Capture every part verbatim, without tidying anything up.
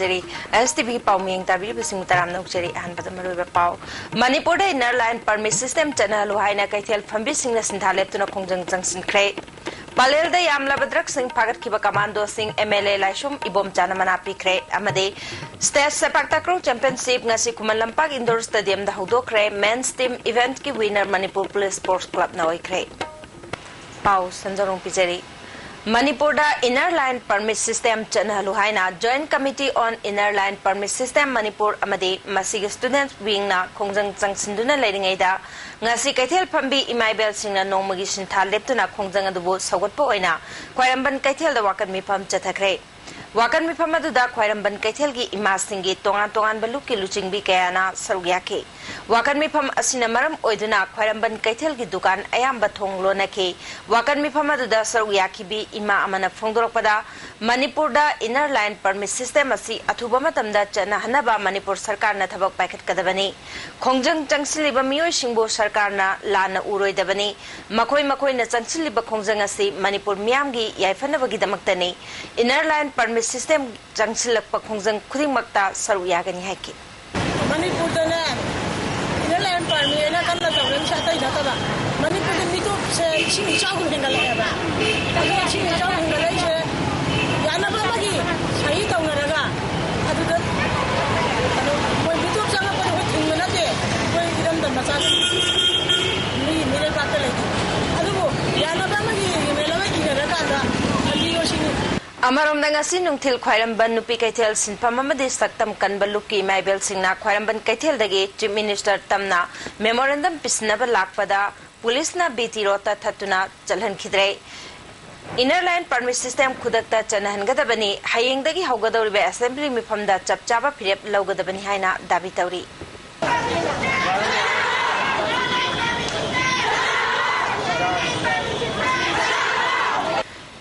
ꯖꯔꯤ꯫ ꯑꯦꯁ T V ꯄꯥꯎ ꯃꯤꯌꯦꯡ ꯇꯥꯕꯤꯔꯤꯕꯁꯤꯡꯕꯨ ꯇꯔꯥꯝꯅ ꯑꯣꯛꯆꯔꯤ꯫ ꯑꯍꯥꯟꯕꯗ ꯃꯔꯨꯑꯣꯏꯕ ꯄꯥꯎ꯫ ꯃꯅꯤꯄꯨꯔꯗ inner line permit system ꯆꯠꯅꯍꯜꯂꯨ ꯍꯥꯏꯅ ꯀꯩꯊꯦꯜ ꯐꯝꯕꯤꯁꯤꯡꯅ ꯁꯤꯟꯊꯥ ꯂꯦꯞꯇꯨꯅ ꯈꯣꯡꯖꯪ ꯆꯪꯁꯤꯟꯈ꯭ꯔꯦ꯫ ꯄꯂꯦꯜꯗ ꯌꯥꯝꯂꯕ drugsꯁꯤꯡ ꯐꯥꯒꯠꯈꯤꯕ commandoꯁꯤꯡ M L A ꯂꯥꯏꯁ꯭ꯔꯝ ꯏꯕꯣꯝꯆꯥꯅ ꯃꯅꯥ ꯄꯤꯈ꯭ꯔꯦ꯫ ꯑꯃꯗꯤ State ꯁꯦꯄꯥꯛ ꯇꯥꯀ꯭ꯔꯨ championship ꯉꯁꯤ Khuman Lampak indoor stadiumꯗ ꯍꯧꯗꯣꯛꯈ꯭ꯔꯦ꯫ Men's team eventꯀꯤ winner Manipur police sports clubꯅ ꯑꯣꯏꯈ꯭ꯔꯦ꯫ ꯄꯥꯎ ꯁꯟꯖꯔꯣꯡ ꯄꯤꯖꯔꯤ꯫ ꯃꯅꯤꯄꯨꯔꯗ inner line permit system ꯆꯠꯅꯍꯜꯂꯨ ꯍꯥꯏꯅ Joint Committee on Inner Line Permit System Manipur ꯑꯃꯗꯤ ꯃꯁꯤꯒꯤ students wingꯅ ꯈꯣꯡꯖꯪ ꯆꯪꯁꯤꯟꯗꯨꯅ ꯂꯩꯔꯤꯉꯩꯗ, ꯉꯁꯤ ꯀꯩꯊꯦꯜ ꯐꯝꯕꯤ ꯏꯃꯥ ꯏꯕꯦꯜꯁꯤꯡꯅ ꯅꯣꯡꯃꯒꯤ ꯁꯤꯟꯊꯥ ꯂꯦꯞꯇꯨꯅ ꯈꯣꯡꯖꯪ ꯑꯗꯨꯕꯨ ꯁꯧꯒꯠꯄ ꯑꯣꯏꯅ ꯈ꯭ꯋꯥꯏꯔꯝꯕꯟ ꯀꯩꯊꯦꯜꯗ ꯋꯥꯀꯠ ꯃꯤꯐꯝ ꯆꯠꯊꯈ꯭ꯔꯦ꯫ ꯋꯥꯀꯠ ꯃꯤꯐꯝ ꯑꯗꯨꯗ ꯈ꯭ꯋꯥꯏꯔꯝꯕꯟ ꯀꯩꯊꯦꯜꯒꯤ ꯏꯃꯥꯁꯤꯡꯒꯤ ꯇꯣꯉꯥꯟ ꯇꯣꯉꯥꯟꯕ ꯂꯨꯞꯀꯤ ꯂꯨꯆꯤꯡꯕꯤ ꯀꯌꯥꯅ ꯁꯔꯨꯛ ꯌꯥꯈꯤ꯫ ꯋꯥꯀꯠ ꯃꯤꯐꯝ ꯑꯁꯤꯅ ꯃꯔꯝ ꯑꯣꯏꯗꯨꯅ ꯈ꯭ꯋꯥꯏꯔꯝꯕꯟ ꯀꯩꯊꯦꯜꯒꯤ ꯗꯨꯀꯥꯟ ꯑꯌꯥꯝꯕ ꯊꯣꯡ ꯂꯣꯟꯅꯈꯤ꯫ ꯋꯥꯀꯠ ꯃꯤꯐꯝ ꯑꯗꯨꯗ ꯁꯔꯨꯛ ꯌꯥꯈꯤꯕꯤ ꯏꯃꯥ ꯑꯃꯅ ꯐꯣꯡꯗꯣꯔꯛꯄꯗ, ꯃꯅꯤꯄꯨꯔꯗ inner line permit system ꯑꯁꯤ ꯑꯊꯨꯕ ꯃꯇꯝꯗ ꯆꯠꯅꯍꯟꯅꯕ ꯃꯅꯤꯄꯨꯔ ꯁꯔꯀꯥꯔꯅ ꯊꯕꯛ ꯄꯥꯏꯈꯠꯀꯗꯕꯅꯤ꯫ ꯈꯣꯡꯖꯪ ꯆꯪꯁꯤꯜꯂꯤꯕ ꯃꯤꯑꯣꯏꯁꯤꯡꯕꯨ ꯁꯔꯀꯥꯔꯅ ꯂꯥꯟꯅ ꯎꯔꯣꯏꯗꯕꯅꯤ꯫ ꯃꯈꯣꯏ ꯃꯈꯣꯏꯅ ꯆꯪꯁꯤꯜꯂꯤꯕ ꯈꯣꯡꯖꯪ ꯑꯁꯤ ꯃꯅꯤꯄꯨꯔ ꯃꯤꯌꯥꯝꯒꯤ ꯌꯥꯏꯐꯅꯕꯒꯤꯗꯃꯛꯇꯅꯤ꯫ Inner line permit system ꯆꯪꯁꯤꯜꯂꯛꯄ ꯈꯣꯡꯖꯪ ꯈꯨꯗꯤꯡꯃꯛꯇ ꯁꯔꯨꯛ ꯌꯥꯒꯅꯤ ꯍꯥꯏꯈꯤ꯫ ꯃꯅꯤꯄꯨꯔꯗꯅꯦ, inner line permit ꯍꯥꯏꯅ ꯀꯟꯅ ꯇꯧꯔꯛꯏꯁꯦ ꯑꯇꯩ ꯅꯠꯇꯕ, ꯃꯅꯤꯄꯨꯔꯗ ꯃꯤꯇꯣꯞꯁꯦ ꯏꯁꯤꯡ ꯏꯆꯥꯎ ꯍꯦꯟꯒꯠꯂꯛꯑꯦꯕ꯫ ꯑꯗꯨ ꯏꯁꯤꯡ ꯏꯆꯥꯎ ꯍꯦꯟꯒꯠꯂꯛꯏꯁꯦ ꯌꯥꯅꯕ ꯑꯃꯒꯤ ꯁꯍꯤ ꯇꯧꯅꯔꯒ, ꯑꯗꯨꯗ ꯀꯩꯅꯣ, ꯃꯣꯏ ꯃꯤꯇꯣꯞ ꯆꯪꯉꯛꯄꯗ ꯑꯩꯈꯣꯏ ꯊꯤꯡꯕ ꯅꯠꯇꯦ, ꯑꯩꯈꯣꯏ ꯏꯔꯝꯗꯝ ꯃꯆꯥꯁꯤꯡ ꯃꯤ ꯃꯤꯔꯩꯕꯥꯛꯇ ꯂꯩꯇꯦ꯫ ꯑꯗꯨꯕꯨ ꯌꯥꯅꯕ ꯑꯃꯒꯤ email ꯑꯃ ꯏꯅꯔꯀꯥꯟꯗ ꯊꯝꯕꯤꯌꯣ ꯁꯤꯅꯤ꯫ ꯑꯃꯔꯣꯝꯗ, ꯉꯁꯤ ꯅꯨꯡꯊꯤꯜ ꯈ꯭ꯋꯥꯏꯔꯝꯕꯟ ꯅꯨꯄꯤ ꯀꯩꯊꯦꯜ ꯁꯤꯟꯐꯝ ꯑꯃꯗꯤ ꯁꯛꯇꯝ ꯀꯟꯕ ꯂꯨꯞꯀꯤ ꯏꯃꯥ ꯏꯕꯦꯜꯁꯤꯡꯅ ꯈ꯭ꯋꯥꯏꯔꯝꯕꯟ ꯀꯩꯊꯦꯜꯗꯒꯤ Chief Minister ꯇꯝꯅ memorandum ꯄꯤꯁꯤꯟꯅꯕ ꯂꯥꯛꯄꯗ ꯄꯨꯂꯤꯁꯅ B T roadꯇ ꯊꯠꯇꯨꯅ ꯆꯠꯍꯟꯈꯤꯗ꯭ꯔꯦ꯫ Inner line permit system ꯈꯨꯗꯛꯇ ꯆꯠꯅꯍꯟꯒꯗꯕꯅꯤ, ꯍꯌꯦꯡꯗꯒꯤ ꯍꯧꯒꯗꯧꯔꯤꯕ assembly ꯃꯤꯐꯝꯗ ꯆꯞ ꯆꯥꯕ ꯐꯤꯔꯦꯞ ꯂꯧꯒꯗꯕꯅꯤ ꯍꯥꯏꯅ ꯗꯥꯕꯤ ꯇꯧꯔꯤ꯫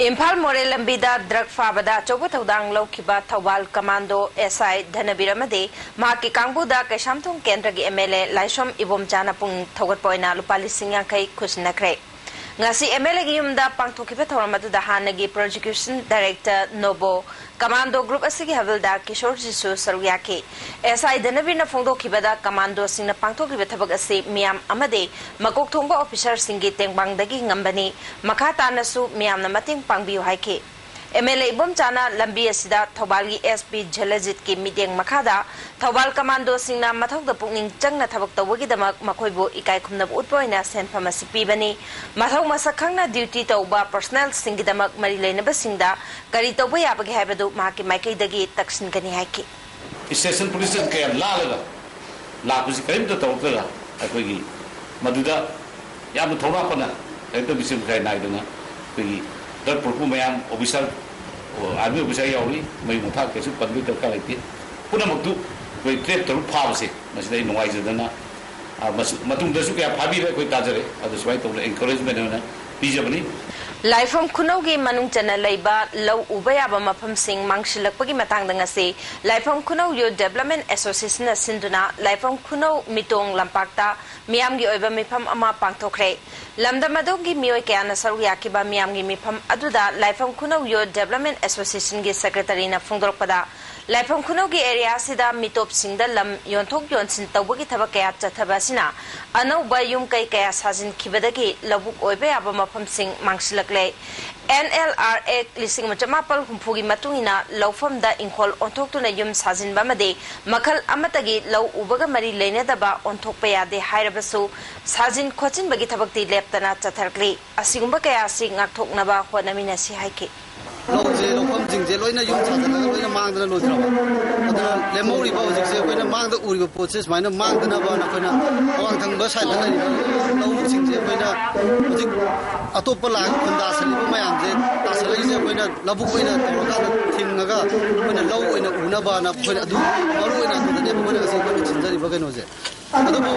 ꯏꯝꯐꯥꯜ ꯃꯣꯔꯦ ꯂꯝꯕꯤꯗ drug ꯐꯥꯕꯗ ꯑꯆꯧꯕ ꯊꯧꯗꯥꯡ ꯂꯧꯈꯤꯕ ꯊꯧꯕꯥꯜ commando S I ꯙꯅꯕꯤꯔ ꯑꯃꯗꯤ ꯃꯍꯥꯛꯀꯤ ꯀꯥꯡꯕꯨꯗ ꯀꯩꯁꯥꯝꯊꯣꯡ ꯀꯦꯟꯗ꯭ꯔꯒꯤ M L A ꯂꯥꯏꯁ꯭ꯔꯝ ꯏꯕꯣꯝꯆꯥꯅ ꯄꯨꯛꯅꯤꯡ ꯊꯧꯒꯠꯄ ꯑꯣꯏꯅ ꯂꯨꯄꯥ ꯂꯤꯁꯤꯡ ꯌꯥꯡꯈꯩ ꯈꯨꯠꯁꯤꯟꯅꯈ꯭ꯔꯦ꯫ ꯉꯁꯤ ꯑꯦꯝ ꯑꯦꯜ ꯑꯦꯒꯤ ꯌꯨꯝꯗ ꯄꯥꯡꯊꯣꯛꯈꯤꯕ ꯊꯧꯔꯝ ꯑꯗꯨꯗ ꯍꯥꯟꯅꯒꯤ ꯄ꯭ꯔꯣꯁꯤꯀ꯭ꯌꯨꯁꯟ ꯗꯥꯏꯔꯦꯛꯇꯔ ꯅꯣꯕꯣ, ꯀꯃꯥꯟꯗꯣ ꯒ꯭ꯔꯨꯞ ꯑꯁꯤꯒꯤ ꯍꯕꯤꯜꯗꯥꯔ ꯀꯤꯁꯣꯔꯖꯤꯁꯨ ꯁꯔꯨꯛ ꯌꯥꯈꯤ꯫ ꯑꯦꯁ ꯑꯥꯏ ꯙꯅꯕꯤꯔꯅ ꯐꯣꯡꯗꯣꯛꯈꯤꯕꯗ, ꯀꯃꯥꯟꯗꯣꯁꯤꯡꯅ ꯄꯥꯡꯊꯣꯛꯂꯤꯕ ꯊꯕꯛ ꯑꯁꯤ ꯃꯤꯌꯥꯝ ꯑꯃꯗꯤ ꯃꯀꯣꯛ ꯊꯣꯡꯕ ꯑꯣꯐꯤꯁꯔꯁꯤꯡꯒꯤ ꯇꯦꯡꯕꯥꯡꯗꯒꯤ ꯉꯝꯕꯅꯤ꯫ ꯃꯈꯥ ꯇꯥꯅꯁꯨ ꯃꯤꯌꯥꯝꯅ ꯃꯇꯦꯡ ꯄꯥꯡꯕꯤꯌꯨ ꯍꯥꯏꯈꯤ꯫ ꯑꯦꯝ ꯑꯦꯜ ꯑꯦ ꯏꯕꯣꯝꯆꯥꯅ ꯂꯝꯕꯤ ꯑꯁꯤꯗ ꯊꯧꯕꯥꯜꯒꯤ ꯑꯦꯁ ꯄꯤ ꯖꯂꯖꯤꯠꯀꯤ ꯃꯤꯠꯌꯦꯡ ꯃꯈꯥꯗ ꯊꯧꯕꯥꯜ ꯀꯃꯥꯟꯗꯣꯁꯤꯡꯅ ꯃꯊꯧꯗ ꯄꯨꯛꯅꯤꯡ ꯆꯪꯅ ꯊꯕꯛ ꯇꯧꯕꯒꯤꯗꯃꯛ ꯃꯈꯣꯏꯕꯨ ꯏꯀꯥꯏ ꯈꯨꯝꯅꯕ ꯎꯠꯄ ꯑꯣꯏꯅ ꯁꯦꯟꯐꯝ ꯑꯁꯤ ꯄꯤꯕꯅꯤ꯫ ꯃꯊꯧ ꯃꯁꯛ ꯈꯪꯅ ꯗ꯭ꯌꯨꯇꯤ ꯇꯧꯕ ꯄꯔꯁꯣꯅꯦꯜꯁꯤꯡꯒꯤꯗꯃꯛ ꯃꯔꯤ ꯂꯩꯅꯕꯁꯤꯡꯗ ꯀꯔꯤ ꯇꯧꯕ ꯌꯥꯕꯒꯦ ꯍꯥꯏꯕꯗꯨ ꯃꯍꯥꯛꯀꯤ ꯃꯥꯏꯀꯩꯗꯒꯤ ꯇꯛꯁꯤꯟꯒꯅꯤ ꯍꯥꯏꯈꯤ꯫ ꯁ꯭ꯇꯦꯁꯟ ꯄꯨꯂꯤꯁꯇ ꯀꯌꯥ ꯂꯥꯜꯂꯒ ꯂꯥꯛꯄꯁꯤ ꯀꯔꯤꯝꯇ ꯇꯧꯔꯛꯇ꯭ꯔꯒ ꯑꯩꯈꯣꯏꯒꯤ ꯃꯗꯨꯗ ꯌꯥꯝꯅ ꯊꯧꯅꯥ ꯐꯅ ꯀꯔꯤꯝꯇ ꯃꯤꯆꯪ ꯃꯤꯈꯥꯏ ꯅꯥꯏꯗꯅ ꯑꯩꯈꯣꯏꯒꯤ ꯗ꯭ꯔꯒ ꯄꯨꯔꯛꯄ ꯃꯌꯥꯝ ꯑꯣꯐꯤꯁꯥꯔ, ꯑꯥꯔꯃꯤ ꯑꯣꯐꯤꯁꯥꯔ ꯌꯥꯎꯔꯤ, ꯃꯩ ꯃꯊꯥ ꯀꯩꯁꯨ ꯄꯟꯕꯒꯤ ꯗꯔꯀꯥꯔ ꯂꯩꯇꯦ꯫ ꯄꯨꯝꯅꯃꯛꯇꯨ ꯑꯩꯈꯣꯏ ꯇꯔꯦꯠ ꯇꯔꯨꯛ ꯐꯥꯕꯁꯦ ꯃꯁꯤꯗ ꯑꯩ ꯅꯨꯡꯉꯥꯏꯖꯗꯅ, ꯑ, ꯃꯁꯤ-, ꯃꯇꯨꯡꯗꯁꯨ ꯀꯌꯥ ꯐꯥꯕꯤꯔꯦ ꯑꯩꯈꯣꯏ ꯇꯥꯖꯔꯦ꯫ ꯑꯗꯨ ꯁꯨꯃꯥꯏꯅ ꯇꯧꯗꯅ ꯑꯦꯟꯀꯔꯦꯖꯃꯦꯟ ꯑꯣꯏꯅ ꯄꯤꯖꯕꯅꯤ꯫ ꯂꯥꯏꯐꯝ ꯈꯨꯅꯧꯒꯤ ꯃꯅꯨꯡ ꯆꯟꯅ ꯂꯩꯕ ꯂꯧ ꯎꯕ ꯌꯥꯕ ꯃꯐꯝꯁꯤꯡ ꯃꯥꯡꯁꯤꯜꯂꯛꯄꯒꯤ ꯃꯇꯥꯡꯗ ꯉꯁꯤ ꯂꯥꯏꯐꯝ ꯈꯨꯅꯧ ꯌꯨꯠ ꯗꯦꯕꯂꯞꯃꯦꯟ ꯑꯦꯁꯣꯁꯤꯌꯦꯁꯟꯅ ꯁꯤꯟꯗꯨꯅ ꯂꯥꯏꯐꯝ ꯈꯨꯅꯧ ꯃꯤꯇꯣꯡ ꯂꯝꯄꯥꯛꯇ ꯃꯤꯌꯥꯝꯒꯤ ꯑꯣꯏꯕ ꯃꯤꯐꯝ ꯑꯃ ꯄꯥꯡꯊꯣꯛꯈ꯭ꯔꯦ꯫ ꯂꯝꯗꯝ ꯑꯗꯣꯝꯒꯤ ꯃꯤꯑꯣꯏ ꯀꯌꯥꯅ ꯁꯔꯨꯛ ꯌꯥꯈꯤꯕ ꯃꯤꯌꯥꯝꯒꯤ ꯃꯤꯐꯝ ꯑꯗꯨꯗ ꯂꯥꯏꯐꯝ ꯈꯨꯅꯧ ꯌꯨꯠ ꯗꯦꯕꯂꯞꯃꯦꯟ ꯑꯦꯁꯣꯁꯤꯌꯦꯁꯟꯒꯤ ꯁꯦꯀ꯭ꯔꯦꯇꯔꯤꯅ ꯐꯣꯡꯗꯣꯔꯛꯄꯗ, ꯂꯥꯏꯐꯝ ꯈꯨꯅꯧꯒꯤ ꯑꯦꯔꯤꯌꯥ ꯑꯁꯤꯗ ꯃꯤꯇꯣꯞꯁꯤꯡꯗ ꯂꯝ ꯌꯣꯟꯊꯣꯛ ꯌꯣꯟꯁꯤꯟ ꯇꯧꯕꯒꯤ ꯊꯕꯛ ꯀꯌꯥ ꯆꯠꯊꯕ ꯑꯁꯤꯅ ꯑꯅꯧꯕ ꯌꯨꯝ ꯀꯩ ꯀꯌꯥ ꯁꯥꯖꯤꯟꯈꯤꯕꯗꯒꯤ ꯂꯧꯕꯨꯛ ꯑꯣꯏꯕ ꯌꯥꯕ ꯃꯐꯝꯁꯤꯡ ꯃꯥꯡꯁꯤꯜꯂꯛꯂꯦ꯫ ꯑꯦꯟ ꯑꯦꯜ ꯑꯥꯔ ꯑꯦꯛ ꯂꯤꯁꯤꯡ ꯑꯃ ꯆꯃꯥꯄꯜ ꯍꯨꯝꯐꯨꯒꯤ ꯃꯇꯨꯡ ꯏꯟꯅ ꯂꯧꯐꯝꯗ ꯏꯪꯈꯣꯜ ꯑꯣꯟꯊꯣꯛꯇꯨꯅ ꯌꯨꯝ ꯁꯥꯖꯤꯟꯕ ꯑꯃꯗꯤ ꯃꯈꯜ ꯑꯃꯠꯇꯒꯤ ꯂꯧ ꯎꯕꯒ ꯃꯔꯤ ꯂꯩꯅꯗꯕ ꯑꯣꯟꯊꯣꯛꯄ ꯌꯥꯗꯦ ꯍꯥꯏꯔꯕꯁꯨ, ꯁꯥꯖꯤꯟ ꯈꯣꯠꯆꯤꯟꯕꯒꯤ ꯊꯕꯛꯇꯤ ꯂꯦꯞꯇꯅ ꯆꯠꯊꯔꯛꯂꯤ꯫ ꯑꯁꯤꯒꯨꯝꯕ ꯀꯌꯥ ꯑꯁꯤ ꯉꯥꯛꯊꯣꯛꯅꯕ ꯍꯣꯠꯅꯃꯤꯟꯅꯁꯤ ꯍꯥꯏꯈꯤ꯫ ꯂꯧꯁꯦ, ꯂꯧꯐꯝꯁꯤꯡꯁꯦ ꯂꯣꯏꯅ ꯌꯨꯝ ꯁꯥꯖꯤꯜꯂꯒ ꯂꯣꯏꯅ ꯃꯥꯡꯗꯅ ꯂꯣꯏꯈ꯭ꯔꯕ꯫ ꯑꯗꯨꯅ ꯂꯦꯝꯍꯧꯔꯤꯕ ꯍꯧꯖꯤꯛꯁꯦ ꯑꯩꯈꯣꯏꯅ ꯃꯥꯡꯗ ꯎꯔꯤꯕ ꯄꯣꯠꯁꯦ ꯁꯨꯃꯥꯏꯅ ꯃꯥꯡꯗꯅꯕꯅ ꯑꯩꯈꯣꯏꯅ ꯑꯋꯥꯡ ꯊꯪꯕ ꯁꯥꯏꯠꯇ ꯂꯩꯔꯤꯕ ꯂꯧꯁꯤꯡꯁꯦ ꯑꯩꯈꯣꯏꯅ ꯍꯧꯖꯤꯛ ꯑꯇꯣꯞꯄ ꯂꯥꯛꯑꯒ ꯈꯨꯟꯗꯥꯁꯤꯜꯂꯤꯕ ꯃꯌꯥꯝꯁꯦ, ꯇꯥꯁꯤꯜꯂꯛꯏꯁꯦ ꯑꯩꯈꯣꯏꯅ ꯂꯧꯕꯨꯛ ꯑꯣꯏꯅ ꯇꯧꯔꯀꯥꯟꯗ ꯊꯤꯡꯉꯒ ꯑꯩꯈꯣꯏꯅ ꯂꯧ ꯑꯣꯏꯅ ꯎꯅꯕꯅ ꯑꯩꯈꯣꯏꯅ ꯑꯗꯨ ꯃꯔꯨ ꯑꯣꯏꯅ ꯑꯗꯨꯗꯅꯦꯕ ꯑꯩꯈꯣꯏꯅ ꯉꯁꯤ ꯑꯩꯈꯣꯏꯅ ꯁꯤꯟꯖꯔꯤꯕ ꯀꯩꯅꯣꯁꯦ꯫ ꯑꯗꯨꯕꯨ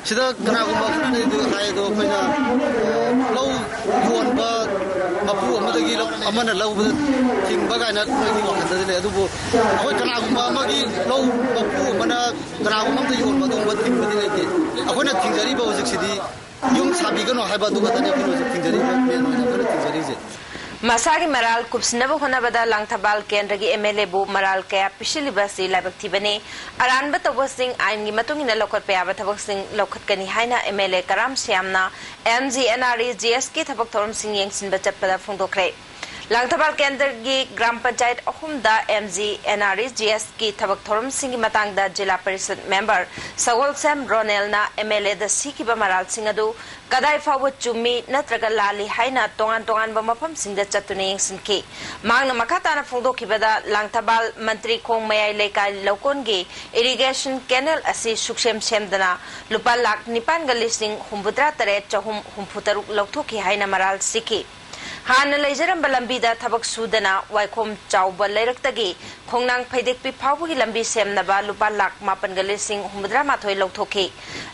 ꯁꯤꯗ ꯀꯅꯥꯒꯨꯝꯕ ꯈꯔꯅꯗꯤ ꯍꯥꯏ, ꯑꯗꯣ ꯑꯩꯈꯣꯏꯅ, ꯑ, ꯂꯧ ꯌꯣꯟꯕ ꯃꯄꯨ ꯑꯃꯗꯒꯤ ꯂꯧ-, ꯑꯃꯅ ꯂꯧꯕꯗ ꯊꯤꯡꯕ ꯀꯥꯏꯅ ꯑꯩꯈꯣꯏꯒꯤ ꯋꯥꯈꯜꯗꯗꯤ ꯂꯩ꯫ ꯑꯗꯨꯕꯨ ꯑꯩꯈꯣꯏ ꯀꯅꯥꯒꯨꯝꯕ ꯑꯃꯒꯤ ꯂꯧ ꯃꯄꯨ ꯑꯃꯅ ꯀꯅꯥꯒꯨꯝꯕ ꯑꯃꯗ ꯌꯣꯟꯕ ꯑꯗꯨꯒꯨꯝꯕ ꯊꯤꯡꯕꯗꯤ ꯂꯩꯇꯦ꯫ ꯑꯩꯈꯣꯏꯅ ꯊꯤꯡꯖꯔꯤꯕ ꯍꯧꯖꯤꯛꯁꯤꯗꯤ ꯌꯨꯝ ꯁꯥꯕꯤꯒꯅꯣ ꯍꯥꯏꯕ ꯑꯗꯨ ꯈꯛꯇꯅꯤ ꯑꯩꯈꯣꯏꯅ ꯍꯧꯖꯤꯛ ꯊꯤꯡꯖꯔꯤꯕ, ꯃꯦꯟ ꯑꯣꯏꯅ ꯑꯩꯈꯣꯏꯅ ꯊꯤꯡꯖꯔꯤꯁꯦ꯫ ꯃꯁꯥꯒꯤ ꯃꯔꯥꯜ ꯀꯨꯞꯁꯤꯟꯅꯕ ꯍꯣꯠꯅꯕꯗ ꯂꯥꯡꯊꯕꯥꯜ ꯀꯦꯟꯗ꯭ꯔꯒꯤ ꯑꯦꯝ ꯑꯦꯜ ꯑꯦꯕꯨ ꯃꯔꯥꯜ ꯀꯌꯥ ꯄꯤꯁꯤꯜꯂꯤꯕ ꯑꯁꯤ ꯂꯥꯏꯕꯛ ꯊꯤꯕꯅꯤ꯫ ꯑꯔꯥꯟꯕ ꯇꯧꯕꯁꯤꯡ ꯑꯥꯏꯟꯒꯤ ꯃꯇꯨꯡ ꯏꯟꯅ ꯂꯧꯈꯠꯄ ꯌꯥꯕ ꯊꯕꯛꯁꯤꯡ ꯂꯧꯈꯠꯀꯅꯤ ꯍꯥꯏꯅ ꯑꯦꯝ ꯑꯦꯜ ꯑꯦ ꯀꯔꯥꯝ ꯁ꯭ꯌꯥꯝꯅ M G N R E G ꯑꯦꯁꯀꯤ ꯊꯕꯛ ꯊꯧꯔꯝꯁꯤꯡ ꯌꯦꯡꯁꯤꯟꯕ ꯆꯠꯄꯗ ꯐꯣꯡꯗꯣꯛꯈ꯭ꯔꯦ꯫ ꯂꯥꯡꯊꯕꯥꯜ ꯀꯦꯟꯗ꯭ꯔꯒꯤ ꯒ꯭ꯔꯥꯝ ꯄꯟꯆꯥꯌꯠ ꯑꯍꯨꯝꯗ M G N R E G ꯑꯦꯁꯀꯤ ꯊꯕꯛ ꯊꯧꯔꯝꯁꯤꯡꯒꯤ ꯃꯇꯥꯡꯗ ꯖꯤꯂꯥ ꯄꯔꯤꯁꯗ ꯃꯦꯝꯕꯔ ꯁꯒꯣꯜꯁꯦꯝ ꯔꯣꯅꯦꯜꯅ ꯑꯦꯝ ꯑꯦꯜ ꯑꯦꯗ ꯁꯤꯈꯤꯕ ꯃꯔꯥꯜꯁꯤꯡ ꯑꯗꯨ ꯀꯗꯥꯏ ꯐꯥꯎꯕ ꯆꯨꯝꯃꯤ ꯅꯠꯇ꯭ꯔꯒ ꯂꯥꯜꯂꯤ ꯍꯥꯏꯅ ꯇꯣꯉꯥꯟ ꯇꯣꯉꯥꯟꯕ ꯃꯐꯝꯁꯤꯡꯗ ꯆꯠꯇꯨꯅ ꯌꯦꯡꯁꯤꯟꯈꯤ꯫ ꯃꯍꯥꯛꯅ ꯃꯈꯥ ꯇꯥꯅ ꯐꯣꯡꯗꯣꯛꯈꯤꯕꯗ, ꯂꯥꯡꯊꯕꯥꯜ ꯃꯟꯇ꯭ꯔꯤ ꯈꯣꯡ ꯃꯌꯥꯏ ꯂꯩꯀꯥꯏ ꯂꯧꯀꯣꯟꯒꯤ ꯏꯔꯤꯒꯦꯁꯟ ꯀꯦꯅꯦꯜ ꯑꯁꯤ ꯁꯨꯛꯁꯦꯝ ꯁꯦꯝꯗꯅ ꯂꯨꯄꯥ ꯂꯥꯈ ꯅꯤꯄꯥꯟꯒ ꯂꯤꯁꯤꯡ ꯍꯨꯝꯐꯨꯇꯔꯥ ꯇꯔꯦꯠ ꯆꯍꯨꯝ ꯍꯨꯝꯐꯨ ꯇꯔꯨꯛ ꯂꯧꯊꯣꯛꯈꯤ ꯍꯥꯏꯅ ꯃꯔꯥꯜ ꯁꯤꯈꯤ꯫ ꯍꯥꯟꯅ ꯂꯩꯖꯔꯝꯕ ꯂꯝꯕꯤꯗ ꯊꯕꯛ ꯁꯨꯗꯅ ꯋꯥꯏꯈꯣꯝ ꯆꯥꯎꯕ ꯂꯩꯔꯛꯇꯒꯤ ꯈꯣꯡꯅꯥꯡ ꯐꯩꯗꯦꯛꯄꯤ ꯐꯥꯎꯕꯒꯤ ꯂꯝꯕꯤ ꯁꯦꯝꯅꯕ ꯂꯨꯄꯥ ꯂꯥꯈ ꯃꯥꯄꯟꯒ ꯂꯤꯁꯤꯡ ꯍꯨꯝꯐꯨꯇꯔꯥ ꯃꯥꯊꯣꯏ ꯂꯧꯊꯣꯛꯈꯤ꯫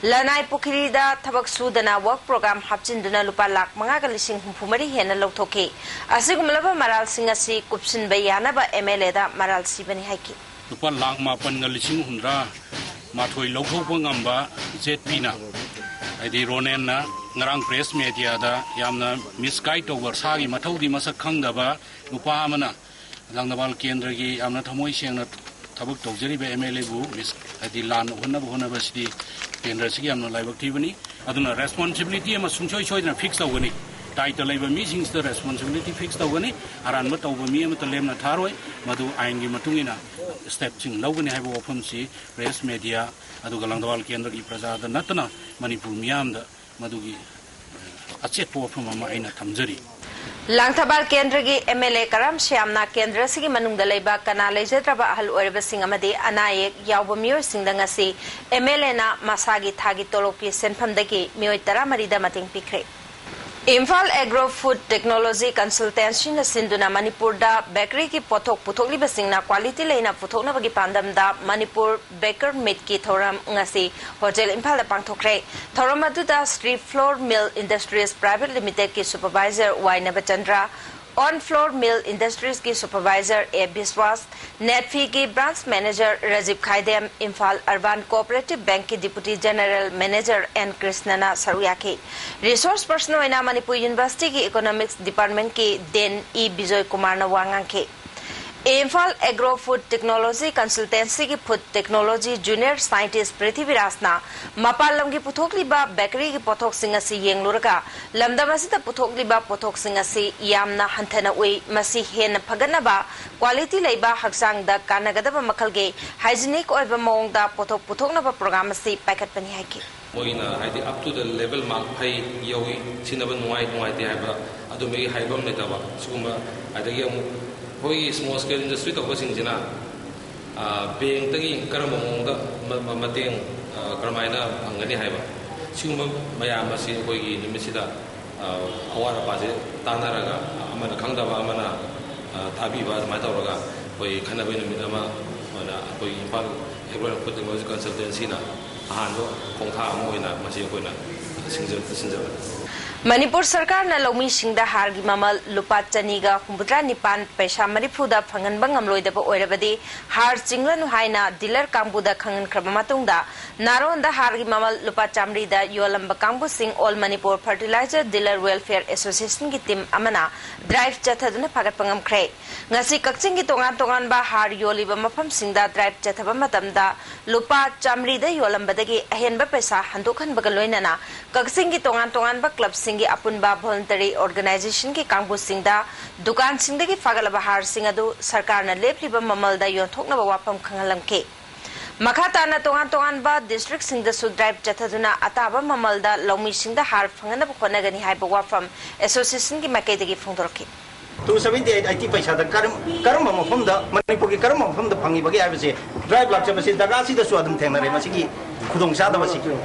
ꯂꯅꯥꯏ ꯄꯨꯈ꯭ꯔꯤꯗ ꯊꯕꯛ ꯁꯨꯗꯅ ꯋꯔꯛ ꯄ꯭ꯔꯣꯒ꯭ꯔꯥꯝ ꯍꯥꯞꯆꯤꯟꯗꯨꯅ ꯂꯨꯄꯥ ꯂꯥꯈ ꯃꯉꯥꯒ ꯂꯤꯁꯤꯡ ꯍꯨꯝꯐꯨ ꯃꯔꯤ ꯍꯦꯟꯅ ꯂꯧꯊꯣꯛꯈꯤ꯫ ꯑꯁꯤꯒꯨꯝꯂꯕ ꯃꯔꯥꯜꯁꯤꯡ ꯑꯁꯤ ꯀꯨꯞꯁꯤꯟꯕ ꯌꯥꯅꯕ ꯑꯦꯝ ꯑꯦꯜ ꯑꯦꯗ ꯃꯔꯥꯜ ꯁꯤꯕꯅꯤ ꯍꯥꯏꯈꯤ꯫ ꯂꯨꯄꯥ ꯂꯥꯈ ꯃꯥꯄꯟꯒ ꯂꯤꯁꯤꯡ ꯍꯨꯝꯗ꯭ꯔꯥ ꯃꯥꯊꯣꯏ ꯂꯧꯊꯣꯛꯄ ꯉꯝꯕ ꯖꯦꯠ ꯄꯤꯅ, ꯍꯥꯏꯗꯤ ꯔꯣꯅꯦꯟꯅ ꯉꯔꯥꯡ ꯄ꯭ꯔꯦꯁ ꯃꯦꯗꯤꯌꯥꯗ ꯌꯥꯝꯅ ꯃꯤꯁꯒꯥꯏꯗ ꯇꯧꯕ, ꯁꯥꯒꯤ ꯃꯊꯧꯗꯤ ꯃꯁꯛ ꯈꯪꯗꯕ ꯅꯨꯄꯥ ꯑꯃꯅ ꯂꯥꯡꯊꯕꯥꯜ ꯀꯦꯟꯗ꯭ꯔꯒꯤ ꯌꯥꯝꯅ ꯊꯃꯣꯏ ꯁꯦꯡꯅ ꯊꯕꯛ ꯇꯧꯖꯔꯤꯕ ꯑꯦꯝ ꯑꯦꯜ ꯑꯦꯕꯨ ꯃꯤꯁ-, ꯍꯥꯏꯗꯤ ꯂꯥꯟ ꯑꯣꯛꯍꯟꯅꯕ ꯍꯣꯠꯅꯕꯁꯤꯗꯤ ꯀꯦꯟꯗ꯭ꯔꯁꯤꯒꯤ ꯌꯥꯝꯅ ꯂꯥꯏꯕꯛ ꯊꯤꯕꯅꯤ꯫ ꯑꯗꯨꯅ ꯔꯦꯁꯄꯣꯟꯁꯤꯕꯤꯂꯤꯇꯤ ꯑꯃ ꯁꯨꯡꯁꯣꯏ ꯁꯣꯏꯗꯅ ꯐꯤꯛꯁ ꯇꯧꯒꯅꯤ꯫ ꯗꯥꯏꯇ ꯂꯩꯕ ꯃꯤꯁꯤꯡꯁꯤꯗ ꯔꯦꯁꯄꯣꯟꯁꯤꯕꯤꯂꯤꯇꯤ ꯐꯤꯛꯁ ꯇꯧꯒꯅꯤ꯫ ꯑꯔꯥꯟꯕ ꯇꯧꯕ ꯃꯤ ꯑꯃꯠꯇ ꯂꯦꯝꯅ ꯊꯥꯔꯣꯏ꯫ ꯃꯗꯨ ꯑꯥꯏꯟꯒꯤ ꯃꯇꯨꯡ ꯏꯟꯅ ꯁ꯭ꯇꯦꯞꯁꯤꯡ ꯂꯧꯒꯅꯤ ꯍꯥꯏꯕ ꯋꯥꯐꯝꯁꯤ ꯄ꯭ꯔꯦꯁ ꯃꯦꯗꯤꯌꯥ ꯑꯗꯨꯒ ꯂꯥꯡꯊꯕꯥꯜ ꯀꯦꯟꯗ꯭ꯔꯒꯤ ꯄ꯭ꯔꯖꯥꯗ ꯅꯠꯇꯅ ꯃꯅꯤꯄꯨꯔ ꯃꯤꯌꯥꯝꯗ ꯃꯗꯨꯒꯤ ꯑꯆꯦꯠꯄ ꯋꯥꯐꯝ ꯑꯃ ꯑꯩꯅ ꯊꯝꯖꯔꯤ꯫ ꯂꯥꯡꯊꯕꯥꯜ ꯀꯦꯟꯗ꯭ꯔꯒꯤ ꯑꯦꯝ ꯑꯦꯜ ꯑꯦ ꯀꯔꯥꯝ ꯁ꯭ꯌꯥꯝꯅ ꯀꯦꯟꯗ꯭ꯔ ꯑꯁꯤꯒꯤ ꯃꯅꯨꯡꯗ ꯂꯩꯕ ꯀꯅꯥ ꯂꯩꯖꯗ꯭ꯔꯕ ꯑꯍꯜ ꯑꯣꯏꯔꯕꯁꯤꯡ ꯑꯃꯗꯤ ꯑꯅꯥ ꯑꯌꯦꯛ ꯌꯥꯎꯕ ꯃꯤꯑꯣꯏꯁꯤꯡꯗ ꯉꯁꯤ ꯑꯦꯝ ꯑꯦꯜ ꯑꯦꯅ ꯃꯁꯥꯒꯤ ꯊꯥꯒꯤ ꯇꯣꯂꯣꯞꯀꯤ ꯁꯦꯟꯐꯝꯗꯒꯤ ꯃꯤꯑꯣꯏ ꯇꯔꯥꯃꯔꯤꯗ ꯃꯇꯦꯡ ꯄꯤꯈ꯭ꯔꯦ꯫ ꯏꯝꯐꯥꯜ ꯑꯦꯒ꯭ꯔꯣ ꯐꯨꯗ ꯇꯦꯛꯅꯣꯂꯣꯖꯤ ꯀꯟꯁꯜꯇꯦꯟꯁꯤꯅ ꯁꯤꯟꯗꯨꯅ ꯃꯅꯤꯄꯨꯔꯗ ꯕꯦꯀꯔꯤꯒꯤ ꯄꯣꯠꯊꯣꯛ ꯄꯨꯊꯣꯛꯂꯤꯕꯁꯤꯡꯅ ꯀ꯭ꯋꯥꯂꯤꯇꯤ ꯂꯩꯅ ꯄꯨꯊꯣꯛꯅꯕꯒꯤ ꯄꯥꯟꯗꯝꯗ ꯃꯅꯤꯄꯨꯔ ꯕꯦꯀꯔ ꯃꯤꯠꯀꯤ ꯊꯧꯔꯝ ꯉꯁꯤ ꯍꯣꯇꯦꯜ ꯏꯝꯐꯥꯜꯗ ꯄꯥꯡꯊꯣꯛꯈ꯭ꯔꯦ꯫ ꯊꯧꯔꯝ ꯑꯗꯨꯗ Shri Flour Mill Industries Private ꯂꯤꯃꯤꯇꯦꯗꯀꯤ supervisor Y Nabachandra, On Floor Mill Industries ꯀꯤ supervisor A ꯕꯤꯁ꯭ꯋꯥꯁ, ꯅꯦꯠꯐꯤꯒꯤ branch manager Rajib Khaidem, Imphal Urban Cooperative Bank ꯀꯤ deputy general manager N ꯀ꯭ꯔꯤꯁꯅꯅ ꯁꯔꯨꯛ ꯌꯥꯈꯤ꯫ Resource person ꯑꯣꯏꯅ ꯃꯅꯤꯄꯨꯔ University ꯒꯤ Economics Department ꯀꯤ Dean ꯏ ꯕꯤꯖꯣꯏ ꯀꯨꯃꯥꯔꯅ ꯋꯥ ꯉꯥꯡꯈꯤ꯫ Imphal Agro Food Technology Consultancy ꯒꯤ Food Technology Junior Scientist ꯄ꯭ꯔꯤꯊꯤꯕꯤꯔꯥꯖꯅ ꯃꯄꯥꯟ ꯂꯝꯒꯤ ꯄꯨꯊꯣꯛꯂꯤꯕ bakery ꯒꯤ ꯄꯣꯠꯊꯣꯛꯁꯤꯡ ꯑꯁꯤ ꯌꯦꯡꯂꯨꯔꯒ, ꯂꯝꯗꯝ ꯑꯁꯤꯗ ꯄꯨꯊꯣꯛꯂꯤꯕ ꯄꯣꯠꯊꯣꯛꯁꯤꯡ ꯑꯁꯤ ꯌꯥꯝꯅ ꯍꯟꯊꯅ ꯎꯏ, ꯃꯁꯤ ꯍꯦꯟꯅ ꯐꯒꯠꯅꯕ, quality ꯂꯩꯕ, ꯍꯛꯆꯥꯡꯗ ꯀꯥꯟꯅꯒꯗꯕ ꯃꯈꯜꯒꯤ hygienic ꯑꯣꯏꯕ ꯃꯑꯣꯡꯗ ꯄꯣꯠꯊꯣꯛ ꯄꯨꯊꯣꯛꯅꯕ program ꯑꯁꯤ ꯄꯥꯏꯈꯠꯄꯅꯤ ꯍꯥꯏꯈꯤ꯫ ꯃꯣꯏꯅ ꯍꯥꯏꯗꯤ up to the level mark ꯐꯩ, ꯌꯧꯏ, ꯁꯤꯖꯤꯟꯅꯕ ꯅꯨꯡꯉꯥꯏ, ꯅꯨꯡꯉꯥꯏꯇꯦ ꯍꯥꯏꯕ ꯑꯗꯨꯝꯕꯒꯤ ꯍꯥꯏꯕ ꯑꯃ ꯂꯩꯇꯕ꯫ ꯁꯤꯒꯨꯝꯕ ꯑꯗꯒꯤ ꯑꯃꯨꯛ ꯑꯩꯈꯣꯏꯒꯤ small scale industry ꯇꯧꯕꯁꯤꯡꯁꯤꯅ, ꯑ, bank ꯇꯒꯤ ꯀꯔꯝꯕ ꯃꯑꯣꯡꯗ ꯃ-, ꯃ-, ꯃꯇꯦꯡ, ꯑ, ꯀꯔꯝꯍꯥꯏꯅ ꯐꯪꯒꯅꯤ ꯍꯥꯏꯕ, ꯁꯤꯒꯨꯝꯕ ꯃꯌꯥꯝ ꯑꯁꯤ ꯑꯩꯈꯣꯏꯒꯤ ꯅꯨꯃꯤꯠꯁꯤꯗ, ꯑ, ꯑꯋꯥꯠ ꯑꯄꯥꯁꯦ ꯇꯥꯟꯅꯔꯒ, ꯑꯃꯅ ꯈꯪꯗꯕ ꯑꯃꯅ, ꯑ, ꯇꯥꯕꯤꯕ, ꯑꯗꯨꯃꯥꯏꯅ ꯇꯧꯔꯒ ꯑꯩꯈꯣꯏ ꯈꯟꯅꯕꯒꯤ ꯅꯨꯃꯤꯠ ꯑꯃ ꯑꯣꯏꯅ ꯑꯩꯈꯣꯏ Imphal Agro and Food Technology Consultancy ꯅ ꯑꯍꯥꯟꯕ ꯈꯣꯡꯊꯥꯡ ꯑꯃ ꯑꯣꯏꯅ ꯃꯁꯤ ꯑꯩꯈꯣꯏꯅ ꯁꯤꯟꯖ-, ꯁꯤꯟꯖꯕꯅꯤ꯫ ꯃꯅꯤꯄꯨꯔ ꯁꯔꯀꯥꯔꯅ ꯂꯧꯃꯤꯁꯤꯡꯗ ꯍꯥꯔꯒꯤ ꯃꯃꯜ ꯂꯨꯄꯥ ꯆꯅꯤꯒ ꯍꯨꯝꯐꯨꯇꯔꯥ ꯅꯤꯄꯥꯟ ꯄꯩꯁꯥ ꯃꯔꯤꯐꯨꯗ ꯐꯪꯍꯟꯕ ꯉꯝꯂꯣꯏꯗꯕ ꯑꯣꯏꯔꯕꯗꯤ, ꯍꯥꯔ ꯆꯤꯡꯂꯅꯨ ꯍꯥꯏꯅ dealer ꯀꯥꯡꯕꯨꯗ ꯈꯪꯍꯟꯈ꯭ꯔꯕ ꯃꯇꯨꯡꯗ, ꯅꯥꯔꯣꯟꯗ ꯍꯥꯔꯒꯤ ꯃꯃꯜ ꯂꯨꯄꯥ ꯆꯥꯃꯔꯤꯗ ꯌꯣꯜꯂꯝꯕ ꯀꯥꯡꯕꯨꯁꯤꯡ All Manipur Fertilizer Dealer Welfare Association ꯒꯤ team ꯑꯃꯅ drive ꯆꯠꯊꯗꯨꯅ ꯐꯥꯒꯠꯄ ꯉꯝꯈ꯭ꯔꯦ꯫ ꯉꯁꯤ ꯀꯛꯆꯤꯡꯒꯤ ꯇꯣꯉꯥꯟ ꯇꯣꯉꯥꯟꯕ ꯍꯥꯔ ꯌꯣꯜꯂꯤꯕ ꯃꯐꯝꯁꯤꯡꯗ drive ꯆꯠꯊꯕ ꯃꯇꯝꯗ, ꯂꯨꯄꯥ ꯆꯥꯃꯔꯤꯗ ꯌꯣꯜꯂꯝꯕꯗꯒꯤ ꯑꯍꯦꯟꯕ ꯄꯩꯁꯥ ꯍꯟꯗꯣꯛꯍꯟꯕꯒ ꯂꯣꯏꯅꯅ, ꯀꯛꯆꯤꯡꯒꯤ ꯇꯣꯉꯥꯟ ꯇꯣꯉꯥꯟꯕ club ꯁꯤꯡꯒꯤ ꯑꯄꯨꯟꯕ voluntary organization ꯒꯤ ꯀꯥꯡꯕꯨꯁꯤꯡꯗ ꯗꯨꯀꯥꯟꯁꯤꯡꯗꯒꯤ ꯐꯥꯒꯠꯂꯕ ꯍꯥꯔꯁꯤꯡ ꯑꯗꯨ ꯁꯔꯀꯥꯔꯅ ꯂꯦꯞꯂꯤꯕ ꯃꯃꯜꯗ ꯌꯣꯟꯊꯣꯛꯅꯕ ꯋꯥꯐꯝ ꯈꯪꯍꯜꯂꯝꯈꯤ꯫ ꯃꯈꯥ ꯇꯥꯅ ꯇꯣꯉꯥꯟ ꯇꯣꯉꯥꯟꯕ district ꯁꯤꯡꯗꯁꯨ drive ꯆꯠꯊꯗꯨꯅ ꯑꯇꯥꯕ ꯃꯃꯜꯗ ꯂꯧꯃꯤꯁꯤꯡꯗ ꯍꯥꯔ ꯐꯪꯍꯟꯅꯕ ꯍꯣꯠꯅꯒꯅꯤ ꯍꯥꯏꯕ ꯋꯥꯐꯝ association ꯒꯤ ꯃꯥꯏꯀꯩꯗꯒꯤ ꯐꯣꯡꯗꯣꯔꯛꯈꯤ꯫ Two seventy eight eighty ꯄꯩꯁꯥꯗ ꯀꯔꯝ-, ꯀꯔꯝꯕ ꯃꯐꯝꯗ, ꯃꯅꯤꯄꯨꯔꯒꯤ ꯀꯔꯝꯕ ꯃꯐꯝꯗ ꯐꯪꯉꯤꯕꯒꯦ ꯍꯥꯏꯕꯁꯦ drive ꯂꯥꯛꯆꯕꯁꯦ ꯖꯒꯥꯁꯤꯗꯁꯨ ꯑꯗꯨꯝ ꯊꯦꯡꯅꯔꯦ꯫ ꯃꯁꯤꯒꯤ ꯈꯨꯗꯣꯡꯆꯥꯗꯕꯁꯤ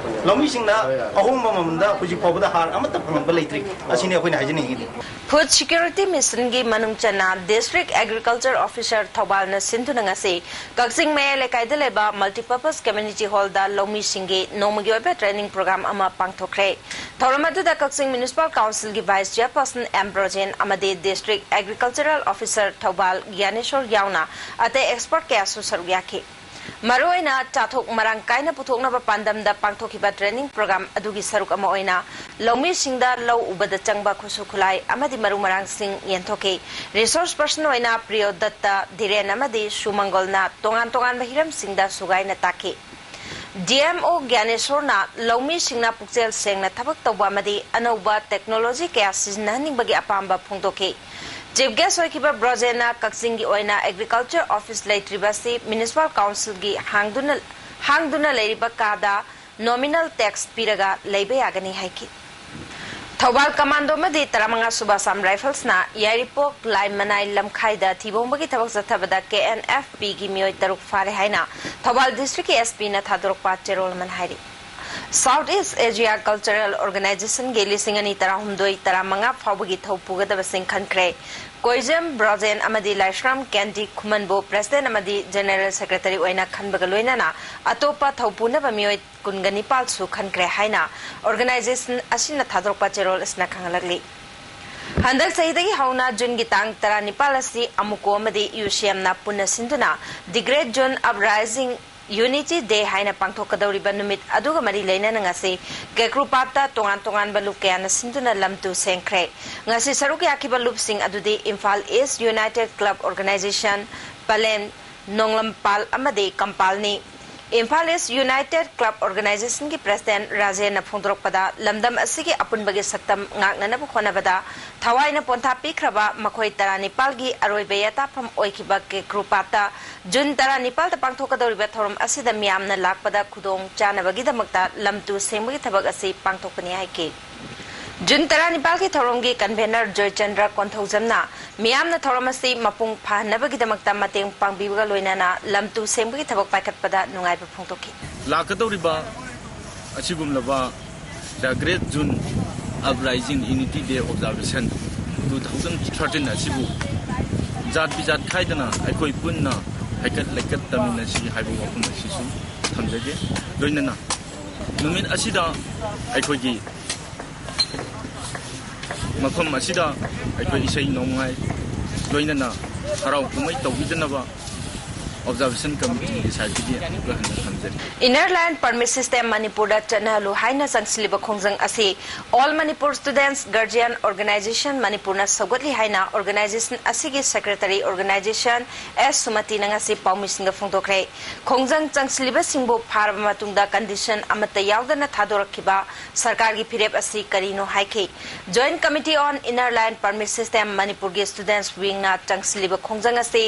ꯂꯧꯃꯤꯁꯤꯡꯅ ꯑꯍꯣꯡꯕ ꯃꯃꯜꯗ ꯍꯧꯖꯤꯛ ꯐꯥꯎꯕꯗ ꯍꯥꯔ ꯑꯃꯠꯇ ꯐꯪꯍꯟꯕ ꯂꯩꯇ꯭ꯔꯤ꯫ ꯑꯁꯤꯅꯤ ꯑꯩꯈꯣꯏꯅ ꯍꯥꯏꯖꯅꯤꯡꯉꯤꯗꯤ꯫ Food Security Missionꯒꯤ ꯃꯅꯨꯡ ꯆꯟꯅ District Agriculture Officer ꯊꯧꯕꯥꯜꯅ ꯁꯤꯟꯗꯨꯅ ꯉꯁꯤ ꯀꯛꯆꯤꯡ ꯃꯌꯥꯏ ꯂꯩꯀꯥꯏꯗ ꯂꯩꯕ Multipurpose Community Hallꯗ ꯂꯧꯃꯤꯁꯤꯡꯒꯤ ꯅꯣꯡꯃꯒꯤ ꯑꯣꯏꯕ training program ꯑꯃ ꯄꯥꯡꯊꯣꯛꯈ꯭ꯔꯦ꯫ ꯊꯧꯔꯝ ꯑꯗꯨꯗ ꯀꯛꯆꯤꯡ Municipal Councilꯒꯤ Vice Chairperson M Brojen ꯑꯃꯗꯤ District Agricultural Officer ꯊꯧꯕꯥꯜ ꯒ꯭ꯌꯥꯅꯦꯁꯣꯔ ꯌꯥꯎꯅ ꯑꯇꯩ expert ꯀꯌꯥꯁꯨ ꯁꯔꯨꯛ ꯌꯥꯈꯤ꯫ ꯃꯔꯨꯑꯣꯏꯅ ꯆꯥꯊꯣꯛ ꯃꯔꯥꯡ ꯀꯥꯏꯅ ꯄꯨꯊꯣꯛꯅꯕ ꯄꯥꯟꯗꯝꯗ ꯄꯥꯡꯊꯣꯛꯈꯤꯕ training program ꯑꯗꯨꯒꯤ ꯁꯔꯨꯛ ꯑꯃ ꯑꯣꯏꯅ ꯂꯧꯃꯤꯁꯤꯡꯗ ꯂꯧ ꯎꯕꯗ ꯆꯪꯕ ꯈꯨꯠꯁꯨ ꯈꯨꯠꯂꯥꯏ ꯑꯃꯗꯤ ꯃꯔꯨ ꯃꯔꯥꯡꯁꯤꯡ ꯌꯦꯟꯊꯣꯛꯈꯤ꯫ Resource person ꯑꯣꯏꯅ ꯄ꯭ꯔꯤꯌꯣ ꯗꯠꯇ, ꯙꯤꯔꯦꯟ ꯑꯃꯗꯤ ꯁꯨꯃꯪꯒꯣꯜꯅ ꯇꯣꯉꯥꯟ ꯇꯣꯉꯥꯟꯕ ꯍꯤꯔꯝꯁꯤꯡꯗ ꯁꯨꯒꯥꯏꯅ ꯇꯥꯛꯈꯤ꯫ ꯗꯤ ꯑꯦꯝ ꯑꯣ ꯒ꯭ꯌꯥꯅꯦꯁꯣꯔꯅ ꯂꯧꯃꯤꯁꯤꯡꯅ ꯄꯨꯛꯆꯦꯜ ꯁꯦꯡꯅ ꯊꯕꯛ ꯇꯧꯕ ꯑꯃꯗꯤ ꯑꯅꯧꯕ technology ꯀꯌꯥ ꯁꯤꯖꯤꯟꯅꯍꯟꯅꯤꯡꯕꯒꯤ ꯑꯄꯥꯝꯕ ꯐꯣꯡꯗꯣꯛꯈꯤ꯫ Chief guest ꯑꯣꯏꯈꯤꯕ ꯕ꯭ꯔꯣꯖꯦꯟꯅ ꯀꯛꯆꯤꯡꯒꯤ ꯑꯣꯏꯅ Agriculture Office ꯂꯩꯇ꯭ꯔꯤꯕ ꯑꯁꯤ Municipal Councilꯒꯤ ꯍꯥꯡꯗꯨꯅ, ꯍꯥꯡꯗꯨꯅ ꯂꯩꯔꯤꯕ ꯀꯥꯗ nominal tax ꯄꯤꯔꯒ ꯂꯩꯕ ꯌꯥꯒꯅꯤ ꯍꯥꯏꯈꯤ꯫ ꯊꯧꯕꯥꯜ Commando ꯑꯃꯗꯤ ꯇꯔꯥꯃꯉꯥ ꯁꯨꯕ Assam Riflesꯅ ꯌꯥꯏꯔꯤꯄꯣꯛ ꯂꯥꯏꯃꯅꯥꯏ ꯂꯝꯈꯥꯏꯗ ꯊꯤꯕꯣꯡꯕꯒꯤ ꯊꯕꯛ ꯆꯠꯊꯕꯗ ꯀꯦ ꯑꯦꯟ ꯑꯦꯐ ꯄꯤꯒꯤ ꯃꯤꯑꯣꯏ ꯇꯔꯨꯛ ꯐꯥꯔꯦ ꯍꯥꯏꯅ ꯊꯧꯕꯥꯜ districtꯀꯤ ꯑꯦꯁ ꯄꯤꯅ ꯊꯥꯗꯣꯔꯛꯄ ꯆꯦꯔꯣꯜ ꯑꯃꯅ ꯍꯥꯏꯔꯤ꯫ South East Asia Cultural Organizationꯒꯤ ꯂꯤꯁꯤꯡ ꯑꯅꯤ ꯇꯔꯥꯍꯨꯝꯗꯣꯏ ꯇꯔꯥꯃꯉꯥ ꯐꯥꯎꯕꯒꯤ ꯊꯧ ꯄꯨꯒꯗꯕꯁꯤꯡ ꯈꯟꯈ꯭ꯔꯦ꯫ ꯀꯣꯏꯖꯦꯝ ꯕ꯭ꯔꯣꯖꯦꯟ ꯑꯃꯗꯤ ꯂꯥꯏꯁ꯭ꯔꯝ ꯀꯦꯟꯗꯤ ꯈꯨꯃꯟꯕꯨ President ꯑꯃꯗꯤ General Secretary ꯑꯣꯏꯅ ꯈꯟꯕꯒ ꯂꯣꯏꯅꯅ ꯑꯇꯣꯞꯄ ꯊꯧ ꯄꯨꯅꯕ ꯃꯤꯑꯣꯏ ꯀꯨꯟꯒ ꯅꯤꯄꯥꯜꯁꯨ ꯈꯟꯈ꯭ꯔꯦ ꯍꯥꯏꯅ organization ꯑꯁꯤꯅ ꯊꯥꯗꯣꯔꯛꯄ ꯆꯦꯔꯣꯜ ꯑꯁꯤꯅ ꯈꯪꯍꯜꯂꯛꯂꯤ꯫ ꯍꯟꯗꯛ ꯆꯍꯤꯗꯒꯤ ꯍꯧꯅ ꯖꯨꯟꯒꯤ ꯇꯥꯡ ꯇꯔꯥꯅꯤꯄꯥꯜ ꯑꯁꯤ ꯑꯃꯨꯀꯣ ꯑꯃꯗꯤ ꯌꯨꯁꯤꯑꯦꯝꯅ ꯄꯨꯟꯅ ꯁꯤꯟꯗꯨꯅ The Great June Uprising Unity Day ꯍꯥꯏꯅ ꯄꯥꯡꯊꯣꯛꯀꯗꯧꯔꯤꯕ ꯅꯨꯃꯤꯠ ꯑꯗꯨꯒ ꯃꯔꯤ ꯂꯩꯅꯅ ꯉꯁꯤ ꯀꯦꯀ꯭ꯔꯨꯄꯥꯠꯇ ꯇꯣꯉꯥꯟ ꯇꯣꯉꯥꯟꯕ ꯂꯨꯞ ꯀꯌꯥꯅ ꯁꯤꯟꯗꯨꯅ ꯂꯝ ꯇꯨ ꯁꯦꯡꯈ꯭ꯔꯦ꯫ ꯉꯁꯤ ꯁꯔꯨꯛ ꯌꯥꯈꯤꯕ ꯂꯨꯞꯁꯤꯡ ꯑꯗꯨꯗꯤ Imphal East United Club Organization, Palen, Nonglampal ꯑꯃꯗꯤ ꯀꯝꯄꯥꯜꯅꯤ꯫ Imphal East United Club Organizationꯒꯤ President ꯔꯥꯖꯦꯟꯅ ꯐꯣꯡꯗꯣꯔꯛꯄꯗ, ꯂꯝꯗꯝ ꯑꯁꯤꯒꯤ ꯑꯄꯨꯟꯕꯒꯤ ꯁꯛꯇꯝ ꯉꯥꯛꯅꯅꯕ ꯍꯣꯠꯅꯕꯗ ꯊꯋꯥꯏꯅ ꯄꯣꯟꯊꯥ ꯄꯤꯈ꯭ꯔꯕ ꯃꯈꯣꯏ ꯇꯔꯥꯅꯤꯄꯥꯜꯒꯤ ꯑꯔꯣꯏꯕ ꯌꯥꯇꯥꯐꯝ ꯑꯣꯏꯈꯤꯕ ꯀꯦꯀ꯭ꯔꯨꯄꯥꯠꯇ ꯖꯨꯟ ꯇꯔꯥꯅꯤꯄꯥꯜꯗ ꯄꯥꯡꯊꯣꯛꯀꯗꯧꯔꯤꯕ ꯊꯧꯔꯝ ꯑꯁꯤꯗ ꯃꯤꯌꯥꯝꯅ ꯂꯥꯛꯄꯗ ꯈꯨꯗꯣꯡ ꯆꯥꯅꯕꯒꯤꯗꯃꯛꯇ ꯂꯝ ꯇꯨ ꯁꯦꯡꯕꯒꯤ ꯊꯕꯛ ꯑꯁꯤ ꯄꯥꯡꯊꯣꯛꯄꯅꯤ ꯍꯥꯏꯈꯤ꯫ ꯖꯨꯟ ꯇꯔꯥꯅꯤꯄꯥꯜꯒꯤ ꯊꯧꯔꯝꯒꯤ convener ꯖꯣꯏꯆꯟꯗ꯭ꯔ ꯀꯣꯟꯊꯧꯖꯝꯅ ꯃꯤꯌꯥꯝꯅ ꯊꯧꯔꯝ ꯑꯁꯤ ꯃꯄꯨꯡ ꯐꯥꯍꯟꯅꯕꯒꯤꯗꯃꯛꯇ ꯃꯇꯦꯡ ꯄꯥꯡꯕꯤꯕꯒ ꯂꯣꯏꯅꯅ ꯂꯝ ꯇꯨ ꯁꯦꯡꯕꯒꯤ ꯊꯕꯛ ꯄꯥꯏꯈꯠꯄꯗ ꯅꯨꯡꯉꯥꯏꯕ ꯐꯣꯡꯗꯣꯛꯈꯤ꯫ ꯂꯥꯛꯀꯗꯧꯔꯤꯕ ꯑꯁꯤꯒꯨꯝꯂꯕ The Great June Uprising Unity Day Observation two thousand thirteen ꯑꯁꯤꯕꯨ ꯖꯥꯠ ꯕꯤꯖꯥꯠ ꯈꯥꯏꯗꯅ ꯑꯩꯈꯣꯏ ꯄꯨꯟꯅ ꯍꯩꯀꯠ ꯂꯩꯀꯠ ꯇꯝꯃꯤꯟꯅꯁꯤ ꯍꯥꯏꯕ ꯋꯥꯐꯝ ꯑꯁꯤꯁꯨ ꯊꯝꯖꯒꯦ꯫ ꯂꯣꯏꯅꯅ ꯅꯨꯃꯤꯠ ꯑꯁꯤꯗ ꯑꯩꯈꯣꯏꯒꯤ ꯃꯐꯝ ꯑꯁꯤꯗ ꯑꯩꯈꯣꯏ ꯏꯁꯩ ꯅꯣꯡꯃꯥꯏ ꯂꯣꯏꯅꯅ ꯍꯔꯥꯎ ꯀꯨꯝꯍꯩ ꯇꯧꯕꯤꯗꯅꯕ Observation Committeeꯒꯤ sideꯇꯒꯤ ꯑꯃꯨꯛꯀ ꯍꯟꯅ ꯊꯝꯖꯔꯤ꯫ Inner Line Permit System ꯃꯅꯤꯄꯨꯔꯗ ꯆꯠꯅꯍꯜꯂꯨ ꯍꯥꯏꯅ ꯆꯪꯁꯤꯜꯂꯤꯕ ꯈꯣꯡꯖꯪ ꯑꯁꯤ All Manipur Students Guardian Organisation ꯃꯅꯤꯄꯨꯔꯅ ꯁꯧꯒꯠꯂꯤ ꯍꯥꯏꯅ organisation ꯑꯁꯤꯒꯤ secretary organisation ꯑꯦꯁ ꯁꯨꯃꯇꯤꯅ ꯉꯁꯤ ꯄꯥꯎꯃꯤꯁꯤꯡꯗ ꯐꯣꯡꯗꯣꯛꯈ꯭ꯔꯦ꯫ ꯈꯣꯡꯖꯪ ꯆꯪꯁꯤꯜꯂꯤꯕꯁꯤꯡꯕꯨ ꯐꯥꯔꯕ ꯃꯇꯨꯡꯗ condition ꯑꯃꯠꯇ ꯌꯥꯎꯗꯅ ꯊꯥꯗꯣꯔꯛꯈꯤꯕ ꯁꯔꯀꯥꯔꯒꯤ ꯐꯤꯔꯦꯞ ꯑꯁꯤ ꯀꯔꯤꯅꯣ ꯍꯥꯏꯈꯤ꯫ Joint Committee on Inner Line Permit System ꯃꯅꯤꯄꯨꯔꯒꯤ students wingꯅ ꯆꯪꯁꯤꯜꯂꯤꯕ ꯈꯣꯡꯖꯪ ꯑꯁꯤ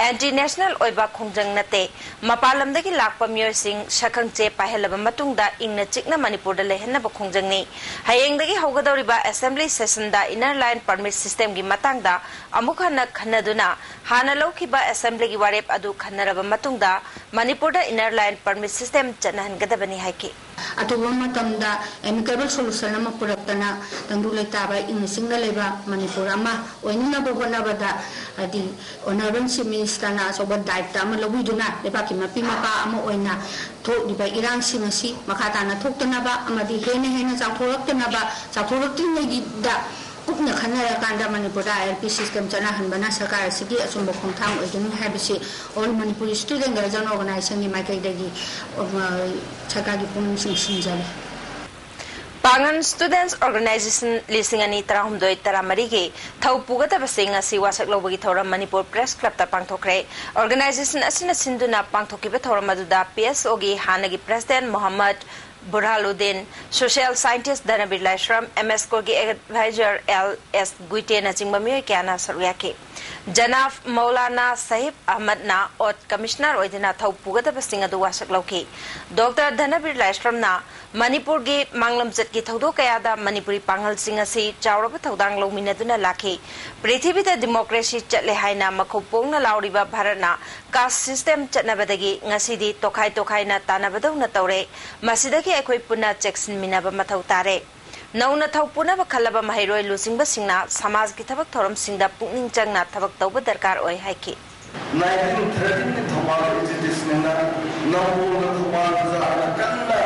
anti national ꯑꯣꯏꯕ ꯈꯣꯡꯖꯪ ꯅꯠꯇꯦ꯫ ꯃꯄꯥꯟ ꯂꯝꯗꯒꯤ ꯂꯥꯛꯄ ꯃꯤꯑꯣꯏꯁꯤꯡ ꯁꯛꯈꯪ ꯆꯦ ꯄꯥꯏꯍꯜꯂꯕ ꯃꯇꯨꯡꯗ ꯏꯪꯅ ꯆꯤꯛꯅ ꯃꯅꯤꯄꯨꯔꯗ ꯂꯩꯍꯟꯅꯕ ꯈꯣꯡꯖꯪꯅꯤ꯫ ꯍꯌꯦꯡꯗꯒꯤ ꯍꯧꯒꯗꯧꯔꯤꯕ assembly sessionꯗ Inner Line Permit Systemꯒꯤ ꯃꯇꯥꯡꯗ ꯑꯃꯨꯛ ꯍꯟꯅ ꯈꯟꯅꯗꯨꯅ ꯍꯥꯟꯅ ꯂꯧꯈꯤꯕ assemblyꯒꯤ ꯋꯥꯔꯦꯞ ꯑꯗꯨ ꯈꯟꯅꯔꯕ ꯃꯇꯨꯡꯗ ꯃꯅꯤꯄꯨꯔꯗ Inner Line Permit System ꯆꯠꯅꯍꯟꯒꯗꯕꯅꯤ ꯍꯥꯏꯈꯤ꯫ ꯑꯊꯨꯕ ꯃꯇꯝꯗ amicable solution ꯑꯃ ꯄꯨꯔꯛꯇꯅ ꯇꯪꯗꯨ ꯂꯩꯇꯥꯕ ꯏꯪꯅ ꯆꯤꯛꯅ ꯂꯩꯕ ꯃꯅꯤꯄꯨꯔ ꯑꯃ ꯑꯣꯏꯅꯅꯕ ꯍꯣꯠꯅꯕꯗ ꯍꯥꯏꯗꯤ Honourable Chief Ministerꯅ ꯑꯆꯧꯕ ꯗꯥꯌꯤꯠꯇ ꯑꯃ ꯂꯧꯕꯤꯗꯨꯅ ꯂꯩꯕꯥꯛꯀꯤ ꯃꯄꯤ ꯃꯄꯥ ꯑꯃ ꯑꯣꯏꯅ ꯊꯣꯛꯂꯤꯕ ꯏꯔꯥꯡꯁꯤꯡ ꯑꯁꯤ ꯃꯈꯥ ꯇꯥꯅ ꯊꯣꯛꯇꯅꯕ ꯑꯃꯗꯤ ꯍꯦꯟꯅ ꯍꯦꯟꯅ ꯆꯥꯎꯊꯣꯔꯛꯇꯅꯕ, ꯆꯥꯎꯊꯣꯔꯛꯇ꯭ꯔꯤꯉꯩꯒꯤꯗ ꯀꯨꯞꯅ ꯈꯟꯅꯔꯀꯥꯟꯗ ꯃꯅꯤꯄꯨꯔꯗ ILP system ꯆꯠꯅꯍꯟꯕꯅ ꯁꯔꯀꯥꯔ ꯑꯁꯤꯒꯤ ꯑꯆꯨꯝꯕ ꯈꯣꯡꯊꯥꯡ ꯑꯣꯏꯒꯅꯤ ꯍꯥꯏꯕꯁꯤ All Manipur Student Guardian Organizationꯒꯤ ꯃꯥꯏꯀꯩꯗꯒꯤ, ꯑ, ꯁꯔꯀꯥꯔꯒꯤ ꯄꯨꯛꯅꯤꯡ ꯆꯤꯡꯁꯤꯟꯖꯔꯤ꯫ ꯄꯥꯡꯒꯟ Students Organisation ꯂꯤꯁꯤꯡ ꯑꯅꯤ ꯇꯔꯥꯍꯨꯝꯗꯣꯏ ꯇꯔꯥꯃꯔꯤꯒꯤ ꯊꯧ ꯄꯨꯒꯗꯕꯁꯤꯡ ꯑꯁꯤ ꯋꯥꯁꯛ ꯂꯧꯕꯒꯤ ꯊꯧꯔꯝ ꯃꯅꯤꯄꯨꯔ Press Clubꯇ ꯄꯥꯡꯊꯣꯛꯈ꯭ꯔꯦ꯫ Organisation ꯑꯁꯤꯅ ꯁꯤꯟꯗꯨꯅ ꯄꯥꯡꯊꯣꯛꯈꯤꯕ ꯊꯧꯔꯝ ꯑꯗꯨꯗ PSOꯒꯤ ꯍꯥꯟꯅꯒꯤ President ꯃꯣꯍꯝꯃꯗ ꯕꯨꯔꯍꯥꯂꯨꯗꯤꯟ, ꯁꯣꯁꯤꯌꯦꯜ ꯁꯥꯏꯟꯇꯤꯁ ꯙꯅꯕꯤꯔ ꯂꯥꯏꯁ꯭ꯔꯝ, ꯑꯦꯝ ꯑꯦꯁ ꯀꯣꯔꯒꯤ ꯑꯦꯗꯚꯥꯏꯖꯔ ꯑꯦꯜ ꯑꯦꯁ ꯒꯨꯏꯇꯦꯅꯆꯤꯡꯕ ꯃꯤꯑꯣꯏ ꯀꯌꯥꯅ ꯁꯔꯨꯛ ꯌꯥꯈꯤ꯫ ꯖꯅꯥꯕ ꯃꯧꯂꯥꯅꯥ ꯁꯍꯤꯕ ꯑꯍꯃꯗꯅ ꯑꯣꯠ ꯀꯃꯤꯁꯅꯔ ꯑꯣꯏꯗꯨꯅ ꯊꯧ ꯄꯨꯒꯗꯕꯁꯤꯡ ꯑꯗꯨ ꯋꯥꯁꯛ ꯂꯧꯈꯤ꯫ ꯗꯣꯛꯇꯔ ꯙꯅꯕꯤꯔ ꯂꯥꯏꯁ꯭ꯔꯝꯅ ꯃꯅꯤꯄꯨꯔꯒꯤ ꯃꯥꯡꯂꯝꯆꯠꯀꯤ ꯊꯧꯗꯣꯛ ꯀꯌꯥꯗ ꯃꯅꯤꯄꯨꯔꯤ ꯄꯥꯡꯒꯜꯁꯤꯡ ꯑꯁꯤ ꯆꯥꯎꯔꯕ ꯊꯧꯗꯥꯡ ꯂꯧꯃꯤꯟꯅꯗꯨꯅ ꯂꯥꯛꯈꯤ꯫ ꯄ꯭ꯔꯤꯊꯤꯕꯤꯗ ꯗꯤꯃꯣꯀ꯭ꯔꯦꯁꯤ ꯆꯠꯂꯦ ꯍꯥꯏꯅ ꯃꯈꯧ ꯄꯣꯡꯅ ꯂꯥꯎꯔꯤꯕ ꯚꯥꯔꯠꯅ ꯀꯥꯁ ꯁꯤꯁꯇꯦꯝ ꯆꯠꯅꯕꯗꯒꯤ ꯉꯁꯤꯗꯤ ꯇꯣꯈꯥꯏ ꯇꯣꯈꯥꯏꯅ ꯇꯥꯟꯅꯕꯗꯧꯅ ꯇꯧꯔꯦ꯫ ꯃꯁꯤꯗꯒꯤ ꯑꯩꯈꯣꯏ ꯄꯨꯟꯅ ꯆꯦꯛꯁꯤꯟꯃꯤꯟꯅꯕ ꯃꯊꯧ ꯇꯥꯔꯦ꯫ ꯅꯧꯅ ꯊꯧ ꯄꯨꯅꯕ ꯈꯜꯂꯕ ꯃꯍꯩꯔꯣꯏ ꯂꯨꯆꯤꯡꯕꯁꯤꯡꯅ ꯁꯃꯥꯖꯒꯤ ꯊꯕꯛ ꯊꯧꯔꯝꯁꯤꯡꯗ ꯄꯨꯛꯅꯤꯡ ꯆꯪꯅ ꯊꯕꯛ ꯇꯧꯕ ꯗꯔꯀꯥꯔ ꯑꯣꯏ ꯍꯥꯏꯈꯤ꯫ ꯅꯥꯏꯟꯇꯤꯟ ꯊꯥꯔꯇꯤꯟꯒꯤ ꯊꯧꯕꯥꯜ ꯑꯦꯖꯤꯇꯦꯁꯟꯅ ꯅꯝꯕꯣꯜꯒ ꯊꯧꯕꯥꯜ ꯕꯖꯥꯔꯗ ꯀꯟꯅ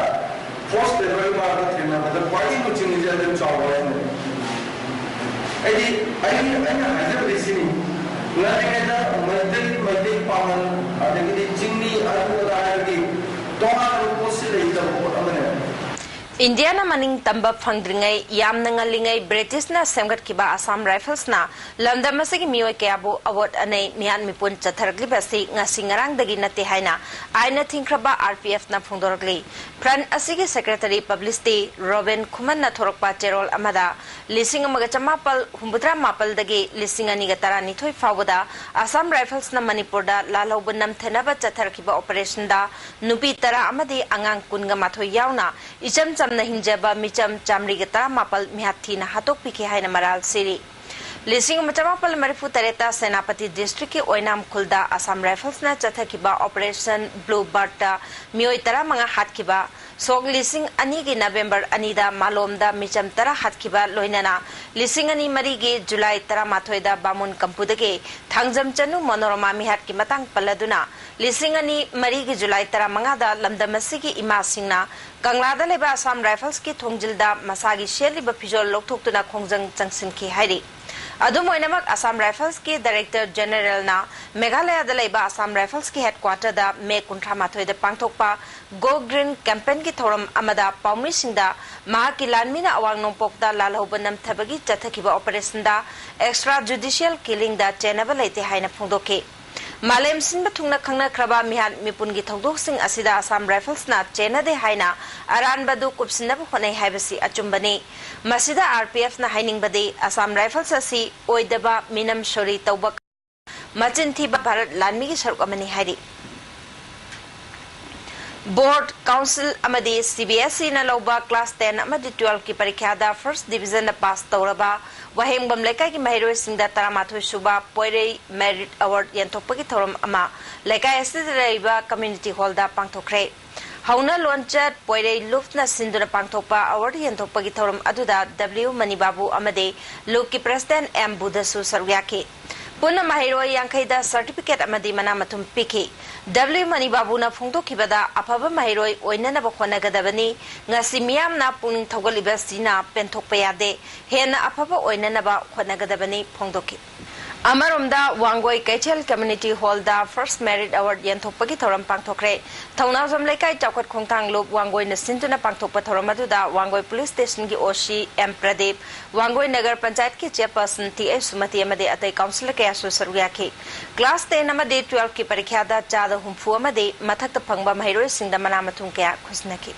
ꯐꯣꯔꯁ ꯂꯦꯕꯔ ꯏꯃꯥꯒ ꯊꯦꯡꯅꯕꯗ ꯈ꯭ꯋꯥꯏꯗꯒꯤ ꯂꯨꯆꯤꯡꯉꯤꯁꯦ ꯑꯗꯨꯝ ꯆꯥꯎꯕ ꯍꯥꯏꯁꯤꯅꯦ꯫ ꯑꯩꯗꯤ ꯑꯩ ꯑꯩꯅ ꯍꯥꯏꯖꯕꯗꯤ ꯁꯤꯅꯤ, ꯉꯜꯂꯤꯉꯩꯗ ꯃꯩꯇꯩ ꯃꯩꯇꯩ ꯄꯥꯉꯜ ꯑꯗꯒꯤꯗꯤ ꯆꯤꯡꯃꯤ ꯑꯗꯨ ꯑꯗꯥ ꯍꯥꯏꯕꯒꯤ ꯇꯣꯉꯥꯟꯕ ꯄꯣꯠꯁꯤ ꯂꯩꯇꯕ ꯄꯣꯠ ꯑꯃꯅꯦ꯫ ꯏꯟꯗꯤꯌꯥꯅ ꯃꯅꯤꯡ ꯇꯝꯕ ꯐꯪꯗ꯭ꯔꯤꯉꯩ ꯌꯥꯝꯅ ꯉꯜꯂꯤꯉꯩ ꯕ꯭ꯔꯤꯇꯤꯁꯅ ꯁꯦꯝꯒꯠꯈꯤꯕ ꯑꯁꯥꯝ ꯔꯥꯏꯐꯜꯁꯅ ꯂꯝꯗꯝ ꯑꯁꯤꯒꯤ ꯃꯤꯑꯣꯏ ꯀꯌꯥꯕꯨ ꯑꯋꯣꯠ ꯑꯅꯩ ꯃꯤꯍꯥꯠ ꯃꯤꯄꯨꯟ ꯆꯠꯊꯔꯛꯂꯤꯕ ꯑꯁꯤ ꯉꯁꯤ ꯉꯔꯥꯡꯗꯒꯤ ꯅꯠꯇꯦ ꯍꯥꯏꯅ ꯑꯥꯏꯟꯅ ꯊꯤꯡꯈ꯭ꯔꯕ ꯑꯥꯔ ꯄꯤ ꯑꯦꯐꯅ ꯐꯣꯡꯗꯣꯔꯛꯂꯤ꯫ ꯐ꯭ꯔꯟꯠ ꯑꯁꯤꯒꯤ ꯁꯦꯀ꯭ꯔꯦꯇꯔꯤ ꯄꯕ꯭ꯂꯤꯁꯤꯇꯤ ꯔꯣꯕꯤꯟ ꯈꯨꯃꯟꯅ ꯊꯣꯔꯛꯄ ꯆꯦꯔꯣꯜ ꯑꯃꯗ ꯂꯤꯁꯤꯡ ꯑꯃꯒ ꯆꯃꯥꯄꯜ ꯍꯨꯝꯐꯨꯇꯔꯥ ꯃꯥꯄꯜꯗꯒꯤ ꯂꯤꯁꯤꯡ ꯑꯅꯤꯒ ꯇꯔꯥꯅꯤꯊꯣꯏ ꯐꯥꯎꯕꯗ ꯑꯁꯥꯝ ꯔꯥꯏꯐꯜꯁꯅ ꯃꯅꯤꯄꯨꯔꯗ ꯂꯥꯜꯍꯧꯕ ꯅꯝꯊꯅꯕ ꯆꯠꯊꯔꯛꯈꯤꯕ ꯑꯣꯄꯔꯦꯁꯟꯗ ꯅꯨꯄꯤ ꯇꯔꯥ ꯑꯃꯗꯤ ꯑꯉꯥꯡ ꯀꯨꯟꯒ ꯃꯥꯊꯣꯏ ꯌꯥꯎꯅ ꯏꯆꯝ ꯆꯝꯅ ꯍꯤꯡꯖꯕ ꯃꯤꯆꯝ ꯆꯥꯃꯔꯤꯒ ꯇꯔꯥꯃꯥꯄꯜ ꯃꯤꯍꯥꯠ ꯊꯤꯅ ꯍꯥꯠꯇꯣꯛꯄꯤꯈꯤ ꯍꯥꯏꯅ ꯃꯔꯥꯜ ꯁꯤꯔꯤ꯫ ꯂꯤꯁꯤꯡ ꯑꯃ ꯆꯃꯥꯄꯜ ꯃꯔꯤꯐꯨ ꯇꯔꯦꯠꯇ ꯁꯦꯅꯥꯄꯇꯤ ꯗꯤꯁꯇ꯭ꯔꯤꯛꯀꯤ ꯑꯣꯏꯅꯥꯝ ꯈꯨꯜꯗ ꯑꯁꯥꯝ ꯔꯥꯏꯐꯜꯁꯅ ꯆꯠꯊꯈꯤꯕ ꯑꯣꯄꯔꯦꯁꯟ ꯕ꯭ꯂꯨ ꯕꯥꯔꯠꯇ ꯃꯤꯑꯣꯏ ꯇꯔꯥꯃꯉꯥ ꯍꯥꯠꯈꯤꯕ, ꯁꯣꯛ ꯂꯤꯁꯤꯡ ꯑꯅꯤꯒꯤ ꯅꯕꯦꯝꯕꯔ ꯑꯅꯤꯗ ꯃꯥꯂꯣꯝꯗ ꯃꯤꯆꯝ ꯇꯔꯥ ꯍꯥꯠꯈꯤꯕ, ꯂꯣꯏꯅꯅ ꯂꯤꯁꯤꯡ ꯑꯅꯤ ꯃꯔꯤꯒꯤ ꯖꯨꯂꯥꯏ ꯇꯔꯥꯃꯥꯊꯣꯏꯗ ꯕꯥꯃꯨꯟ ꯀꯝꯄꯨꯗꯒꯤ ꯊꯥꯡꯖꯝ ꯆꯅꯨ ꯃꯅꯣꯔꯃꯥ ꯃꯤꯍꯥꯠꯀꯤ ꯃꯇꯥꯡ ꯄꯜꯂꯗꯨꯅ, ꯂꯤꯁꯤꯡ ꯑꯅꯤ ꯃꯔꯤꯒꯤ ꯖꯨꯂꯥꯏ ꯇꯔꯥꯃꯉꯥꯗ ꯂꯝꯗꯝ ꯑꯁꯤꯒꯤ ꯏꯃꯥꯁꯤꯡꯅ ꯀꯪꯂꯥꯗ ꯂꯩꯕ ꯑꯁꯥꯝ ꯔꯥꯏꯐꯜꯁꯀꯤ ꯊꯣꯡꯖꯤꯜꯗ ꯃꯁꯥꯒꯤ ꯁꯦꯠꯂꯤꯕ ꯐꯤꯖꯣꯜ ꯂꯧꯊꯣꯛꯇꯨꯅ ꯈꯣꯡꯖꯪ ꯆꯪꯁꯤꯟꯈꯤ ꯍꯥꯏꯔꯤ꯫ ꯑꯗꯨꯝ ꯑꯣꯏꯅꯃꯛ, ꯑꯁꯥꯝ ꯔꯥꯏꯐꯜꯁꯀꯤ ꯗꯥꯏꯔꯦꯛꯇꯔ ꯖꯦꯅꯦꯔꯦꯜꯅ ꯃꯦꯘꯥꯂꯌꯥꯗ ꯂꯩꯕ ꯑꯁꯥꯝ ꯔꯥꯏꯐꯜꯁꯀꯤ ꯍꯦꯗꯀ꯭ꯋꯥꯇꯔꯗ ꯃꯦ ꯀꯨꯟꯊ꯭ꯔꯥ ꯃꯥꯊꯣꯏꯗ ꯄꯥꯡꯊꯣꯛꯄ ꯒꯣ ꯒ꯭ꯔꯤꯟ ꯀꯦꯝꯄꯦꯟꯒꯤ ꯊꯧꯔꯝ ꯑꯃꯗ ꯄꯥꯎꯃꯤꯁꯤꯡꯗ ꯃꯍꯥꯛꯀꯤ ꯂꯥꯟꯃꯤꯅ ꯑꯋꯥꯡ ꯅꯣꯡꯄꯣꯛꯇ ꯂꯥꯜꯍꯧꯕ ꯅꯝꯊꯕꯒꯤ ꯆꯠꯊꯈꯤꯕ ꯑꯣꯄꯔꯦꯁꯟꯗ ꯑꯦꯛꯁꯇ꯭ꯔꯥ ꯖꯨꯗꯤꯁꯤꯌꯦꯜ ꯀꯤꯂꯤꯡꯗ ꯆꯦꯟꯅꯕ ꯂꯩꯇꯦ ꯍꯥꯏꯅ ꯐꯣꯡꯗꯣꯛꯈꯤ꯫ ꯃꯥꯂꯦꯝ ꯁꯤꯟꯕ ꯊꯨꯡꯅ ꯈꯪꯅꯈ꯭ꯔꯕ ꯃꯤꯍꯥꯠ ꯃꯤꯄꯨꯟꯒꯤ ꯊꯧꯗꯣꯛꯁꯤꯡ ꯑꯁꯤꯗ ꯑꯁꯥꯝ ꯔꯥꯏꯐꯜꯁꯅ ꯆꯦꯟꯅꯗꯦ ꯍꯥꯏꯅ ꯑꯔꯥꯟꯕꯗꯨ ꯀꯨꯞꯁꯤꯟꯅꯕ ꯍꯣꯠꯅꯩ ꯍꯥꯏꯕꯁꯤ ꯑꯆꯨꯝꯕꯅꯤ꯫ ꯃꯁꯤꯗ ꯑꯥꯔ ꯄꯤ ꯑꯦꯐꯅ ꯍꯥꯏꯅꯤꯡꯕꯗꯤ ꯑꯁꯥꯝ ꯔꯥꯏꯐꯜꯁ ꯑꯁꯤ ꯑꯣꯏꯗꯕ ꯃꯤꯅꯝ ꯁꯣꯔꯤ ꯇꯧꯕ ꯃꯆꯤꯟ ꯊꯤꯕ ꯚꯥꯔꯠ ꯂꯥꯟꯃꯤꯒꯤ ꯁꯔꯨꯛ ꯑꯃꯅꯤ ꯍꯥꯏꯔꯤ꯫ ꯕꯣꯔꯗ, ꯀꯥꯎꯟꯁꯤꯜ ꯑꯃꯗꯤ ꯁꯤ ꯕꯤ ꯑꯦꯁ ꯏꯅ ꯂꯧꯕ ꯀ꯭ꯂꯥꯁ ꯇꯦꯟ ꯑꯃꯗꯤ ꯇꯨꯋꯦꯜꯐꯀꯤ ꯄꯔꯤꯈ꯭ꯌꯥꯗ ꯐꯥꯔꯁ ꯗꯤꯕꯤꯖꯟꯗ ꯄꯥꯁ ꯇꯧꯔꯕ ꯋꯥꯍꯦꯡꯕꯝ ꯂꯩꯀꯥꯏꯒꯤ ꯃꯍꯩꯔꯣꯏꯁꯤꯡꯗ ꯇꯔꯥꯃꯥꯊꯣꯏ ꯁꯨꯕ ꯄꯣꯏꯔꯩ ꯃꯦꯔꯤꯠ ꯑꯦꯋꯥꯔꯗ ꯌꯦꯟꯊꯣꯛꯄꯒꯤ ꯊꯧꯔꯝ ꯑꯃ ꯂꯩꯀꯥꯏ ꯑꯁꯤꯗ ꯂꯩꯔꯤꯕ ꯀꯝꯃ꯭ꯌꯨꯅꯤꯇꯤ ꯍꯣꯜꯗ ꯄꯥꯡꯊꯣꯛꯈ꯭ꯔꯦ꯫ ꯍꯧꯅ ꯂꯣꯟꯆꯠ ꯄꯣꯏꯔꯩ ꯂꯨꯞꯅ ꯁꯤꯟꯗꯨꯅ ꯄꯥꯡꯊꯣꯛꯄ ꯑꯦꯋꯥꯔꯗ ꯌꯦꯟꯊꯣꯛꯄꯒꯤ ꯊꯧꯔꯝ ꯑꯗꯨꯗ ꯗꯕ꯭ꯂꯤꯎ ꯃꯅꯤꯕꯥꯕꯨ ꯑꯃꯗꯤ ꯂꯨꯞꯀꯤ ꯄ꯭ꯔꯦꯁꯤꯗꯦꯟꯠ ꯑꯦꯝ ꯕꯨꯙꯁꯨ ꯁꯔꯨꯛ ꯌꯥꯈꯤ꯫ ꯄꯨꯟꯅ ꯃꯍꯩꯔꯣꯏ ꯌꯥꯡꯈꯩꯗ ꯁꯔꯇꯤꯐꯤꯀꯦꯠ ꯑꯃꯗꯤ ꯃꯅꯥ ꯃꯊꯨꯝ ꯄꯤꯈꯤ꯫ ꯗꯕ꯭ꯂꯤꯎ ꯃꯅꯤꯕꯥꯕꯨꯅ ꯐꯣꯡꯗꯣꯛꯈꯤꯕꯗ, ꯑꯐꯕ ꯃꯍꯩꯔꯣꯏ ꯑꯣꯏꯅꯅꯕ ꯍꯣꯠꯅꯒꯗꯕꯅꯤ꯫ ꯉꯁꯤ ꯃꯤꯌꯥꯝꯅ ꯄꯨꯛꯅꯤꯡ ꯊꯧꯒꯠꯂꯤꯕꯁꯤꯅ ꯄꯦꯟꯊꯣꯛꯄ ꯌꯥꯗꯦ꯫ ꯍꯦꯟꯅ ꯑꯐꯕ ꯑꯣꯏꯅꯅꯕ ꯍꯣꯠꯅꯒꯗꯕꯅꯤ ꯐꯣꯡꯗꯣꯛꯈꯤ꯫ ꯑꯃꯔꯣꯝꯗ ꯋꯥꯡꯒꯣꯏ ꯀꯩꯊꯦꯜ ꯀꯝꯃ꯭ꯌꯨꯅꯤꯇꯤ ꯍꯣꯜꯗ ꯐꯥꯔꯁ ꯃꯦꯔꯤꯠ ꯑꯦꯋꯥꯔꯗ ꯌꯦꯟꯊꯣꯛꯄꯒꯤ ꯊꯧꯔꯝ ꯄꯥꯡꯊꯣꯛꯈ꯭ꯔꯦ꯫ ꯊꯧꯅꯥꯖꯝ ꯂꯩꯀꯥꯏ ꯆꯥꯎꯈꯠ ꯈꯣꯡꯊꯥꯡ ꯂꯨꯞ ꯋꯥꯡꯒꯣꯏꯅ ꯁꯤꯟꯗꯨꯅ ꯄꯥꯡꯊꯣꯛꯄ ꯊꯧꯔꯝ ꯑꯗꯨꯗ ꯋꯥꯡꯒꯣꯏ ꯄꯨꯂꯤꯁ ꯁ꯭ꯇꯦꯁꯟꯒꯤ ꯑꯣ ꯁꯤ ꯑꯦꯝ ꯄ꯭ꯔꯗꯤꯞ, ꯋꯥꯡꯒꯣꯏ ꯅꯒꯔ ꯄꯟꯆꯥꯌꯠꯀꯤ ꯆꯦꯌꯔꯄꯔꯁꯟ ꯇꯤ ꯑꯩꯆ ꯁꯨꯃꯇꯤ ꯑꯃꯗꯤ ꯑꯇꯩ ꯀꯥꯎꯟꯁꯤꯂꯔ ꯀꯌꯥꯁꯨ ꯁꯔꯨꯛ ꯌꯥꯈꯤ꯫ ꯀ꯭ꯂꯥꯁ ꯇꯦꯟ ꯑꯃꯗꯤ ꯇꯨꯋꯦꯜꯐꯀꯤ ꯄꯔꯤꯈ꯭ꯌꯥꯗ ꯆꯥꯗ ꯍꯨꯝꯐꯨ ꯑꯃꯗꯤ ꯃꯊꯛꯇ ꯐꯪꯕ ꯃꯍꯩꯔꯣꯏꯁꯤꯡꯗ ꯃꯅꯥ ꯃꯊꯨꯝ ꯀꯌꯥ ꯈꯨꯠꯁꯤꯟꯅꯈꯤ꯫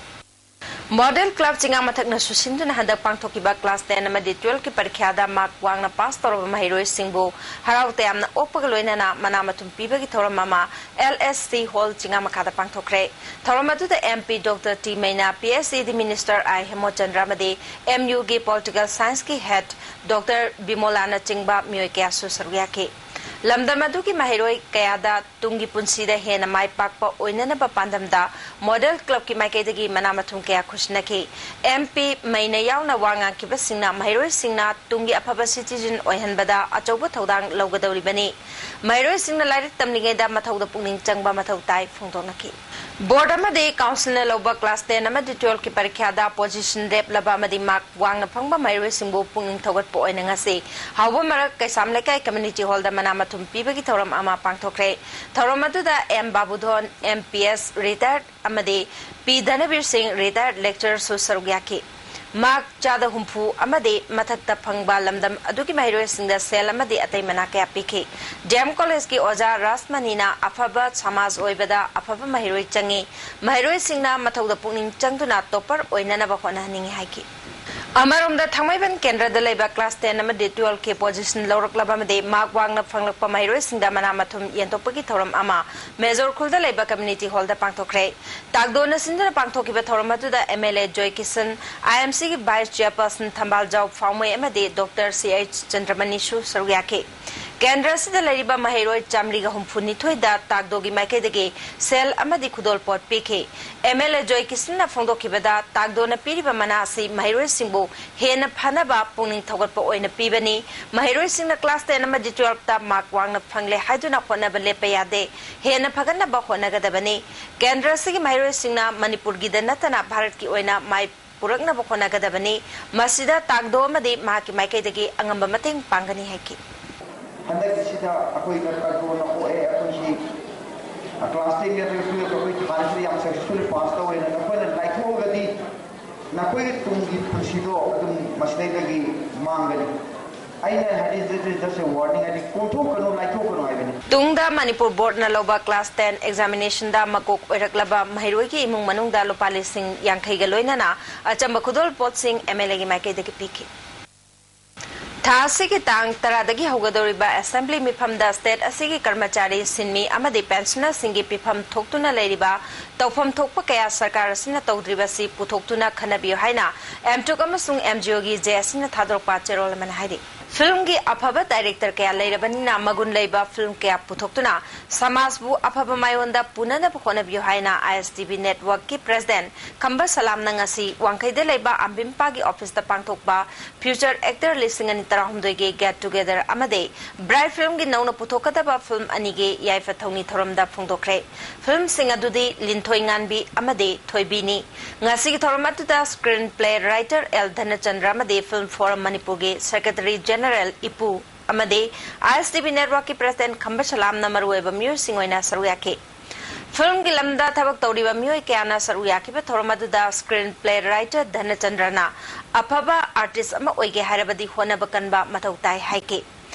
ꯃꯣꯗꯦꯜ ꯀ꯭ꯂꯕ ꯆꯤꯉꯥꯃꯊꯛꯅꯁꯨ ꯁꯤꯟꯗꯨꯅ ꯍꯟꯗꯛ ꯄꯥꯡꯊꯣꯛꯈꯤꯕ ꯀ꯭ꯂꯥꯁ ꯇꯦꯟ ꯑꯃꯗꯤ ꯇꯨꯋꯦꯜꯐꯀꯤ ꯄꯔꯤꯈ꯭ꯌꯥꯗ ꯃꯥꯔꯛ ꯋꯥꯡꯅ ꯄꯥꯁ ꯇꯧꯔꯕ ꯃꯍꯩꯔꯣꯏꯁꯤꯡꯕꯨ ꯍꯔꯥꯎ ꯇꯌꯥꯝꯅ ꯑꯣꯛꯄꯒ ꯂꯣꯏꯅꯅ ꯃꯅꯥ ꯃꯊꯨꯝ ꯄꯤꯕꯒꯤ ꯊꯧꯔꯝ ꯑꯃ ꯑꯦꯜ ꯑꯦꯁ ꯁꯤ ꯍꯣꯜ ꯆꯤꯉꯥꯃꯈꯥꯗ ꯄꯥꯡꯊꯣꯛꯈ꯭ꯔꯦ꯫ ꯊꯧꯔꯝ ꯑꯗꯨꯗ M P doctor T Meina, P H E D minister I Hemochandra ꯑꯃꯗꯤ ꯑꯦꯝ ꯌꯨꯒꯤ ꯄꯣꯂꯤꯇꯤꯀꯦꯜ ꯁꯥꯏꯟꯁꯀꯤ ꯍꯦꯗ ꯗꯣꯛꯇꯔ ꯕꯤꯃꯣꯂꯥꯅꯆꯤꯡꯕ ꯃꯤꯑꯣꯏ ꯀꯌꯥꯁꯨ ꯁꯔꯨꯛ ꯌꯥꯈꯤ꯫ ꯂꯝꯗꯝ ꯑꯗꯨꯒꯤ ꯃꯍꯩꯔꯣꯏ ꯀꯌꯥꯗ ꯇꯨꯡꯒꯤ ꯄꯨꯟꯁꯤꯗ ꯍꯦꯟꯅ ꯃꯥꯏ ꯄꯥꯛꯄ ꯑꯣꯏꯅꯅꯕ ꯄꯥꯟꯗꯝꯗ ꯃꯣꯗꯦꯜ ꯀ꯭ꯂꯕꯀꯤ ꯃꯥꯏꯀꯩꯗꯒꯤ ꯃꯅꯥ ꯃꯊꯨꯝ ꯀꯌꯥ ꯈꯨꯠꯁꯤꯟꯅꯈꯤ꯫ ꯑꯦꯝ ꯄꯤ ꯃꯩꯅ ꯌꯥꯎꯅ ꯋꯥ ꯉꯥꯡꯈꯤꯕꯁꯤꯡꯅ ꯃꯍꯩꯔꯣꯏꯁꯤꯡꯅ ꯇꯨꯡꯒꯤ ꯑꯐꯕ ꯁꯤꯇꯤꯖꯟ ꯑꯣꯏꯍꯟꯕꯗ ꯑꯆꯧꯕ ꯊꯧꯗꯥꯡ ꯂꯧꯒꯗꯧꯔꯤꯕꯅꯤ꯫ ꯃꯍꯩꯔꯣꯏꯁꯤꯡꯅ ꯂꯥꯏꯔꯤꯛ ꯇꯝꯂꯤꯉꯩꯗ ꯃꯊꯧꯗ ꯄꯨꯛꯅꯤꯡ ꯆꯪꯕ ꯃꯊꯧ ꯇꯥꯏ ꯐꯣꯡꯗꯣꯛꯅꯈꯤ꯫ ꯕꯣꯔꯗ ꯑꯃꯗꯤ ꯀꯥꯎꯟꯁꯤꯜꯅ ꯂꯧꯕ ꯀ꯭ꯂꯥꯁ ꯇꯦꯟ ꯑꯃꯗꯤ ꯇꯨꯋꯦꯜꯐꯀꯤ ꯄꯔꯤꯈ꯭ꯌꯥꯗ ꯄꯣꯖꯤꯁꯟ ꯂꯦꯞꯂꯕ ꯑꯃꯗꯤ ꯃꯥꯔꯛ ꯋꯥꯡꯅ ꯐꯪꯕ ꯃꯍꯩꯔꯣꯏꯁꯤꯡꯕꯨ ꯄꯨꯛꯅꯤꯡ ꯊꯧꯒꯠꯄ ꯑꯣꯏꯅ ꯉꯁꯤ ꯍꯥꯎꯕ ꯃꯔꯛ ꯀꯩꯁꯥꯝ ꯂꯩꯀꯥꯏ ꯀꯝꯃ꯭ꯌꯨꯅꯤꯇꯤ ꯍꯣꯜꯗ ꯃꯅꯥ ꯃꯊꯨꯝ ꯄꯤꯕꯒꯤ ꯊꯧꯔꯝ ꯑꯃ ꯄꯥꯡꯊꯣꯛꯈ꯭ꯔꯦ꯫ ꯊꯧꯔꯝ ꯑꯗꯨꯗ ꯑꯦꯝ ꯕꯥꯕꯨꯙꯣꯟ, ꯑꯦꯝ ꯄꯤ ꯑꯦꯁ ꯔꯤꯇꯥꯌꯔꯗ ꯑꯃꯗꯤ ꯄꯤ ꯙꯅꯕꯤꯔ ꯁꯤꯡ, ꯔꯤꯇꯥꯌꯔꯗ ꯂꯦꯛꯆꯔꯔꯁꯨ ꯁꯔꯨꯛ ꯌꯥꯈꯤ꯫ ꯃꯥꯔꯛ ꯆꯥꯗ ꯍꯨꯝꯐꯨ ꯑꯃꯗꯤ ꯃꯊꯛꯇ ꯐꯪꯕ ꯂꯝꯗꯝ ꯑꯗꯨꯒꯤ ꯃꯍꯩꯔꯣꯏꯁꯤꯡꯗ ꯁꯦꯜ ꯑꯃꯗꯤ ꯑꯇꯩ ꯃꯅꯥ ꯀꯌꯥ ꯄꯤꯈꯤ꯫ ꯗꯤ ꯑꯦꯝ ꯀꯣꯂꯦꯖꯀꯤ ꯑꯣꯖꯥ ꯔꯥꯖꯃꯅꯤꯅ ꯑꯐꯕ ꯁꯃꯥꯖ ꯑꯣꯏꯕꯗ ꯑꯐꯕ ꯃꯍꯩꯔꯣꯏ ꯆꯪꯏ, ꯃꯍꯩꯔꯣꯏꯁꯤꯡꯅ ꯃꯊꯧꯗ ꯄꯨꯛꯅꯤꯡ ꯆꯪꯗꯨꯅ ꯇꯣꯄꯔ ꯑꯣꯏꯅꯅꯕ ꯍꯣꯠꯅꯍꯟꯅꯤꯡꯏ ꯍꯥꯏꯈꯤ꯫ ꯑꯃꯔꯣꯝꯗ ꯊꯥꯡꯃꯩꯕꯟ ꯀꯦꯟꯗ꯭ꯔꯗ ꯂꯩꯕ ꯀ꯭ꯂꯥꯁ ꯇꯦꯟ ꯑꯃꯗꯤ ꯇꯨꯋꯦꯜꯐꯀꯤ ꯄꯣꯖꯤꯁꯟ ꯂꯧꯔꯛꯂꯕ ꯑꯃꯗꯤ ꯃꯥꯔꯛ ꯋꯥꯡꯅ ꯐꯪꯂꯛꯄ ꯃꯍꯩꯔꯣꯏꯁꯤꯡꯗ ꯃꯅꯥ ꯃꯊꯨꯝ ꯌꯦꯟꯊꯣꯛꯄꯒꯤ ꯊꯧꯔꯝ ꯑꯃ ꯃꯦꯖꯣꯔ ꯈꯨꯜꯗ ꯂꯩꯕ ꯀꯝꯃ꯭ꯌꯨꯅꯤꯇꯤ ꯍꯣꯜꯗ ꯄꯥꯡꯊꯣꯛꯈ꯭ꯔꯦ꯫ ꯇꯥꯛꯗꯣꯅ ꯁꯤꯟꯗꯨꯅ ꯄꯥꯡꯊꯣꯛꯈꯤꯕ ꯊꯧꯔꯝ ꯑꯗꯨꯗ M L A Joy Kishan, I M ꯁꯤꯒꯤ ꯚꯥꯏꯁ ꯆꯦꯌꯔꯄꯔꯁꯟ ꯊꯝꯕꯥꯜꯖꯥꯎ ꯐꯥꯎꯃꯩ ꯑꯃꯗꯤ ꯗꯣꯛꯇꯔ ꯁꯤ ꯑꯩꯆ ꯆꯟꯗ꯭ꯔꯃꯅꯤꯁꯨ ꯁꯔꯨꯛ ꯌꯥꯈꯤ꯫ ꯀꯦꯟꯗ꯭ꯔ ꯑꯁꯤꯗ ꯂꯩꯔꯤꯕ ꯃꯍꯩꯔꯣꯏ ꯆꯥꯃꯔꯤꯒ ꯍꯨꯝꯐꯨꯅꯤꯊꯣꯏꯗ ꯇꯥꯛꯗꯣꯒꯤ ꯃꯥꯏꯀꯩꯗꯒꯤ ꯁꯦꯜ ꯑꯃꯗꯤ ꯈꯨꯗꯣꯜꯄꯣꯠ ꯄꯤꯈꯤ꯫ ꯑꯦꯝ ꯑꯦꯜ ꯑꯦ ꯖꯣꯏ ꯀꯤꯁꯟꯅ ꯐꯣꯡꯗꯣꯛꯈꯤꯕꯗ, ꯇꯥꯛꯗꯣꯅ ꯄꯤꯔꯤꯕ ꯃꯅꯥ ꯑꯁꯤ ꯃꯍꯩꯔꯣꯏꯁꯤꯡꯕꯨ ꯍꯦꯟꯅ ꯐꯅꯕ ꯄꯨꯛꯅꯤꯡ ꯊꯧꯒꯠꯄ ꯑꯣꯏꯅ ꯄꯤꯕꯅꯤ꯫ ꯃꯍꯩꯔꯣꯏꯁꯤꯡꯅ ꯀ꯭ꯂꯥꯁ ꯇꯦꯟ ꯑꯃꯗꯤ ꯇꯨꯋꯦꯜꯐꯇ ꯃꯥꯔꯛ ꯋꯥꯡꯅ ꯐꯪꯂꯦ ꯍꯥꯏꯗꯨꯅ ꯍꯣꯠꯅꯕ ꯂꯦꯞꯄ ꯌꯥꯗꯦ꯫ ꯍꯦꯟꯅ ꯐꯒꯠꯅꯕ ꯍꯣꯠꯅꯒꯗꯕꯅꯤ꯫ ꯀꯦꯟꯗ꯭ꯔ ꯑꯁꯤꯒꯤ ꯃꯍꯩꯔꯣꯏꯁꯤꯡꯅ ꯃꯅꯤꯄꯨꯔꯒꯤꯗ ꯅꯠꯇꯅ ꯚꯥꯔꯠꯀꯤ ꯑꯣꯏꯅ ꯃꯥꯏ ꯄꯨꯔꯛꯅꯕ ꯍꯣꯠꯅꯒꯗꯕꯅꯤ꯫ ꯃꯁꯤꯗ ꯇꯥꯛꯗꯣ ꯑꯃꯗꯤ ꯃꯍꯥꯛꯀꯤ ꯃꯥꯏꯀꯩꯗꯒꯤ ꯑꯉꯝꯕ ꯃꯇꯦꯡ ꯄꯥꯡꯒꯅꯤ ꯍꯥꯏꯈꯤ꯫ ꯍꯟꯗꯛꯀꯤꯁꯤꯗ ꯑꯩꯈꯣꯏ ꯇꯥꯛꯗꯣꯅ ꯄꯣꯛꯑꯦ, ꯑꯩꯈꯣꯏꯁꯤ ꯀ꯭ꯂꯥꯁ ꯇꯦꯟ ꯅꯠꯇ꯭ꯔꯒ ꯇꯨꯋꯦꯜꯐ ꯑꯩꯈꯣꯏ ꯊꯥꯔꯤꯁꯤꯗ ꯌꯥꯝ ꯁꯛꯁꯦꯁꯐꯨꯜꯂꯤ ꯄꯥꯁ ꯇꯧꯋꯦꯅ ꯅꯈꯣꯏꯅ ꯂꯥꯏꯊꯣꯛꯑꯒꯗꯤ ꯅꯈꯣꯏꯒꯤ ꯇꯨꯡꯒꯤ ꯄꯨꯟꯁꯤꯗꯣ ꯑꯗꯨꯝ ꯃꯁꯤꯗꯩꯗꯒꯤ ꯃꯥꯡꯒꯅꯤ꯫ ꯑꯩꯅ ꯍꯥꯏꯗꯤ just, just a warning, ꯍꯥꯏꯗꯤ ꯀꯣꯝꯊꯣꯛꯀꯅꯨ, ꯂꯥꯏꯊꯣꯛꯀꯅꯨ ꯍꯥꯏꯕꯅꯤ꯫ ꯇꯨꯡꯗ ꯃꯅꯤꯄꯨꯔ ꯕꯣꯔꯗꯅ ꯂꯧꯕ ꯀ꯭ꯂꯥꯁ ꯇꯦꯟ ꯑꯦꯛꯖꯥꯃꯤꯅꯦꯁꯟꯗ ꯃꯀꯣꯛ ꯑꯣꯏꯔꯛꯂꯕ ꯃꯍꯩꯔꯣꯏꯒꯤ ꯏꯃꯨꯡ ꯃꯅꯨꯡꯗ ꯂꯨꯄꯥ ꯂꯤꯁꯤꯡ ꯌꯥꯡꯈꯩꯒ ꯂꯣꯏꯅꯅ ꯑꯆꯝꯕ ꯈꯨꯗꯣꯜ ꯄꯣꯠꯁꯤꯡ ꯑꯦꯝ ꯑꯦꯜ ꯑꯦꯒꯤ ꯃꯥꯏꯀꯩꯗꯒꯤ ꯄꯤꯈꯤ꯫ ꯊꯥ ꯑꯁꯤꯒꯤ ꯇꯥꯡ ꯇꯔꯥꯗꯒꯤ ꯍꯧꯒꯗꯧꯔꯤꯕ ꯑꯦꯁꯦꯝꯕ꯭ꯂꯤ ꯃꯤꯐꯝꯗ ꯁ꯭ꯇꯦꯠ ꯑꯁꯤꯒꯤ ꯀꯔꯃꯆꯥꯔꯤ, ꯁꯤꯟꯃꯤ ꯑꯃꯗꯤ ꯄꯦꯟꯁꯅꯔꯁꯤꯡꯒꯤ ꯄꯤꯐꯝ ꯊꯣꯛꯇꯨꯅ ꯂꯩꯔꯤꯕ ꯇꯧꯐꯝ ꯊꯣꯛꯄ ꯀꯌꯥ ꯁꯔꯀꯥꯔ ꯑꯁꯤꯅ ꯇꯧꯗ꯭ꯔꯤꯕꯁꯤ ꯄꯨꯊꯣꯛꯇꯨꯅ ꯈꯟꯅꯕꯤꯌꯨ ꯍꯥꯏꯅ ꯑꯦꯝꯇꯨꯛ ꯑꯃꯁꯨꯡ ꯑꯦꯝ ꯖꯤ ꯑꯣꯒꯤ ꯖꯦ ꯑꯁꯤꯅ ꯊꯥꯗꯣꯔꯛꯄ ꯆꯦꯔꯣꯜ ꯑꯃꯅ ꯍꯥꯏꯔꯤ꯫ ꯐꯤꯜꯝꯒꯤ ꯑꯐꯕ ꯗꯥꯏꯔꯦꯛꯇꯔ ꯀꯌꯥ ꯂꯩꯔꯕꯅꯤꯅ ꯃꯒꯨꯟ ꯂꯩꯕ ꯐꯤꯜꯝ ꯀꯌꯥ ꯄꯨꯊꯣꯛꯇꯨꯅ ꯁꯃꯥꯖꯕꯨ ꯑꯐꯕ ꯃꯥꯏꯑꯣꯟꯗ ꯄꯨꯅꯅꯕ ꯍꯣꯠꯅꯕꯤꯌꯨ ꯍꯥꯏꯅ ꯑꯥꯏ ꯑꯦꯁ ꯇꯤ ꯚꯤ ꯅꯦꯠꯋꯥꯔꯛꯀꯤ ꯄ꯭ꯔꯦꯁꯤꯗꯦꯟꯠ ꯈꯝꯕ ꯁꯂꯥꯝꯅ ꯉꯁꯤ ꯋꯥꯡꯈꯩꯗ ꯂꯩꯕ ꯑꯝꯕꯤꯝꯄꯥꯒꯤ ꯑꯣꯐꯤꯁꯇ ꯄꯥꯡꯊꯣꯛꯄ ꯐ꯭ꯌꯨꯆꯔ ꯑꯦꯛꯇꯔ ꯂꯤꯁꯤꯡ ꯑꯅꯤ ꯇꯔꯥꯍꯨꯝꯗꯣꯏꯒꯤ ꯒꯦꯠ ꯇꯨꯒꯦꯗꯔ ꯑꯃꯗꯤ ꯕ꯭ꯔꯥꯏꯠ ꯐꯤꯜꯝꯒꯤ ꯅꯧꯅ ꯄꯨꯊꯣꯛꯀꯗꯕ ꯐꯤꯜꯝ ꯑꯅꯤꯒꯤ ꯌꯥꯏꯐ ꯊꯧꯅꯤ ꯊꯧꯔꯝꯗ ꯐꯣꯡꯗꯣꯛꯈ꯭ꯔꯦ꯫ ꯐꯤꯜꯝꯁꯤꯡ ꯑꯗꯨꯗꯤ ꯂꯤꯟꯊꯣꯏ ꯉꯥꯟꯕꯤ ꯑꯃꯗꯤ ꯊꯣꯏꯕꯤꯅꯤ꯫ ꯉꯁꯤꯒꯤ ꯊꯧꯔꯝ ꯑꯗꯨꯗ ꯁ꯭ꯀ꯭ꯔꯤꯟ ꯄ꯭ꯂꯦ ꯔꯥꯏꯇꯔ ꯑꯦꯜ ꯙꯅꯆꯟꯗ꯭ꯔ ꯑꯃꯗꯤ ꯐꯤꯜꯝ ꯐꯣꯔꯝ ꯃꯅꯤꯄꯨꯔꯒꯤ ꯁꯦꯀ꯭ꯔꯦꯇꯔꯤ ꯖꯦꯅꯔꯦꯜ ꯏꯄꯨ ꯑꯃꯗꯤ ꯑꯥꯏ ꯑꯦꯁ ꯇꯤ ꯚꯤ ꯅꯦꯠꯋꯥꯔꯛꯀꯤ ꯄ꯭ꯔꯦꯁꯤꯗꯦꯟꯠ ꯈꯝꯕ ꯁꯂꯥꯝꯅ ꯃꯔꯨꯑꯣꯏꯕ ꯃꯤꯑꯣꯏꯁꯤꯡ ꯑꯣꯏꯅ ꯁꯔꯨꯛ ꯌꯥꯈꯤ꯫ ꯐꯤꯜꯝꯒꯤ ꯂꯝꯗ ꯊꯕꯛ ꯇꯧꯔꯤꯕ ꯃꯤꯑꯣꯏ ꯀꯌꯥꯅ ꯁꯔꯨꯛ ꯌꯥꯈꯤꯕ ꯊꯧꯔꯝ ꯑꯗꯨꯗ ꯁ꯭ꯀ꯭ꯔꯤꯟ ꯄ꯭ꯂꯦ ꯔꯥꯏꯇꯔ ꯙꯅꯆꯟꯗ꯭ꯔꯅ ꯑꯐꯕ ꯑꯥꯔꯇꯤꯁ ꯑꯃ ꯑꯣꯏꯒꯦ ꯍꯥꯏꯔꯕꯗꯤ ꯍꯣꯠꯅꯕ ꯀꯟꯕ ꯃꯊꯧ ꯇꯥꯏ ꯍꯥꯏꯈꯤ꯫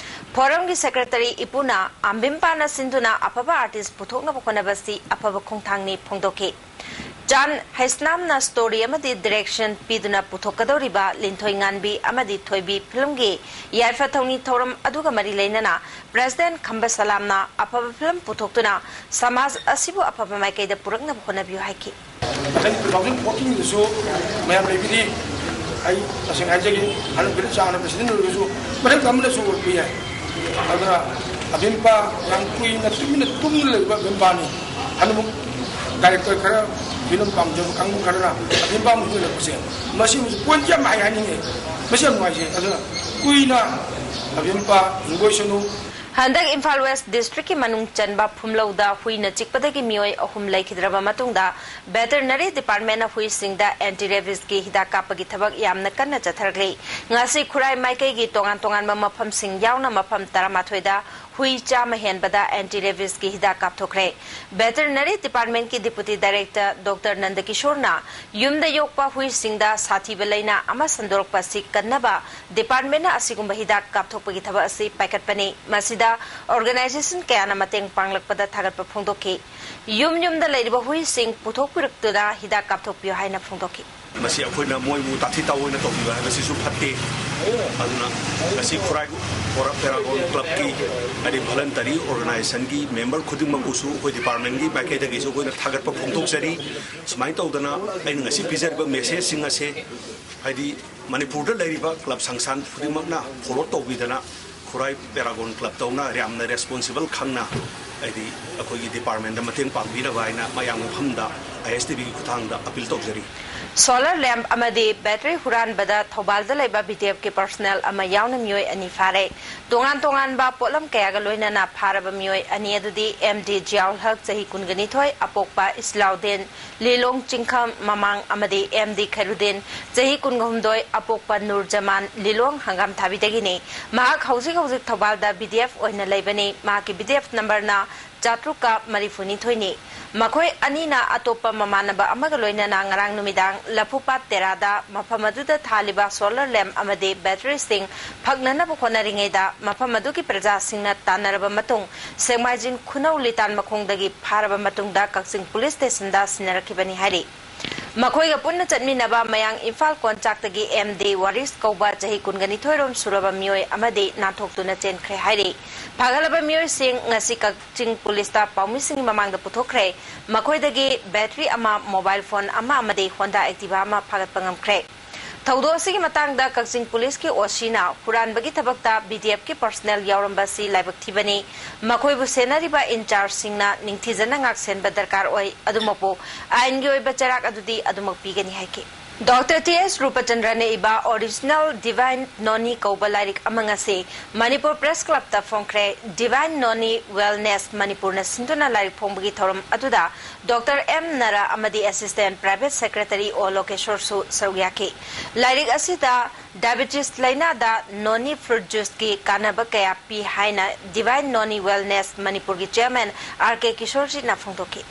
ꯐꯣꯔꯝꯒꯤ ꯁꯦꯀ꯭ꯔꯦꯇꯔꯤ ꯏꯄꯨꯅ ꯑꯝꯕꯤꯝꯄꯥꯅ ꯁꯤꯟꯗꯨꯅ ꯑꯐꯕ ꯑꯥꯔꯇꯤꯁ ꯄꯨꯊꯣꯛꯅꯕ ꯍꯣꯠꯅꯕꯁꯤ ꯑꯐꯕ ꯈꯣꯡꯊꯥꯡꯅꯤ ꯐꯣꯡꯗꯣꯛꯈꯤ꯫ ꯆꯥꯟ ꯍꯩꯁꯅꯥꯝꯅ ꯁ꯭ꯇꯣꯔꯤ ꯑꯃꯗꯤ ꯗꯤꯔꯦꯛꯁꯟ ꯄꯤꯗꯨꯅ ꯄꯨꯊꯣꯛꯀꯗꯧꯔꯤꯕ ꯂꯤꯟꯊꯣꯏ ꯉꯥꯟꯕꯤ ꯑꯃꯗꯤ ꯊꯣꯏꯕꯤ ꯐꯤꯜꯝꯒꯤ ꯌꯥꯏꯐ ꯊꯧꯅꯤ ꯊꯧꯔꯝ ꯑꯗꯨꯒ ꯃꯔꯤ ꯂꯩꯅꯅ ꯄ꯭ꯔꯦꯁꯤꯗꯦꯟꯠ ꯈꯝꯕ ꯁꯂꯥꯝꯅ ꯑꯐꯕ ꯐꯤꯜꯝ ꯄꯨꯊꯣꯛꯇꯨꯅ ꯁꯃꯥꯖ ꯑꯁꯤꯕꯨ ꯑꯐꯕ ꯃꯥꯏꯀꯩꯗ ꯄꯨꯔꯛꯅꯕ ꯍꯣꯠꯅꯕꯤꯌꯨ ꯍꯥꯏꯈꯤ꯫ ꯃꯊꯪ two thousand fourteen ꯗꯁꯨ ꯃꯌꯥꯝ ꯂꯩꯕꯤꯔꯤ꯫ ꯑꯩ ꯇꯁꯦꯡꯅ ꯍꯥꯏꯖꯒꯦ, ꯍꯟꯗꯛ ꯆꯥꯅ ꯄ꯭ꯔꯦꯁꯤꯗꯦꯟꯠ ꯑꯣꯏꯔꯒꯁꯨ ꯃꯊꯪ ꯑꯃꯗꯁꯨ ꯑꯣꯏꯔꯛꯄ ꯌꯥꯏ꯫ ꯑꯗꯨꯅ ꯑꯕꯦꯝꯄꯥ ꯌꯥꯝ ꯀꯨꯏꯅ ꯇꯨꯃꯤꯟꯅ ꯇꯨꯝꯗꯨꯅ ꯂꯩꯕ ꯑꯕꯦꯝꯄꯥꯅꯤ꯫ ꯍꯟꯗꯛ ꯗꯥꯏꯔꯦꯛꯇꯔ ꯈꯔ, ꯐꯤꯂꯝ ꯄꯥꯝꯖꯕ ꯀꯥꯡꯕꯨ ꯈꯔꯅ ꯑꯕꯦꯝꯄꯥ ꯃꯨꯚꯤ ꯑꯣꯏꯔꯛꯄꯁꯦ ꯃꯁꯤ ꯑꯃꯁꯨ ꯄꯣꯏꯟꯠ ꯌꯥꯝ ꯍꯥꯏ ꯍꯥꯏꯅꯤꯡꯉꯦ꯫ ꯃꯁꯤ ꯌꯥꯝ ꯅꯨꯡꯉꯥꯏꯖꯩ꯫ ꯑꯗꯨꯅ ꯀꯨꯏꯅ ꯑꯕꯦꯝꯄꯥ ꯍꯤꯡꯕ ꯑꯣꯏꯁꯅꯨ꯫ ꯍꯟꯗꯛ ꯏꯝꯐꯥꯜ ꯋꯦꯁ꯭ꯠ ꯗꯤꯁꯇ꯭ꯔꯤꯛꯀꯤ ꯃꯅꯨꯡ ꯆꯟꯕ ꯐꯨꯝꯂꯧꯗ ꯍꯨꯏꯅ ꯆꯤꯛꯄꯗꯒꯤ ꯃꯤꯑꯣꯏ ꯑꯍꯨꯝ ꯂꯩꯈꯤꯗ꯭ꯔꯕ ꯃꯇꯨꯡꯗ ꯚꯦꯇꯔꯅꯔꯤ ꯗꯤꯄꯥꯔꯠꯃꯦꯟꯠꯅ ꯍꯨꯏꯁꯤꯡꯗ ꯑꯦꯟꯇꯤ ꯔꯦꯕꯤꯁꯀꯤ ꯍꯤꯗꯥꯛ ꯀꯥꯞꯄꯒꯤ ꯊꯕꯛ ꯌꯥꯝꯅ ꯀꯟꯅ ꯆꯠꯊꯔꯛꯂꯤ꯫ ꯉꯁꯤ ꯈꯨꯔꯥꯏ ꯃꯥꯏꯀꯩꯒꯤ ꯇꯣꯉꯥꯟ ꯇꯣꯉꯥꯟꯕ ꯃꯐꯝꯁꯤꯡ ꯌꯥꯎꯅ ꯃꯐꯝ ꯇꯔꯥꯃꯥꯊꯣꯏꯗ ꯍꯨꯏ ꯆꯥꯝꯃ ꯍꯦꯟꯕꯗ ꯑꯦꯟꯇꯤ ꯔꯦꯕꯤꯁꯀꯤ ꯍꯤꯗꯥꯛ ꯀꯥꯞꯊꯣꯛꯈ꯭ꯔꯦ꯫ ꯚꯦꯇꯔꯅꯔꯤ ꯗꯤꯄꯥꯔꯠꯃꯦꯟꯠꯀꯤ ꯗꯤꯄꯨꯇꯤ ꯗꯥꯏꯔꯦꯛꯇꯔ ꯗꯣꯛꯇꯔ ꯅꯟꯗꯀꯤꯁꯣꯔꯅ ꯌꯨꯝꯗ ꯌꯣꯛꯄ ꯍꯨꯏꯁꯤꯡꯗ ꯁꯥꯊꯤꯕ ꯂꯥꯏꯅꯥ ꯑꯃ ꯁꯟꯗꯣꯔꯛꯄ ꯑꯁꯤ ꯀꯟꯅꯕ ꯗꯤꯄꯥꯔꯠꯃꯦꯟꯠꯅ ꯑꯁꯤꯒꯨꯝꯕ ꯍꯤꯗꯥꯛ ꯀꯥꯞꯊꯣꯛꯄꯒꯤ ꯊꯕꯛ ꯑꯁꯤ ꯄꯥꯏꯈꯠꯄꯅꯤ꯫ ꯃꯁꯤꯗ ꯑꯣꯔꯒꯅꯥꯏꯖꯦꯁꯟ ꯀꯌꯥꯅ ꯃꯇꯦꯡ ꯄꯥꯡꯂꯛꯄꯗ ꯊꯥꯒꯠꯄ ꯐꯣꯡꯗꯣꯛꯈꯤ꯫ ꯌꯨꯝ ꯌꯨꯝꯗ ꯂꯩꯔꯤꯕ ꯍꯨꯏꯁꯤꯡ ꯄꯨꯊꯣꯛꯄꯤꯔꯛꯇꯨꯅ ꯍꯤꯗꯥꯛ ꯀꯥꯞꯊꯣꯛꯄꯤꯌꯨ ꯍꯥꯏꯅ ꯐꯣꯡꯗꯣꯛꯈꯤ꯫ ꯃꯁꯤ ꯑꯩꯈꯣꯏꯅ ꯃꯣꯏꯕꯨ ꯇꯥꯊꯤ ꯇꯥꯑꯣꯏꯅ ꯇꯧꯕꯤꯕ ꯍꯥꯏꯕꯁꯤꯁꯨ ꯐꯠꯇꯦ꯫ ꯑꯗꯨꯅ ꯉꯁꯤ ꯈꯨꯔꯥꯏ ꯄꯦꯔꯥꯒꯣꯟ ꯀ꯭ꯂꯕꯀꯤ, ꯍꯥꯏꯗꯤ ꯚꯣꯂꯟꯇꯔꯤ ꯑꯣꯔꯒꯅꯥꯏꯖꯦꯁꯟꯒꯤ ꯃꯦꯝꯕꯔ ꯈꯨꯗꯤꯡꯃꯛꯄꯨꯁꯨ ꯑꯩꯈꯣꯏ ꯗꯤꯄꯥꯔꯠꯃꯦꯟꯒꯤ ꯃꯥꯏꯀꯩꯗꯒꯤꯁꯨ ꯑꯩꯈꯣꯏꯅ ꯊꯥꯒꯠꯄ ꯐꯣꯡꯗꯣꯛꯆꯔꯤ꯫ ꯁꯨꯃꯥꯏꯅ ꯇꯧꯗꯅ ꯑꯩꯅ ꯉꯁꯤ ꯄꯤꯖꯔꯤꯕ ꯃꯦꯁꯦꯖꯁꯤꯡ ꯑꯁꯦ, ꯍꯥꯏꯗꯤ ꯃꯅꯤꯄꯨꯔꯗ ꯂꯩꯔꯤꯕ ꯀ꯭ꯂꯕ ꯁꯪꯁꯊꯥꯟ ꯈꯨꯗꯤꯡꯃꯛꯅ ꯐꯣꯂꯣ ꯇꯧꯕꯤꯗꯅ ꯈꯨꯔꯥꯏ ꯄꯦꯔꯥꯒꯣꯟ ꯀ꯭ꯂꯕ ꯇꯧꯅ ꯌꯥꯝꯅ ꯔꯦꯁꯄꯣꯟꯁꯤꯕꯜ ꯈꯪꯅ, ꯍꯥꯏꯗꯤ ꯑꯩꯈꯣꯏꯒꯤ ꯗꯤꯄꯥꯔꯠꯃꯦꯟꯗ ꯃꯇꯦꯡ ꯄꯥꯡꯕꯤꯅꯕ ꯍꯥꯏꯅ ꯃꯌꯥꯝ ꯃꯐꯝꯗ ꯑꯥꯏ ꯑꯦꯁ ꯇꯤ ꯚꯤꯒꯤ ꯈꯨꯠꯊꯥꯡꯗ ꯑꯄꯤꯜ ꯇꯧꯖꯔꯤ꯫ ꯁꯣꯂꯔ ꯂꯦꯝꯞ ꯑꯃꯗꯤ ꯕꯦꯇꯔꯤ ꯍꯨꯔꯥꯟꯕꯗ ꯊꯧꯕꯥꯜꯗ ꯂꯩꯕ ꯚꯤ ꯗꯤ ꯑꯦꯐꯀꯤ ꯄꯔꯁꯅꯦꯜ ꯑꯃ ꯌꯥꯎꯅ ꯃꯤꯑꯣꯏ ꯑꯅꯤ ꯐꯥꯔꯦ꯫ ꯇꯣꯉꯥꯟ ꯇꯣꯉꯥꯟꯕ ꯄꯣꯠꯂꯝ ꯀꯌꯥꯒ ꯂꯣꯏꯅꯅ ꯐꯥꯔꯕ ꯃꯤꯑꯣꯏ ꯑꯅꯤ ꯑꯗꯨꯗꯤ ꯑꯦꯝ ꯗꯤ ꯖꯤꯌꯥꯎꯜ ꯍꯛ, ꯆꯍꯤ ꯀꯨꯟꯒ ꯅꯤꯊꯣꯏ, ꯑꯄꯣꯛꯄ ꯏꯁꯂꯥꯎꯗꯤꯟ, ꯂꯤꯂꯣꯡ ꯆꯤꯡꯈꯝ ꯃꯃꯥꯡ, ꯑꯃꯗꯤ ꯑꯦꯝ ꯗꯤ ꯈꯩꯔꯨꯗꯤꯟ, ꯆꯍꯤ ꯀꯨꯟꯒ ꯍꯨꯝꯗꯣꯏ, ꯑꯄꯣꯛꯄ ꯅꯨꯔ ꯖꯃꯥꯟ, ꯂꯤꯂꯣꯡ ꯍꯪꯒꯥꯝꯊꯥꯕꯤꯗꯒꯤꯅꯤ꯫ ꯃꯍꯥꯛ ꯍꯧꯖꯤꯛ ꯍꯧꯖꯤꯛ ꯊꯧꯕꯥꯜꯗ ꯚꯤ ꯗꯤ ꯑꯦꯐ ꯑꯣꯏꯅ ꯂꯩꯕꯅꯤ꯫ ꯃꯍꯥꯛꯀꯤ ꯚꯤ ꯗꯤ ꯑꯦꯐ ꯅꯝꯕꯔꯅ ꯆꯥꯇ꯭ꯔꯨꯛꯀ ꯃꯔꯤꯐꯨꯅꯤꯊꯣꯏꯅꯤ꯫ ꯃꯈꯣꯏ ꯑꯅꯤꯅ ꯑꯇꯣꯞꯄ ꯃꯃꯥꯟꯅꯕ ꯑꯃꯒ ꯂꯣꯏꯅꯅ ꯉꯔꯥꯡ ꯅꯨꯃꯤꯗꯥꯡ ꯂꯐꯨꯄꯥꯠ ꯇꯦꯔꯥꯗ ꯃꯐꯝ ꯑꯗꯨꯗ ꯊꯥꯜꯂꯤꯕ solar lamp ꯑꯃꯗꯤ batteryꯁꯤꯡ ꯐꯛꯅꯅꯕ ꯍꯣꯠꯅꯔꯤꯉꯩꯗ ꯃꯐꯝ ꯑꯗꯨꯒꯤ ꯄ꯭ꯔꯖꯥꯁꯤꯡꯅ ꯇꯥꯟꯅꯔꯕ ꯃꯇꯨꯡ ꯁꯦꯛꯃꯥꯏꯖꯤꯡ ꯈꯨꯅꯧ ꯂꯤꯇꯥꯟ ꯃꯈꯣꯡꯗꯒꯤ ꯐꯥꯔꯕ ꯃꯇꯨꯡꯗ ꯀꯛꯆꯤꯡ police stationꯗ ꯁꯤꯟꯅꯔꯛꯈꯤꯕꯅꯤ ꯍꯥꯏꯔꯤ꯫ ꯃꯈꯣꯏꯒ ꯄꯨꯟꯅ ꯆꯠꯃꯤꯟꯅꯕ ꯃꯌꯥꯡ ꯏꯝꯐꯥꯜ ꯀꯣꯟꯆꯥꯛꯇꯒꯤ ꯑꯦꯝ ꯗꯤ ꯋꯥꯔꯤꯁ ꯀꯧꯕ ꯆꯍꯤ ꯀꯨꯟꯒ ꯅꯤꯊꯣꯏ ꯔꯣꯝ ꯁꯨꯔꯕ ꯃꯤꯑꯣꯏ ꯑꯃꯗꯤ ꯅꯥꯟꯊꯣꯛꯇꯨꯅ ꯆꯦꯟꯈ꯭ꯔꯦ ꯍꯥꯏꯔꯤ꯫ ꯐꯥꯒꯠꯂꯕ ꯃꯤꯑꯣꯏꯁꯤꯡ ꯉꯁꯤ ꯀꯛꯆꯤꯡ policeꯇ ꯄꯥꯎꯃꯤꯁꯤꯡꯒꯤ ꯃꯃꯥꯡꯗ ꯄꯨꯊꯣꯛꯈ꯭ꯔꯦ꯫ ꯃꯈꯣꯏꯗꯒꯤ battery ꯑꯃ, mobile phone ꯑꯃ ꯑꯃꯗꯤ Honda Activa ꯑꯃ ꯐꯥꯒꯠꯄ ꯉꯝꯈ꯭ꯔꯦ꯫ ꯊꯧꯗꯣꯛ ꯑꯁꯤꯒꯤ ꯃꯇꯥꯡꯗ ꯀꯛꯆꯤꯡ policeꯀꯤ OCꯅ ꯍꯨꯔꯥꯟꯕꯒꯤ ꯊꯕꯛꯇ BDFꯀꯤ personnel ꯌꯥꯎꯔꯝꯕ ꯑꯁꯤ ꯂꯥꯏꯕꯛ ꯊꯤꯕꯅꯤ꯫ ꯃꯈꯣꯏꯕꯨ ꯁꯦꯟꯅꯔꯤꯕ in-chargeꯁꯤꯡꯅ ꯅꯤꯡꯊꯤꯖꯅ ꯉꯥꯛꯁꯦꯟꯕ ꯗꯔꯀꯥꯔ ꯑꯣꯏ꯫ ꯑꯗꯨꯃꯛꯄꯨ ꯑꯥꯏꯟꯒꯤ ꯑꯣꯏꯕ ꯆꯩꯔꯥꯛ ꯑꯗꯨꯗꯤ ꯑꯗꯨꯃꯛ ꯄꯤꯒꯅꯤ ꯍꯥꯏꯈꯤ꯫ ꯗꯣꯛꯇꯔ ꯇꯤ ꯑꯦꯁ ꯔꯨꯄꯆꯟꯗ꯭ꯔꯅ ꯏꯕ Original Divine Noni ꯀꯧꯕ ꯂꯥꯏꯔꯤꯛ ꯑꯃ ꯉꯁꯤ Manipur Press Clubꯇ ꯐꯣꯡꯈ꯭ꯔꯦ꯫ Divine Noni Wellness ꯃꯅꯤꯄꯨꯔꯅ ꯁꯤꯟꯗꯨꯅ ꯂꯥꯏꯔꯤꯛ ꯐꯣꯡꯕꯒꯤ ꯊꯧꯔꯝ ꯑꯗꯨꯗ ꯗꯣꯛꯇꯔ ꯑꯦꯝ ꯅꯔꯥ ꯑꯃꯗꯤ Assistant Private Secretary ꯑꯣ ꯂꯣꯀꯦꯁꯣꯔꯁꯨ ꯁꯔꯨꯛ ꯌꯥꯈꯤ꯫ ꯂꯥꯏꯔꯤꯛ ꯑꯁꯤꯗ diabetes ꯂꯥꯏꯅꯥꯗ noni fruit juiceꯀꯤ ꯀꯥꯟꯅꯕ ꯀꯌꯥ ꯄꯤ ꯍꯥꯏꯅ Divine Noni Wellness ꯃꯅꯤꯄꯨꯔꯒꯤ chairman ꯑꯥꯔ ꯀꯦ ꯀꯤꯁꯣꯔꯖꯤꯠꯅ ꯐꯣꯡꯗꯣꯛꯈꯤ꯫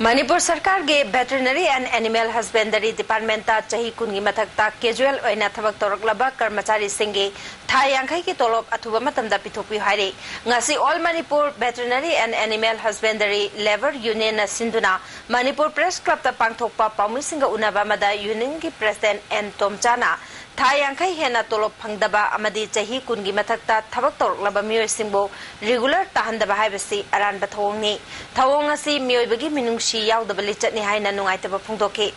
ꯃꯅꯤꯄꯨꯔ ꯁꯔꯀꯥꯔꯒꯤ Veterinary and Animal Husbandry Departmentꯇ ꯆꯍꯤ ꯀꯨꯟꯒꯤ ꯃꯊꯛꯇ casual ꯑꯣꯏꯅ ꯊꯕꯛ ꯇꯧꯔꯛꯂꯕ ꯀꯔꯃꯆꯥꯔꯤꯁꯤꯡꯒꯤ ꯊꯥ ꯌꯥꯡꯈꯩꯒꯤ ꯇꯣꯂꯣꯞ ꯑꯊꯨꯕ ꯃꯇꯝꯗ ꯄꯤꯊꯣꯛꯄꯤꯌꯨ ꯍꯥꯏꯔꯤ꯫ ꯉꯁꯤ All Manipur Veterinary and Animal Husbandry Labour Unionꯅ ꯁꯤꯟꯗꯨꯅ ꯃꯅꯤꯄꯨꯔ Press Clubꯇ ꯄꯥꯡꯊꯣꯛꯄ ꯄꯥꯎꯃꯤꯁꯤꯡꯒ ꯎꯅꯕ ꯑꯃꯗ unionꯒꯤ president ꯑꯦꯟ ꯇꯣꯝꯆꯥꯅ ꯊꯥ ꯌꯥꯡꯈꯩ ꯍꯦꯟꯅ ꯇꯣꯂꯣꯞ ꯐꯪꯗꯕ ꯑꯃꯗꯤ ꯆꯍꯤ ꯀꯨꯟꯒꯤ ꯃꯊꯛꯇ ꯊꯕꯛ ꯇꯧꯔꯛꯂꯕ ꯃꯤꯑꯣꯏꯁꯤꯡꯕꯨ regular ꯇꯥꯍꯟꯗꯕ ꯍꯥꯏꯕꯁꯤ ꯑꯔꯥꯟꯕ ꯊꯧꯑꯣꯡꯅꯤ꯫ ꯊꯧꯑꯣꯡ ꯑꯁꯤ ꯃꯤꯑꯣꯏꯕꯒꯤ ꯃꯤꯅꯨꯡꯁꯤ ꯌꯥꯎꯗꯕ ꯂꯤꯆꯠꯅꯤ ꯍꯥꯏꯅ ꯅꯨꯡꯉꯥꯏꯇꯕ ꯐꯣꯡꯗꯣꯛꯈꯤ꯫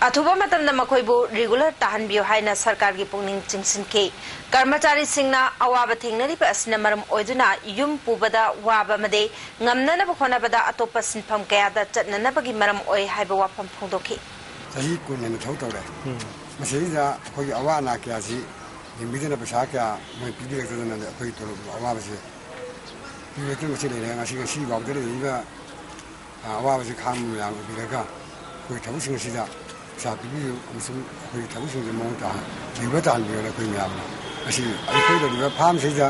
ꯑꯊꯨꯕ ꯃꯇꯝꯗ ꯃꯈꯣꯏꯕꯨ regular ꯇꯥꯍꯟꯕꯤꯌꯨ ꯍꯥꯏꯅ ꯁꯔꯀꯥꯔꯒꯤ ꯄꯨꯛꯅꯤꯡ ꯆꯤꯡꯁꯤꯟꯈꯤ꯫ ꯀꯔꯃꯆꯥꯔꯤꯁꯤꯡꯅ ꯑꯋꯥꯕ ꯊꯦꯡꯅꯔꯤꯕ ꯑꯁꯤꯅ ꯃꯔꯝ ꯑꯣꯏꯗꯨꯅ ꯌꯨꯝ ꯄꯨꯕꯗ ꯋꯥꯕ ꯑꯃꯗꯤ ꯉꯝꯅꯅꯕ ꯍꯣꯠꯅꯕꯗ ꯑꯇꯣꯞꯄ ꯁꯤꯟꯐꯝ ꯀꯌꯥꯗ ꯆꯠꯅꯅꯕꯒꯤ ꯃꯔꯝ ꯑꯣꯏ ꯍꯥꯏꯕ ꯋꯥꯐꯝ ꯐꯣꯡꯗꯣꯛꯈꯤ꯫ ꯆꯍꯤ ꯀꯨꯟ ꯍꯦꯟꯅ ꯊꯕꯛ ꯇꯧꯔꯦ꯫ ꯃꯁꯤꯗꯩꯗ ꯑꯩꯈꯣꯏꯒꯤ ꯑꯋꯥ ꯑꯅꯥ ꯀꯌꯥꯁꯤ ꯌꯦꯡꯕꯤꯗꯅ ꯄꯩꯁꯥ ꯀꯌꯥ ꯃꯣꯏ ꯄꯤꯕꯤꯔꯛꯇꯗꯅ ꯑꯩꯈꯣꯏ ꯇꯣꯂꯣꯞ ꯑꯋꯥꯕꯁꯦ ꯄꯤꯕꯤꯔꯛꯇꯅ ꯃꯁꯤ ꯂꯩꯔꯦ꯫ ꯉꯁꯤ, ꯉꯁꯤ ꯐꯥꯎꯗ ꯂꯩꯔꯤꯕ, ꯑ, ꯑꯋꯥꯕꯁꯤ ꯈꯥꯡꯕ ꯃꯌꯥꯝ ꯎꯕꯤꯔꯒ ꯑꯩꯈꯣꯏ ꯊꯕꯛꯁꯤꯡ ꯑꯁꯤꯗ ꯄꯩꯁꯥ ꯄꯤꯕꯤꯌꯨ ꯑꯃꯁꯨꯡ ꯑꯩꯈꯣꯏꯒꯤ ꯊꯕꯛꯁꯤꯡꯁꯦ ꯃꯑꯣꯡ ꯇꯥꯅ regular ꯇꯥꯍꯟꯕꯤꯌꯨꯅ ꯑꯩꯈꯣꯏ ꯃꯌꯥꯝꯅ ꯉꯁꯤ ꯑꯩꯈꯣꯏ ꯂꯩꯔꯤꯕ farmꯁꯤꯗ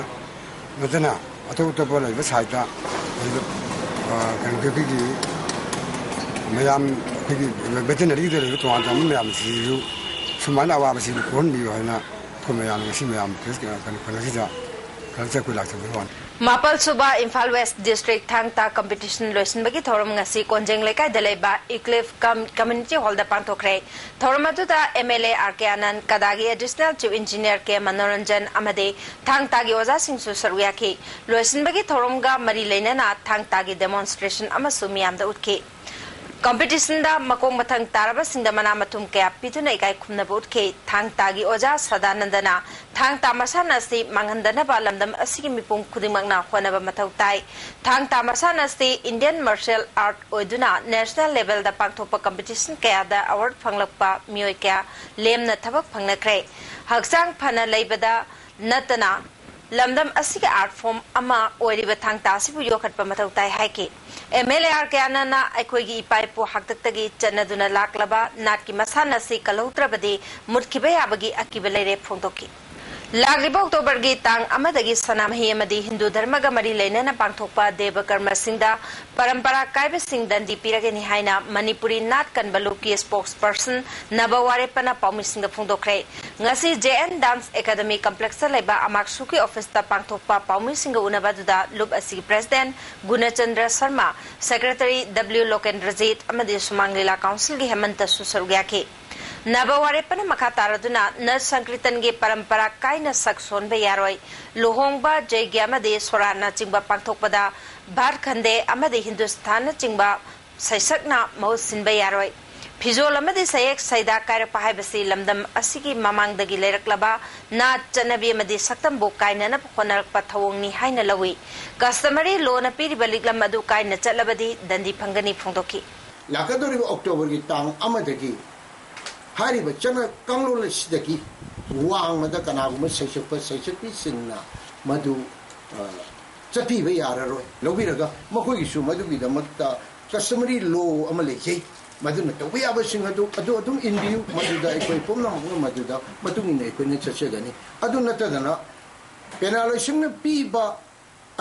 ꯅꯠꯇꯅ ꯑꯇꯣꯞ ꯑꯇꯣꯞꯄ ꯂꯩꯕ sideꯇ ꯃꯁꯤꯗ, ꯑ, ꯀꯩꯅꯣꯒꯤ ꯑꯩꯈꯣꯏꯒꯤ ꯃꯌꯥꯝ, ꯑꯩꯈꯣꯏꯒꯤ ꯚꯦꯇꯤꯅꯔꯤꯗ ꯂꯩꯕ ꯇꯣꯉꯥꯟ ꯇꯣꯉꯥꯟꯕ ꯃꯌꯥꯝꯁꯤꯁꯨ ꯁꯨꯃꯥꯏꯅ ꯑꯋꯥꯕꯁꯤꯕꯨ ꯀꯣꯛꯍꯟꯕꯤꯌꯨ ꯍꯥꯏꯅ ꯑꯩꯈꯣꯏ ꯃꯌꯥꯝ ꯉꯁꯤ ꯃꯌꯥꯝ ꯄ꯭ꯔꯦꯁ ꯀꯩꯅꯣꯁꯤꯗ ꯈꯔ ꯆꯠꯄ ꯂꯥꯛꯆꯕꯒꯤ ꯋꯥꯅꯤ꯫ ꯃꯥꯄꯜ ꯁꯨꯕ ꯏꯝꯐꯥꯜ ꯋꯦꯁ ꯗꯤꯁꯇ꯭ꯔꯤꯛ ꯊꯥꯡ ꯇꯥ ꯀꯝꯄꯤꯇꯤꯁꯟ ꯂꯣꯏꯁꯤꯟꯕꯒꯤ ꯊꯧꯔꯝ ꯉꯁꯤ ꯀꯣꯟꯖꯦꯡ ꯂꯩꯀꯥꯏꯗ ꯂꯩꯕ ꯏꯀ꯭ꯂꯤꯐ ꯀꯝ-, ꯀꯝꯃ꯭ꯌꯨꯅꯤꯇꯤ ꯍꯣꯜꯗ ꯄꯥꯡꯊꯣꯛꯈ꯭ꯔꯦ꯫ ꯊꯧꯔꯝ ꯑꯗꯨꯗ M L A R K Anand, ꯀꯗꯥꯒꯤ additional chief engineer K Manoranjan ꯑꯃꯗꯤ ꯊꯥꯡ ꯇꯥꯒꯤ ꯑꯣꯖꯥꯁꯤꯡꯁꯨ ꯁꯔꯨꯛ ꯌꯥꯈꯤ꯫ ꯂꯣꯏꯁꯤꯟꯕꯒꯤ ꯊꯧꯔꯝꯒ ꯃꯔꯤ ꯂꯩꯅꯅ ꯊꯥꯡ ꯇꯥꯒꯤ ꯗꯦꯃꯣꯟꯁꯇ꯭ꯔꯦꯁꯟ ꯑꯃꯁꯨ ꯃꯤꯌꯥꯝꯗ ꯎꯠꯈꯤ꯫ ꯀꯝꯄꯤꯇꯤꯁꯟꯗ ꯃꯈꯣꯡ ꯃꯊꯪ ꯇꯥꯔꯕꯁꯤꯡꯗ ꯃꯅꯥ ꯃꯊꯨꯝ ꯀꯌꯥ ꯄꯤꯗꯨꯅ ꯏꯀꯥꯏ ꯈꯨꯝꯅꯕ ꯎꯠꯈꯤ꯫ ꯊꯥꯡ ꯇꯥꯒꯤ ꯑꯣꯖꯥ ꯁꯗꯥꯅꯟꯗꯅ ꯊꯥꯡ ꯇꯥ ꯃꯁꯥꯟꯅ ꯑꯁꯤ ꯃꯥꯡꯍꯟꯗꯅꯕ ꯂꯝꯗꯝ ꯑꯁꯤꯒꯤ ꯃꯤꯄꯨꯝ ꯈꯨꯗꯤꯡꯃꯛꯅ ꯍꯣꯠꯅꯕ ꯃꯊꯧ ꯇꯥꯏ꯫ ꯊꯥꯡ ꯇꯥ ꯃꯁꯥꯟꯅ ꯑꯁꯤ ꯏꯟꯗꯤꯌꯟ ꯃꯥꯔꯁꯤꯌꯦꯜ ꯑꯥꯔꯠ ꯑꯣꯏꯗꯨꯅ ꯅꯦꯁꯅꯦꯜ ꯂꯦꯚꯦꯜꯗ ꯄꯥꯡꯊꯣꯛꯄ ꯀꯝꯄꯤꯇꯤꯁꯟ ꯀꯌꯥꯗ ꯑꯦꯋꯥꯔꯗ ꯐꯪꯂꯛꯄ ꯃꯤꯑꯣꯏ ꯀꯌꯥ ꯂꯦꯝꯅ ꯊꯕꯛ ꯐꯪꯅꯈ꯭ꯔꯦ꯫ ꯍꯛꯆꯥꯡ ꯐꯅ ꯂꯩꯕꯗ ꯅꯠꯇꯅ ꯂꯝꯗꯝ ꯑꯁꯤꯒꯤ ꯑꯥꯔꯠ ꯐꯣꯔꯝ ꯑꯃ ꯑꯣꯏꯔꯤꯕ ꯊꯥꯡ ꯇꯥ ꯑꯁꯤꯕꯨ ꯌꯣꯛꯈꯠꯄ ꯃꯊꯧ ꯇꯥꯏ ꯍꯥꯏꯈꯤ꯫ ꯑꯦꯝ ꯑꯦꯜ ꯑꯦ ꯑꯥꯔ ꯀꯦ ꯑꯥꯅꯟꯗꯅ ꯑꯩꯈꯣꯏꯒꯤ ꯏꯄꯥ ꯏꯄꯨ ꯍꯥꯛꯇꯛꯇꯒꯤ ꯆꯠꯅꯗꯨꯅ ꯂꯥꯛꯂꯕ ꯅꯥꯠꯀꯤ ꯃꯁꯥꯟꯅ ꯑꯁꯤ ꯀꯜꯍꯧꯗ꯭ꯔꯕꯗꯤ ꯃꯨꯠꯈꯤꯕ ꯌꯥꯕꯒꯤ ꯑꯀꯤꯕ ꯂꯩꯔꯦ ꯐꯣꯡꯗꯣꯛꯈꯤ꯫ ꯂꯥꯛꯂꯤꯕ ꯑꯣꯛꯇꯣꯕꯔꯒꯤ ꯇꯥꯡ ꯑꯃꯗꯒꯤ ꯁꯅꯥꯃꯍꯤ ꯑꯃꯗꯤ ꯍꯤꯟꯗꯨ ꯙꯔꯃꯒ ꯃꯔꯤ ꯂꯩꯅꯅ ꯄꯥꯡꯊꯣꯛꯄ ꯗꯦꯕ ꯀꯔꯃꯁꯤꯡꯗ ꯄꯔꯝꯄꯔꯥ ꯀꯥꯏꯕꯁꯤꯡ ꯗꯟꯗꯤ ꯄꯤꯔꯒꯅꯤ ꯍꯥꯏꯅ ꯃꯅꯤꯄꯨꯔꯤ ꯅꯥꯠ ꯀꯟꯕ ꯂꯨꯞꯀꯤ ꯁ꯭ꯄꯣꯛꯁ ꯄꯔꯁꯟ ꯅꯕ ꯋꯥꯔꯦꯞꯄꯅ ꯄꯥꯎꯃꯤꯁꯤꯡꯗ ꯐꯣꯡꯗꯣꯛꯈ꯭ꯔꯦ꯫ ꯉꯁꯤ ꯖꯦ ꯑꯦꯟ ꯗꯥꯟꯁ ꯑꯦꯀꯥꯗꯃꯤ ꯀꯝꯄ꯭ꯂꯦꯛꯁꯇ ꯂꯩꯕ ꯑꯃꯥꯛꯁꯨꯒꯤ ꯑꯣꯐꯤꯁꯇ ꯄꯥꯡꯊꯣꯛꯄ ꯄꯥꯎꯃꯤꯁꯤꯡꯒ ꯎꯅꯕ ꯑꯗꯨꯗ ꯂꯨꯞ ꯑꯁꯤꯒꯤ ꯄ꯭ꯔꯦꯁꯤꯗꯦꯟꯠ ꯒꯨꯅꯆꯟꯗ꯭ꯔ ꯁꯔꯃ, ꯁꯦꯀ꯭ꯔꯦꯇꯔꯤ ꯗꯕ꯭ꯂꯤꯎ ꯂꯣꯀꯦꯟꯗ꯭ꯔꯖꯤꯠ ꯑꯃꯗꯤ ꯁꯨꯃꯥꯡ ꯂꯤꯂꯥ ꯀꯥꯎꯟꯁꯤꯜꯒꯤ ꯍꯦꯃꯟꯇꯁꯨ ꯁꯔꯨꯛ ꯌꯥꯈꯤ꯫ ꯅꯕ ꯋꯥꯔꯦꯞꯄꯅ ꯃꯈꯥ ꯇꯥꯔꯗꯨꯅ ꯅꯠ ꯁꯪꯀ꯭ꯔꯤꯇꯟꯒꯤ ꯄꯔꯝꯄꯔꯥ ꯀꯥꯏꯅ ꯁꯛ ꯁꯣꯟꯕ ꯌꯥꯔꯣꯏ꯫ ꯂꯨꯍꯣꯡꯕ, ꯖꯩꯒ꯭ꯌ ꯑꯃꯗꯤ ꯁꯣꯔꯥꯠꯅꯆꯤꯡꯕ ꯄꯥꯡꯊꯣꯛꯄꯗ ꯚꯥꯠ ꯈꯟꯗꯦ ꯑꯃꯗꯤ ꯍꯤꯟꯗꯨꯁꯊꯥꯟꯅꯆꯤꯡꯕ ꯁꯩꯁꯛꯅ ꯃꯍꯨꯠ ꯁꯤꯟꯕ ꯌꯥꯔꯣꯏ꯫ ꯐꯤꯖꯣꯜ ꯑꯃꯗꯤ ꯁꯌꯦꯛ ꯁꯩꯗꯥ ꯀꯥꯏꯔꯛꯄ ꯍꯥꯏꯕꯁꯤ ꯂꯝꯗꯝ ꯑꯁꯤꯒꯤ ꯃꯃꯥꯡꯗꯒꯤ ꯂꯩꯔꯛꯂꯕ ꯅꯥꯠ, ꯆꯠꯅꯕꯤ ꯑꯃꯗꯤ ꯁꯛꯇꯝꯕꯨ ꯀꯥꯏꯅꯅꯕ ꯍꯣꯠꯅꯔꯛꯄ ꯊꯧꯑꯣꯡꯅꯤ ꯍꯥꯏꯅ ꯂꯧꯏ꯫ ꯀꯁꯇꯃꯔꯤ ꯂꯣꯅ ꯄꯤꯔꯤꯕ ꯂꯤꯛꯂꯝ ꯑꯗꯨ ꯀꯥꯏꯅ ꯆꯠꯂꯕꯗꯤ ꯗꯟꯗꯤ ꯐꯪꯒꯅꯤ ꯐꯣꯡꯗꯣꯛꯈꯤ꯫ ꯂꯥꯛꯀꯗꯧꯔꯤꯕ ꯑꯣꯛꯇꯣꯕꯔꯒꯤ ꯇꯥꯡ ꯑꯃꯗꯒꯤ ꯍꯥꯏꯔꯤꯕ ꯆꯠꯅ ꯀꯥꯡꯂꯣꯟ ꯑꯁꯤꯗꯒꯤ ꯋꯥꯡꯃꯗ ꯀꯅꯥꯒꯨꯝꯕ ꯁꯩꯁꯛꯄ ꯁꯩꯁꯛꯄꯤꯁꯤꯡꯅ ꯃꯗꯨ, ꯑ, ꯆꯠꯄꯤꯕ ꯌꯥꯔꯔꯣꯏ꯫ ꯂꯧꯕꯤꯔꯒ ꯃꯈꯣꯏꯒꯤꯁꯨ ꯃꯗꯨꯒꯤꯗꯃꯛꯇ customary law ꯑꯃ ꯂꯩꯖꯩ꯫ ꯃꯗꯨꯅ ꯇꯧꯕ ꯌꯥꯕꯁꯤꯡ ꯑꯗꯨ, ꯑꯗꯨ ꯑꯗꯨꯝ ꯏꯟꯕꯤꯌꯨ꯫ ꯃꯗꯨꯗ ꯑꯩꯈꯣꯏ ꯄꯨꯝꯅꯃꯛꯅ ꯃꯗꯨꯗ ꯃꯇꯨꯡ ꯏꯟꯅ ꯑꯩꯈꯣꯏꯅ ꯆꯠꯆꯒꯅꯤ꯫ ꯑꯗꯨ ꯅꯠꯇꯗꯅ ꯄꯦꯅꯥꯂꯣꯏꯁꯤꯡꯅ ꯄꯤꯕ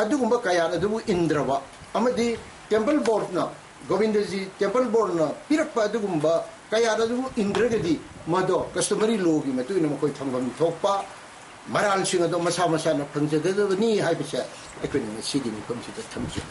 ꯑꯗꯨꯒꯨꯝꯕ ꯀꯌꯥꯠ ꯑꯗꯨꯕꯨ ꯏꯟꯗ꯭ꯔꯕ ꯑꯃꯗꯤ temple boardꯅ, ꯒꯣꯕꯤꯟꯗꯖꯤ temple boardꯅ ꯄꯤꯔꯛꯄ ꯑꯗꯨꯒꯨꯝꯕ ꯀꯌꯥꯠ ꯑꯗꯨꯕꯨ ꯏꯟꯗ꯭ꯔꯒꯗꯤ, ꯃꯗꯣ customary lawꯒꯤ ꯃꯇꯨꯡ ꯏꯟꯅ ꯃꯈꯣꯏ ꯐꯪꯐꯝ ꯊꯣꯛꯄ ꯃꯔꯥꯜꯁꯤꯡ ꯑꯗꯣ ꯃꯁꯥ ꯃꯁꯥꯅ ꯐꯪꯖꯒꯗꯕꯅꯤ ꯍꯥꯏꯕꯁꯦ ꯑꯩꯈꯣꯏꯅ ꯉꯁꯤꯒꯤ ꯃꯐꯝꯁꯤꯗ ꯊꯝꯖꯩ꯫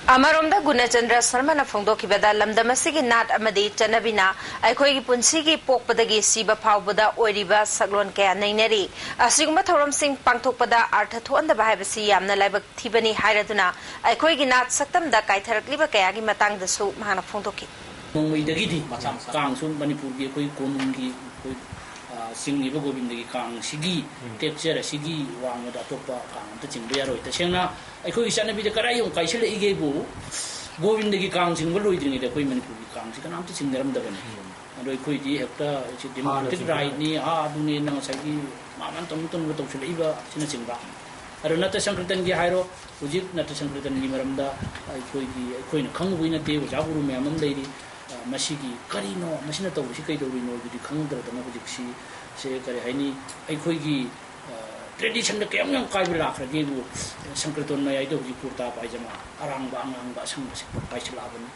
ꯑꯃꯔꯣꯝꯗ, ꯒꯨꯅꯆꯟꯗ꯭ꯔ ꯁꯔꯃꯅ ꯐꯣꯡꯗꯣꯛꯈꯤꯕꯗ, ꯂꯝꯗꯝ ꯑꯁꯤꯒꯤ ꯅꯥꯠ ꯑꯃꯗꯤ ꯆꯠꯅꯕꯤꯅ ꯑꯩꯈꯣꯏꯒꯤ ꯄꯨꯟꯁꯤꯒꯤ ꯄꯣꯛꯄꯗꯒꯤ ꯁꯤꯕ ꯐꯥꯎꯕꯗ ꯑꯣꯏꯔꯤꯕ ꯁꯛꯂꯣꯟ ꯀꯌꯥ ꯅꯩꯅꯔꯤ꯫ ꯑꯁꯤꯒꯨꯝꯕ ꯊꯧꯔꯝꯁꯤꯡ ꯄꯥꯡꯊꯣꯛꯄꯗ ꯑꯔꯊ ꯊꯣꯛꯍꯟꯗꯕ ꯍꯥꯏꯕꯁꯤ ꯌꯥꯝꯅ ꯂꯥꯏꯕꯛ ꯊꯤꯕꯅꯤ ꯍꯥꯏꯔꯗꯨꯅ, ꯑꯩꯈꯣꯏꯒꯤ ꯅꯥꯠ ꯁꯛꯇꯝꯗ ꯀꯥꯏꯊꯔꯛꯂꯤꯕ ꯀꯌꯥꯒꯤ ꯃꯇꯥꯡꯗꯁꯨ ꯃꯍꯥꯛꯅ ꯐꯣꯡꯗꯣꯛꯈꯤ꯫ ꯅꯣꯡꯃꯩꯗꯒꯤꯗꯤ ꯃꯆꯥ ꯃꯆꯥ꯫ ꯀꯥꯡꯁꯨ ꯃꯅꯤꯄꯨꯔꯒꯤ ꯑꯩꯈꯣꯏ ꯀꯣꯅꯨꯡꯒꯤ ꯑꯩꯈꯣꯏ, ꯑ, ꯆꯤꯡꯂꯤꯕ ꯒꯣꯕꯤꯟꯗꯒꯤ ꯀꯥꯡꯁꯤꯒꯤ ꯎꯝ꯫ Texture ꯑꯁꯤꯒꯤ ꯋꯥꯡꯃꯗ ꯑꯇꯣꯞꯄ ꯀꯥꯡ ꯑꯝꯇ ꯆꯤꯡꯕ ꯌꯥꯔꯣꯏ꯫ ꯇꯁꯦꯡꯅ ꯑꯩꯈꯣꯏꯒꯤ ꯆꯠꯅꯕꯤꯗ ꯀꯗꯥꯏ ꯌꯧ ꯀꯥꯏꯁꯤꯜꯂꯛꯏꯒꯦꯕꯨ, ꯒꯣꯕꯤꯟꯗꯒꯤ ꯀꯥꯡ ꯆꯤꯡꯕ ꯂꯣꯏꯗ꯭ꯔꯤꯉꯩꯗ ꯑꯩꯈꯣꯏ ꯃꯅꯤꯄꯨꯔꯒꯤ ꯀꯥꯡꯁꯤ ꯀꯅꯥꯝꯇ ꯆꯤꯡꯅꯔꯝꯗꯕꯅꯤ꯫ ꯎꯝ꯫ ꯑꯗꯣ ꯑꯩꯈꯣꯏꯗꯤ ꯍꯦꯛꯇ ꯁꯤ democratic ꯍꯥꯟꯅꯁꯨ rightꯅꯤ, ꯑꯥ, ꯑꯗꯨꯅꯤ, ꯅꯪ ꯉꯁꯥꯏꯒꯤ ꯃꯥ ꯃꯥꯅ ꯇꯧꯅꯤꯡ ꯇꯧꯅꯤꯡꯕ ꯇꯧꯁꯤꯜꯂꯛꯏꯕ ꯑꯁꯤꯅꯆꯤꯡꯕ꯫ ꯑꯗꯣ ꯅꯠꯇ ꯁꯪꯀ꯭ꯔꯤꯇꯟꯒꯤ ꯍꯥꯏꯔꯣ, ꯍꯧꯖꯤꯛ ꯅꯠꯇ ꯁꯪꯀ꯭ꯔꯤꯇꯟꯒꯤ ꯃꯔꯝꯗ ꯑꯩꯈꯣꯏꯒꯤ, ꯑꯩꯈꯣꯏꯅ ꯈꯪꯉꯨꯕꯩ ꯅꯠꯇꯦ, ꯑꯣꯖꯥ ꯒꯨꯔꯨ ꯃꯌꯥꯝ ꯑꯃ ꯂꯩꯔꯤ꯫ ꯑ, ꯃꯁꯤꯒꯤ ꯀꯔꯤꯅꯣ, ꯃꯁꯤꯅ ꯇꯧꯔꯤꯁꯤ ꯀꯩꯗꯧꯔꯤꯅꯣ ꯑꯗꯨꯗꯤ ꯈꯪꯗ꯭ꯔꯗꯅ ꯍꯧꯖꯤꯛꯁꯤ, ꯁꯦ ꯀꯔꯤ ꯍꯥꯏꯅꯤ, ꯑꯩꯈꯣꯏꯒꯤ, ꯑ, traditionꯗ ꯀꯌꯥꯝ ꯌꯥꯝ ꯀꯥꯏꯕ ꯂꯥꯛꯈ꯭ꯔꯒꯦꯕꯨ, ꯁꯪꯀ꯭ꯔꯤꯇꯟ ꯃꯌꯥꯏꯗ ꯍꯧꯖꯤꯛ ꯀꯨꯔꯇꯥ ꯄꯥꯏꯖꯃꯥ ꯑꯔꯥꯡꯕ ꯑꯉꯥꯡꯕ ꯑꯁꯪꯕ ꯁꯦꯠꯄ ꯀꯥꯏꯁꯤꯜꯂꯛꯑꯕꯅꯤ꯫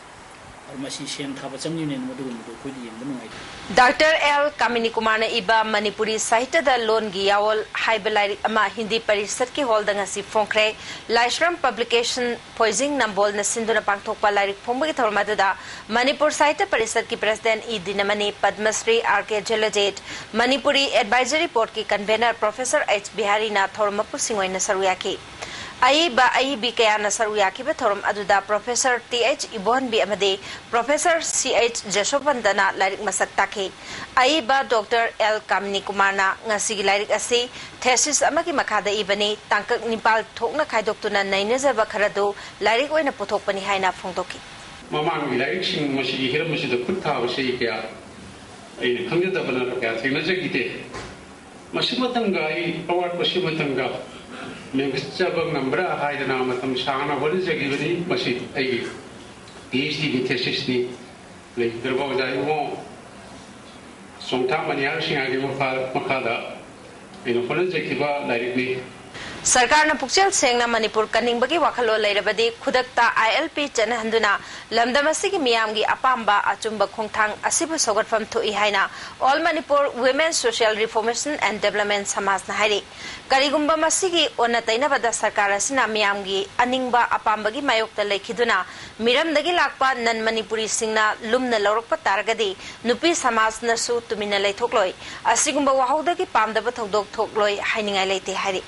ꯑꯗꯨ ꯃꯁꯤ ꯁꯦꯟ ꯊꯥꯕ ꯆꯪꯉꯤꯕꯅꯦꯅ ꯃꯗꯨꯒꯨꯝꯕꯗꯣ ꯑꯩꯈꯣꯏꯗꯤ ꯌꯦꯡꯕ ꯅꯨꯡꯉꯥꯏꯇꯦ꯫ ꯗꯥꯛꯇꯔ ꯑꯦꯜ ꯀꯥꯃꯤꯅꯤ ꯀꯨꯃꯥꯔꯅ ꯏꯕ ꯃꯅꯤꯄꯨꯔꯤ ꯁꯥꯍꯤꯇ꯭ꯌꯗ ꯂꯣꯟꯒꯤ ꯌꯥꯑꯣꯜ ꯍꯥꯏꯕ ꯂꯥꯏꯔꯤꯛ ꯑꯃ ꯍꯤꯟꯗꯤ ꯄꯔꯤꯁꯠꯀꯤ ꯍꯣꯜꯗ ꯉꯁꯤ ꯐꯣꯡꯈ꯭ꯔꯦ꯫ ꯂꯥꯏꯁ꯭ꯔꯝ ꯄꯕ꯭ꯂꯤꯀꯦꯁꯟ ꯐꯣꯏꯖꯤꯡ ꯅꯝꯕꯣꯜꯅ ꯁꯤꯟꯗꯨꯅ ꯄꯥꯡꯊꯣꯛꯄ ꯂꯥꯏꯔꯤꯛ ꯐꯣꯡꯕꯒꯤ ꯊꯧꯔꯝ ꯑꯗꯨꯗ ꯃꯅꯤꯄꯨꯔ ꯁꯥꯍꯤꯇ꯭ꯌ ꯄꯔꯤꯁꯠꯀꯤ president E Dinamani, Padmashri R K Jhalajit, Manipuri advisory ꯕꯣꯔꯗꯀꯤ ꯀꯟꯚꯦꯅꯔ ꯄ꯭ꯔꯣꯐꯦꯁꯔ ꯑꯩꯆ ꯕꯤꯍꯥꯔꯤꯅ ꯊꯧꯔꯝ ꯃꯄꯨꯁꯤꯡ ꯑꯣꯏꯅ ꯁꯔꯨꯛ ꯌꯥꯈꯤ꯫ ꯑꯏꯕ ꯑꯏꯕꯤ ꯀꯌꯥꯅ ꯁꯔꯨꯛ ꯌꯥꯈꯤꯕ ꯊꯧꯔꯝ ꯑꯗꯨꯗ ꯄ꯭ꯔꯣꯐꯦꯁꯔ ꯇꯤ ꯑꯩꯆ ꯏꯕꯣꯍꯟꯕꯤ ꯑꯃꯗꯤ ꯄ꯭ꯔꯣꯐꯦꯁꯔ ꯁꯤ ꯑꯩꯆ ꯖꯁꯣꯕꯟꯗꯅ ꯂꯥꯏꯔꯤꯛ ꯃꯁꯛ ꯇꯥꯛꯈꯤ꯫ ꯑꯏꯕ ꯗꯣꯛꯇꯔ ꯑꯦꯜ ꯀꯥꯃꯤꯅꯤ ꯀꯨꯃꯥꯔꯅ ꯉꯁꯤꯒꯤ ꯂꯥꯏꯔꯤꯛ ꯑꯁꯤ thesis ꯑꯃꯒꯤ ꯃꯈꯥꯗ ꯏꯕꯅꯤ, ꯇꯥꯡꯀꯛ ꯅꯤꯄꯥꯜ ꯊꯣꯛꯅ ꯈꯥꯏꯗꯣꯛꯇꯨꯅ ꯅꯩꯅꯖꯕ ꯈꯔꯗꯨ ꯂꯥꯏꯔꯤꯛ ꯑꯣꯏꯅ ꯄꯨꯊꯣꯛꯄꯅꯤ ꯍꯥꯏꯅ ꯐꯣꯡꯗꯣꯛꯈꯤ꯫ ꯃꯃꯥꯡꯒꯤ ꯂꯥꯏꯔꯤꯛꯁꯤꯡ ꯃꯁꯤꯒꯤ ꯍꯤꯔꯝ ꯑꯁꯤꯗ ꯈꯨꯠ ꯊꯥꯕꯁꯤ ꯀꯌꯥ ꯑꯩꯅ ꯈꯪꯖꯗꯕꯅ ꯀꯌꯥ ꯊꯦꯡꯅꯖꯈꯤꯗꯦ꯫ ꯃꯁꯤꯃꯇꯪꯒ ꯑꯩ ꯑꯋꯥꯠꯄꯁꯤꯃꯇꯪꯒ ꯃꯦꯟꯈꯠꯆꯕ ꯉꯝꯕ꯭ꯔꯥ ꯍꯥꯏꯗꯅ ꯃꯇꯝ ꯁꯥꯡꯅ ꯍꯣꯠꯅꯖꯈꯤꯕꯅꯤ꯫ ꯃꯁꯤ ꯑꯩꯒꯤ ꯄꯤ ꯑꯩꯆ ꯗꯤꯒꯤ ꯊꯦꯁꯤꯁꯅꯤ꯫ ꯂꯩꯈꯤꯗ꯭ꯔꯕ ꯑꯣꯖꯥ ꯏꯕꯨꯡꯉꯣ ꯆꯣꯡꯊꯥꯝ ꯃꯅꯤꯍꯥꯔ ꯁꯤꯡꯍꯒꯤ ꯃꯈꯥ-, ꯃꯈꯥꯗ ꯑꯩꯅ ꯍꯣꯠꯅꯖꯈꯤꯕ ꯂꯥꯏꯔꯤꯛꯅꯤ꯫ ꯁꯔꯀꯥꯔꯅ ꯄꯨꯛꯆꯦꯜ ꯁꯦꯡꯅ ꯃꯅꯤꯄꯨꯔ ꯀꯟꯅꯤꯡꯕꯒꯤ ꯋꯥꯈꯜꯂꯣꯟ ꯂꯩꯔꯕꯗꯤ ꯈꯨꯗꯛꯇ I L P ꯆꯠꯅꯍꯟꯗꯨꯅ ꯂꯝꯗꯝ ꯑꯁꯤꯒꯤ ꯃꯤꯌꯥꯝꯒꯤ ꯑꯄꯥꯝꯕ ꯑꯆꯨꯝꯕ ꯈꯣꯡꯊꯥꯡ ꯑꯁꯤꯕꯨ ꯁꯧꯒꯠꯐꯝ ꯊꯣꯛꯏ ꯍꯥꯏꯅ All Manipur Women Social Reformation and Development ꯁꯃꯥꯖꯅ ꯍꯥꯏꯔꯤ꯫ ꯀꯔꯤꯒꯨꯝꯕ ꯃꯁꯤꯒꯤ ꯑꯣꯟꯅ ꯇꯩꯅꯕꯗ ꯁꯔꯀꯥꯔ ꯑꯁꯤꯅ ꯃꯤꯌꯥꯝꯒꯤ ꯑꯅꯤꯡꯕ ꯑꯄꯥꯝꯕꯒꯤ ꯃꯥꯌꯣꯛꯇ ꯂꯩꯈꯤꯗꯨꯅ ꯃꯤꯔꯝꯗꯒꯤ ꯂꯥꯛꯄ ꯅꯟ ꯃꯅꯤꯄꯨꯔꯤꯁꯤꯡꯅ ꯂꯨꯝꯅ ꯂꯧꯔꯛꯄ ꯇꯥꯔꯒꯗꯤ ꯅꯨꯄꯤ ꯁꯃꯥꯖꯅꯁꯨ ꯇꯨꯃꯤꯟꯅ ꯂꯩꯊꯣꯛꯂꯣꯏ꯫ ꯑꯁꯤꯒꯨꯝꯕ ꯋꯥꯍꯧꯗꯒꯤ ꯄꯥꯝꯗꯕ ꯊꯧꯗꯣꯛ ꯊꯣꯛꯂꯣꯏ ꯍꯥꯏꯅꯤꯡꯉꯥꯏ ꯂꯩꯇꯦ ꯍꯥꯏꯔꯤ꯫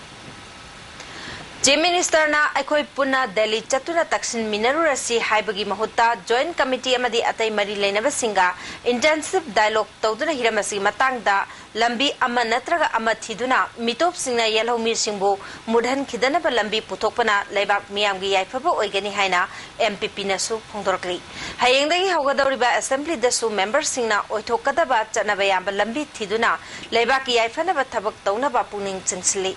ꯆꯤꯐ ꯃꯤꯅꯤꯁꯇꯔꯅ ꯑꯩꯈꯣꯏ ꯄꯨꯟꯅ ꯗꯦꯜꯂꯤ ꯆꯠꯇꯨꯅ ꯇꯛꯁꯤꯟꯃꯤꯟꯅꯔꯨꯔꯁꯤ ꯍꯥꯏꯕꯒꯤ ꯃꯍꯨꯠꯇ ꯖꯣꯏꯟꯠ ꯀꯃꯤꯇꯤ ꯑꯃꯗꯤ ꯑꯇꯩ ꯃꯔꯤ ꯂꯩꯅꯕꯁꯤꯡꯒ ꯏꯟꯇꯦꯟꯁꯤꯚ ꯗꯥꯏꯂꯣꯒ ꯇꯧꯗꯨꯅ ꯍꯤꯔꯝ ꯑꯁꯤꯒꯤ ꯃꯇꯥꯡꯗ ꯂꯝꯕꯤ ꯑꯃ ꯅꯠꯇ꯭ꯔꯒ ꯑꯃ ꯊꯤꯗꯨꯅ ꯃꯤꯇꯣꯞꯁꯤꯡꯅ ꯌꯦꯜꯍꯧꯃꯤꯁꯤꯡꯕꯨ ꯃꯨꯠꯍꯟꯈꯤꯗꯅꯕ ꯂꯝꯕꯤ ꯄꯨꯊꯣꯛꯄꯅ ꯂꯩꯕꯥꯛ ꯃꯤꯌꯥꯝꯒꯤ ꯌꯥꯏꯐꯕ ꯑꯣꯏꯒꯅꯤ ꯍꯥꯏꯅ M P Pꯅꯁꯨ ꯐꯣꯡꯗꯣꯔꯛꯂꯤ꯫ ꯍꯌꯦꯡꯗꯒꯤ ꯍꯧꯒꯗꯧꯔꯤꯕ ꯑꯦꯁꯦꯝꯕ꯭ꯂꯤꯗꯁꯨ ꯃꯦꯝꯕꯔꯁꯤꯡꯅ ꯑꯣꯏꯊꯣꯛꯀꯗꯕ ꯆꯠꯅꯕ ꯌꯥꯕ ꯂꯝꯕꯤ ꯊꯤꯗꯨꯅ ꯂꯩꯕꯥꯛꯀꯤ ꯌꯥꯏꯐꯅꯕ ꯊꯕꯛ ꯇꯧꯅꯕ ꯄꯨꯛꯅꯤꯡ ꯆꯤꯡꯁꯤꯜꯂꯤ꯫